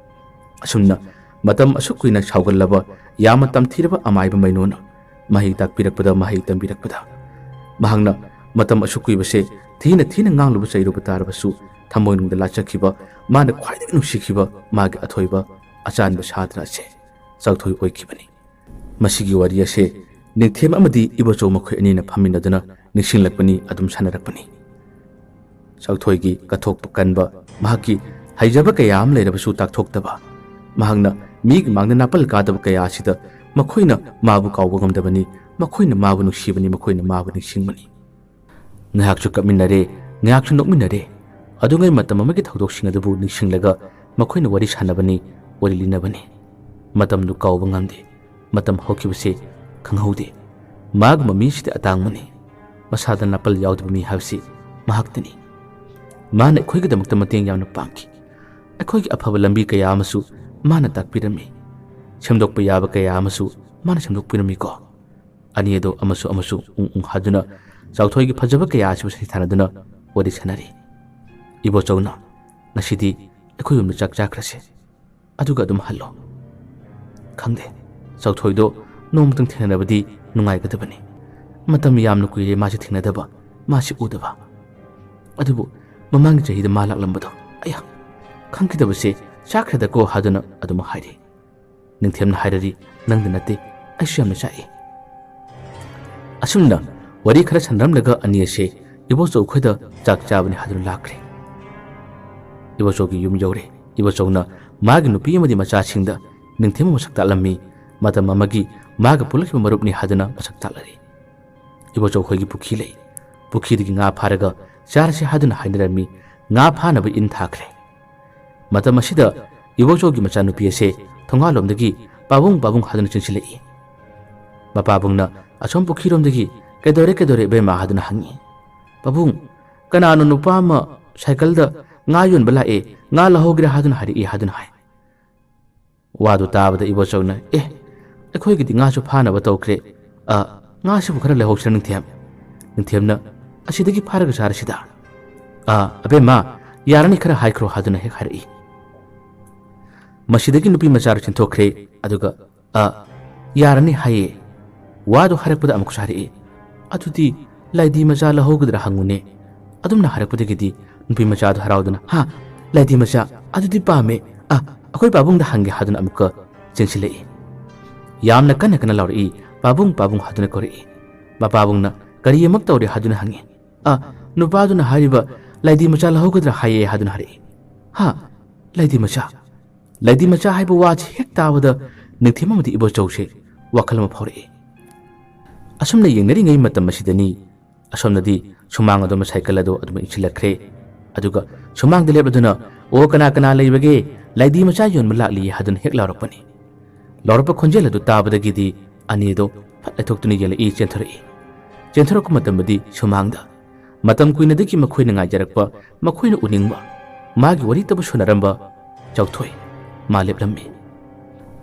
ꯑꯁꯨꯝꯅ ꯃꯇꯝ ꯑꯁꯨꯛ ꯀꯨꯏꯅ ꯁꯥꯎꯒꯜꯂꯕ, ꯌꯥꯝꯅ ꯇꯝꯊꯤꯔꯕ ꯑꯃꯥꯏꯕ ꯃꯩꯅꯣꯅ ꯃꯍꯩ ꯇꯥꯛꯄꯤꯔꯛꯄꯗ, ꯃꯍꯩ ꯇꯝꯕꯤꯔꯛꯄꯗ, ꯃꯍꯥꯛꯅ ꯃꯇꯝ ꯑꯁꯨꯛ ꯀꯨꯏꯕꯁꯦ ꯊꯤꯅ ꯊꯤꯅ ꯉꯥꯡꯂꯨꯕ ꯆꯩꯔꯨꯕ ꯇꯥꯔꯕꯁꯨ, ꯊꯃꯣꯏꯅꯨꯡꯗ ꯂꯥꯆꯠꯈꯤꯕ, ꯃꯥꯅ ꯈ꯭ꯋꯥꯏꯗꯒꯤ ꯅꯨꯡꯁꯤꯈꯤꯕ ꯃꯥꯒꯤ ꯑꯊꯣꯏꯕ ꯑꯆꯥꯟꯕ ꯁꯥꯇ꯭ꯔ ꯑꯁꯦ ꯆꯥꯎꯊꯣꯏ ꯑꯣꯏꯈꯤꯕꯅꯤ꯫ ꯃꯁꯤꯒꯤ ꯋꯥꯔꯤ ꯑꯁꯦ ꯅꯤꯡꯊꯦꯝ ꯑꯃꯗꯤ ꯏꯕꯣꯆꯧ ꯃꯈꯣꯏ ꯑꯅꯤꯅ ꯐꯝꯃꯤꯟꯅꯗꯨꯅ ꯅꯤꯡꯁꯤꯡꯂꯛꯄꯅꯤ, ꯑꯗꯨꯝ ꯁꯥꯟꯅꯔꯛꯄꯅꯤ꯫ ꯆꯥꯎꯊꯣꯏꯒꯤ ꯀꯠꯊꯣꯛꯄ ꯀꯟꯕ, ꯃꯍꯥꯛꯀꯤ ꯍꯩꯖꯕ ꯀꯌꯥ ꯑꯃ ꯂꯩꯔꯕꯁꯨ ꯇꯥꯛꯊꯣꯛꯇꯕ, ꯃꯍꯥꯛꯅ ꯃꯤꯒꯤ ꯃꯥꯡꯗ ꯅꯥꯄꯜ ꯀꯥꯗꯕ ꯀꯌꯥ ꯑꯁꯤꯗ ꯃꯈꯣꯏꯅ ꯃꯥꯕꯨ ꯀꯥꯎꯕ ꯉꯝꯗꯕꯅꯤ, ꯃꯈꯣꯏꯅ ꯃꯥꯕꯨ ꯅꯨꯡꯁꯤꯕꯅꯤ, ꯃꯈꯣꯏꯅ ꯃꯥꯕꯨ ꯅꯤꯡꯁꯤꯡꯕꯅꯤ꯫ ꯉꯥꯏꯍꯥꯛꯁꯨ ꯀꯞꯃꯤꯟꯅꯔꯦ, ꯉꯥꯏꯍꯥꯛꯁꯨ ꯅꯣꯛꯃꯤꯟꯅꯔꯦ꯫ ꯑꯗꯨꯉꯩ ꯃꯇꯝ ꯑꯃꯒꯤ ꯊꯧꯗꯣꯛꯁꯤꯡ ꯑꯗꯨꯕꯨ ꯅꯤꯡꯁꯤꯡꯂꯒ ꯃꯈꯣꯏꯅ ꯋꯥꯔꯤ ꯁꯥꯟꯅꯕꯅꯤ, ꯋꯥꯔꯤ ꯂꯤꯅꯕꯅꯤ꯫ ꯃꯇꯝꯗꯨ ꯀꯥꯎꯕ ꯉꯝꯗꯦ꯫ ꯃꯇꯝ ꯍꯧꯈꯤꯕꯁꯦ ꯈꯪꯍꯧꯗꯦ꯫ ꯃꯥꯒꯨꯝꯕ ꯃꯤꯁꯤꯗꯤ ꯑꯇꯥꯡꯕꯅꯤ꯫ ꯃꯁꯥꯗ ꯅꯥꯄꯜ ꯌꯥꯎꯗꯕ ꯃꯤ ꯍꯥꯏꯕꯁꯤ ꯃꯍꯥꯛꯇꯅꯤ꯫ ꯃꯥꯅ ꯑꯩꯈꯣꯏꯒꯤꯗꯃꯛꯇ ꯃꯇꯦꯡ ꯌꯥꯝꯅ ꯄꯥꯡꯈꯤ꯫ ꯑꯩꯈꯣꯏꯒꯤ ꯑꯐꯕ ꯂꯝꯕꯤ ꯀꯌꯥ ꯑꯃꯁꯨ ꯃꯥꯅ ꯇꯥꯛꯄꯤꯔꯝꯃꯤ꯫ ꯁꯦꯝꯗꯣꯛꯄ ꯌꯥꯕ ꯀꯌꯥ ꯑꯃꯁꯨ ꯃꯥꯅ ꯁꯦꯝꯗꯣꯛꯄꯤꯔꯝꯃꯤꯀꯣ꯫ ꯑꯅꯤ ꯑꯗꯨ ꯑꯃꯁꯨ ꯑꯃꯁꯨ ꯎꯪ ꯎꯪ ꯍꯥꯗꯨꯅ ꯆꯥꯎꯊꯣꯏꯒꯤ ꯐꯖꯕ ꯀꯌꯥ ꯑꯁꯤꯕꯨ ꯁꯩꯊꯥꯅꯗꯨꯅ ꯋꯥꯔꯤ ꯁꯥꯟꯅꯔꯤ꯫ ꯏꯕꯣꯆꯧꯅ, "ꯉꯁꯤꯗꯤ ꯑꯩꯈꯣꯏ ꯌꯨꯝꯗ ꯆꯥꯛ ꯆꯥꯈ꯭ꯔꯁꯦ, ꯑꯗꯨꯒ ꯑꯗꯨꯝ ꯍꯜꯂꯣ꯫" ꯈꯪꯗꯦ, ꯆꯥꯎꯊꯣꯏꯗꯣ ꯅꯣꯡꯃꯇꯪ ꯊꯦꯡꯅꯔꯕꯗꯤ ꯅꯨꯡꯉꯥꯏꯒꯗꯕꯅꯤ꯫ ꯃꯇꯝ ꯌꯥꯝꯅ ꯀꯨꯏꯔꯦ ꯃꯥꯁꯤ ꯊꯦꯡꯅꯗꯕ, ꯃꯥꯁꯤ ꯎꯗꯕ꯫ ꯑꯗꯨꯕꯨ ꯃꯃꯥꯡꯒꯤ ꯆꯍꯤꯗ ꯃꯥ ꯂꯥꯛꯂꯝꯕꯗꯣ, ꯑꯌꯥ, ꯈꯪꯈꯤꯗꯕꯁꯦ ꯆꯥꯛꯈ꯭ꯔꯦꯗꯀꯣ ꯍꯥꯗꯨꯅ ꯑꯗꯨꯃꯛ ꯍꯥꯏꯔꯤ꯫ ꯅꯤꯡꯊꯦꯝꯅ ꯍꯥꯏꯔꯗꯤ, "ꯅꯪꯗ ꯅꯠꯇꯦ, ꯑꯩꯁꯨ ꯌꯥꯝꯅ ꯆꯥꯛꯏ꯫" ꯑꯁꯨꯝꯅ ꯋꯥꯔꯤ ꯈꯔ ꯁꯥꯟꯅꯔꯝꯂꯒ ꯑꯅꯤ ꯑꯁꯦ ꯏꯕꯣꯆꯧ ꯈꯣꯏꯗ ꯆꯥꯛ ꯆꯥꯕꯅꯤ ꯍꯥꯏꯗꯨꯅ ꯂꯥꯛꯈ꯭ꯔꯦ꯫ ꯏꯕꯣꯆꯧꯒꯤ ꯌꯨꯝ ꯌꯧꯔꯦ꯫ ꯏꯕꯣꯆꯧꯅ ꯃꯥꯒꯤ ꯅꯨꯄꯤ ꯑꯃꯗꯤ ꯃꯆꯥꯁꯤꯡꯗ ꯅꯤꯡꯊꯦꯝꯕ ꯃꯁꯛ ꯇꯥꯛꯂꯝꯃꯤ꯫ ꯃꯇꯝ ꯑꯃꯒꯤ ꯃꯥꯒ ꯄꯨꯜꯂꯛꯈꯤꯕ ꯃꯔꯨꯞꯅꯤ ꯍꯥꯏꯗꯨꯅ ꯃꯁꯛ ꯇꯥꯛꯂꯔꯤ꯫ ꯏꯕꯣꯆꯧ ꯈꯣꯏꯒꯤ ꯄꯨꯈ꯭ꯔꯤ ꯂꯩ꯫ ꯄꯨꯈ꯭ꯔꯤꯗꯒꯤ ꯉꯥ ꯐꯥꯔꯒ ꯆꯥꯔꯁꯤ ꯍꯥꯏꯗꯨꯅ ꯍꯥꯏꯅꯔꯝꯃꯤ꯫ ꯉꯥ ꯐꯥꯅꯕ ꯏꯟ ꯊꯥꯈ꯭ꯔꯦ꯫ ꯃꯇꯝ ꯑꯁꯤꯗ ꯏꯕꯣꯆꯧꯒꯤ ꯃꯆꯥꯅꯨꯄꯤ ꯑꯁꯦ ꯊꯣꯡꯒꯥꯜꯂꯣꯝꯗꯒꯤ "ꯄꯥꯕꯨꯡ, ꯄꯥꯕꯨꯡ" ꯍꯥꯏꯗꯨꯅ ꯆꯦꯟꯁꯤꯜꯂꯛꯏ꯫ ꯃꯄꯥꯕꯨꯡꯅ ꯑꯁꯣꯝ ꯄꯨꯈ꯭ꯔꯤꯔꯣꯝꯗꯒꯤ "ꯀꯩꯗꯧꯔꯦ, ꯀꯩꯗꯧꯔꯦ ꯏꯕꯦꯝꯃ?" ꯍꯥꯏꯗꯨꯅ ꯍꯪꯉꯤ꯫ "ꯄꯥꯕꯨꯡ, ꯀꯅꯥꯅꯣ ꯅꯨꯄꯥ ꯑꯃ ꯁꯥꯏꯀꯜꯗ ꯉꯥ ꯌꯣꯟꯕ ꯂꯥꯛꯑꯦ, ꯉꯥ ꯂꯧꯍꯧꯒꯦꯔꯥ ꯍꯥꯏꯗꯨꯅ ꯍꯥꯏꯔꯛꯏ" ꯍꯥꯏꯗꯨꯅ ꯍꯥꯏ꯫ ꯋꯥꯗꯨ ꯇꯥꯕꯗ ꯏꯕꯣꯆꯧꯅ, "ꯑꯦ, ꯑꯩꯈꯣꯏꯒꯤꯗꯤ ꯉꯥꯁꯨ ꯐꯥꯅꯕ ꯇꯧꯈ꯭ꯔꯦ꯫ ꯑ, ꯉꯥꯁꯤꯕꯨ ꯈꯔ ꯂꯩꯍꯧꯁꯤꯔ ꯅꯤꯡꯊꯦꯝ?" ꯅꯤꯡꯊꯦꯝꯅ, "ꯑꯁꯤꯗꯒꯤ ꯐꯥꯔꯒ ꯆꯥꯔꯁꯤꯗ꯫" "ꯑ, ꯑꯕꯦꯝꯃ, ꯌꯥꯔꯅꯤ, ꯈꯔ ꯍꯥꯏꯈ꯭ꯔꯣ" ꯍꯥꯏꯗꯨꯅ ꯍꯦꯛ ꯍꯥꯏꯔꯛꯏ꯫ ꯃꯁꯤꯗꯒꯤ ꯅꯨꯄꯤ ꯃꯆꯥꯗꯨ ꯆꯦꯟꯊꯣꯛꯈ꯭ꯔꯦ꯫ ꯑꯗꯨꯒ, "ꯑ, ꯌꯥꯔꯅꯤ" ꯍꯥꯏꯌꯦ꯫ ꯋꯥꯗꯨ ꯍꯥꯏꯔꯛꯄꯗ ꯑꯃꯨꯛꯁꯨ ꯍꯥꯏꯔꯛꯏ, "ꯑꯗꯨꯗꯤ ꯂꯥꯏꯗꯤ ꯃꯆꯥ ꯂꯧꯍꯧꯒꯗ꯭ꯔꯥ ꯍꯪꯉꯨꯅꯦ꯫" ꯑꯗꯨꯝꯅ ꯍꯥꯏꯔꯛꯄꯗꯒꯤꯗꯤ ꯅꯨꯄꯤ ꯃꯆꯥꯗꯨ ꯍꯔꯥꯎꯗꯨꯅ, "ꯍꯥ, ꯂꯥꯏꯗꯤ ꯃꯆꯥ? ꯑꯗꯨꯗꯤ ꯄꯥꯝꯃꯦ꯫ ꯑ, ꯑꯩꯈꯣꯏ ꯄꯥꯕꯨꯡꯗ ꯍꯪꯒꯦ" ꯍꯥꯏꯗꯨꯅ ꯑꯃꯨꯛꯀ ꯆꯦꯟꯁꯤꯜꯂꯛꯏ꯫ ꯌꯥꯝꯅ ꯀꯟꯅ ꯀꯟꯅ ꯂꯥꯎꯔꯛꯏ, "ꯄꯥꯕꯨꯡ, ꯄꯥꯕꯨꯡ" ꯍꯥꯏꯗꯨꯅ ꯀꯧꯔꯛꯏ꯫ ꯃꯄꯥꯕꯨꯡꯅ, "ꯀꯔꯤ ꯑꯃꯨꯛ ꯇꯧꯔꯦ?" ꯍꯥꯏꯗꯨꯅ ꯍꯪꯉꯤ꯫ "ꯑ, ꯅꯨꯄꯥꯗꯨꯅ ꯍꯥꯏꯔꯤꯕ ꯂꯥꯏꯗꯤ ꯃꯆꯥ ꯂꯧꯍꯧꯒꯗ꯭ꯔꯥ ꯍꯥꯏꯌꯦ" ꯍꯥꯏꯗꯨꯅ ꯍꯥꯏꯔꯛꯏ꯫ "ꯍꯥ? ꯂꯥꯏꯗꯤ ꯃꯆꯥ? ꯂꯥꯏꯗꯤ ꯃꯆꯥ" ꯍꯥꯏꯕ ꯋꯥꯁꯤ ꯍꯦꯛ ꯇꯥꯕꯗ ꯅꯤꯡꯊꯦꯝ ꯑꯃꯗꯤ ꯏꯕꯣꯆꯧꯁꯦ ꯋꯥꯈꯜ ꯑꯃ ꯐꯥꯎꯔꯛꯏ꯫ ꯑꯁꯨꯝꯅ ꯌꯦꯡꯅꯔꯤꯉꯩ ꯃꯇꯝ ꯑꯁꯤꯗꯅꯤ ꯑꯁꯣꯝꯗꯗꯤ ꯁꯨꯃꯥꯡ ꯑꯗꯣꯝꯗ ꯁꯥꯏꯀꯜ ꯑꯗꯨ ꯑꯗꯨꯝ ꯏꯟꯁꯤꯜꯂꯛꯈ꯭ꯔꯦ꯫ ꯑꯗꯨꯒ ꯁꯨꯃꯥꯡꯗ ꯂꯦꯞꯂꯗꯨꯅ, "ꯑꯣ, ꯀꯅꯥ ꯀꯅꯥ ꯂꯩꯕꯒꯦ? ꯂꯥꯏꯗꯤ ꯃꯆꯥ ꯌꯣꯟꯕ ꯂꯥꯛꯂꯤ" ꯍꯥꯏꯗꯨꯅ ꯍꯦꯛ ꯂꯥꯎꯔꯛꯄꯅꯤ꯫ ꯂꯥꯎꯔꯛꯄ ꯈꯣꯟꯖꯦꯜ ꯑꯗꯨ ꯇꯥꯕꯗꯒꯤꯗꯤ ꯑꯅꯤꯗꯣ ꯂꯩꯊꯣꯛꯇꯨꯅ ꯌꯦꯡꯂꯛꯏ, ꯆꯦꯟꯊꯣꯔꯛꯏ꯫ ꯆꯦꯟꯊꯣꯔꯛꯄ ꯃꯇꯝꯗꯗꯤ ꯁꯨꯃꯥꯡꯗ ꯃꯇꯝ ꯀꯨꯏꯅꯗꯒꯤ ꯃꯈꯣꯏꯅ ꯉꯥꯏꯖꯔꯛꯄ, ꯃꯈꯣꯏꯅ ꯎꯅꯤꯡꯕ, ꯃꯥꯒꯤ ꯋꯥꯔꯤꯇꯕꯨ ꯁꯣꯟꯅꯔꯝꯕ ꯆꯥꯎꯊꯣꯏ ꯃꯥ ꯂꯦꯞꯂꯝꯃꯤ꯫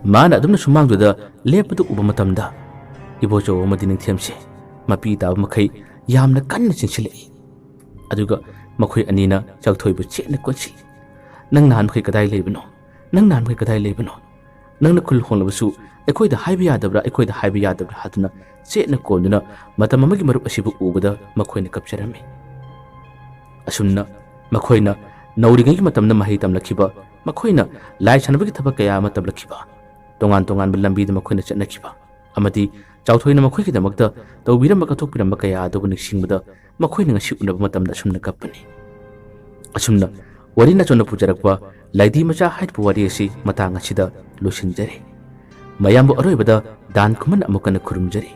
ꯃꯥꯅ ꯑꯗꯨꯝꯅ ꯁꯨꯃꯥꯡꯗꯨꯗ ꯂꯦꯞꯄꯗꯨ ꯎꯕ ꯃꯇꯝꯗ ꯏꯕꯣꯆꯧ ꯑꯃꯗꯤ ꯅꯤꯡꯊꯦꯝꯁꯦ ꯃꯄꯤ ꯇꯥꯕ ꯃꯈꯩ ꯌꯥꯝꯅ ꯀꯟꯅ ꯆꯦꯟꯁꯤꯜꯂꯛꯏ꯫ ꯑꯗꯨꯒ ꯃꯈꯣꯏ ꯑꯅꯤꯅ ꯆꯥꯎꯊꯣꯏꯕꯨ ꯆꯦꯠꯅ ꯀꯣꯟꯁꯤꯜꯂꯤ꯫ "ꯅꯪ ꯅꯍꯥꯟ ꯃꯈꯩ ꯀꯗꯥꯏ ꯂꯩꯕꯅꯣ? ꯅꯪ ꯅꯍꯥꯟ ꯃꯈꯩ ꯀꯗꯥꯏ ꯂꯩꯕꯅꯣ? ꯅꯪꯅ ꯈꯨꯜ ꯍꯣꯡꯂꯕꯁꯨ ꯑꯩꯈꯣꯏꯗ ꯍꯥꯏꯕ ꯌꯥꯗꯕ꯭ꯔꯥ, ꯑꯩꯈꯣꯏꯗ ꯍꯥꯏꯕ ꯌꯥꯗꯕ꯭ꯔꯥ?" ꯍꯥꯏꯗꯨꯅ ꯆꯦꯠꯅ ꯀꯣꯟꯗꯨꯅ ꯃꯇꯝ ꯑꯃꯒꯤ ꯃꯔꯨꯞ ꯑꯁꯤꯕꯨ ꯎꯕꯗ ꯃꯈꯣꯏꯅ ꯀꯞꯆꯔꯝꯃꯤ꯫ ꯑꯁꯨꯝꯅ ꯃꯈꯣꯏꯅ ꯅꯧꯔꯤꯉꯩꯒꯤ ꯃꯇꯝꯗ ꯃꯍꯩ ꯇꯝꯂꯛꯈꯤꯕ, ꯃꯈꯣꯏꯅ ꯂꯥꯏ ꯁꯥꯟꯅꯕꯒꯤ ꯊꯕꯛ ꯀꯌꯥ ꯑꯃ ꯇꯝꯂꯛꯈꯤꯕ, ꯇꯣꯉꯥꯟ ꯇꯣꯉꯥꯟꯕ ꯂꯝꯕꯤꯗ ꯃꯈꯣꯏꯅ ꯆꯠꯅꯈꯤꯕ, ꯑꯃꯗꯤ ꯆꯥꯎꯊꯣꯏꯅ ꯃꯈꯣꯏꯒꯤꯗꯃꯛꯇ ꯇꯧꯕꯤꯔꯝꯕ, ꯀꯠꯊꯣꯛꯄꯤꯔꯝꯕ ꯀꯌꯥ ꯑꯗꯨꯕꯨ ꯅꯤꯡꯁꯤꯡꯕꯗ ꯃꯈꯣꯏꯅ ꯉꯁꯤ ꯎꯅꯕ ꯃꯇꯝꯗ ꯑꯁꯨꯝꯅ ꯀꯞꯄꯅꯤ꯫ ꯑꯁꯨꯝꯅ ꯋꯥꯔꯤ ꯅꯆꯣꯟꯅ ꯄꯨꯖꯔꯛꯄ ꯂꯥꯏꯙꯤ ꯃꯆꯥ ꯍꯥꯏꯔꯤꯕ ꯋꯥꯔꯤ ꯑꯁꯤ ꯃꯇꯥꯡ ꯑꯁꯤꯗ ꯂꯣꯏꯁꯤꯟꯖꯔꯦ꯫ ꯃꯌꯥꯝꯕꯨ ꯑꯔꯣꯏꯕꯗ ꯗꯥꯟ ꯈꯨꯃꯟ ꯑꯃꯨꯛ ꯍꯟꯅ ꯈꯨꯔꯨꯝꯖꯔꯤ꯫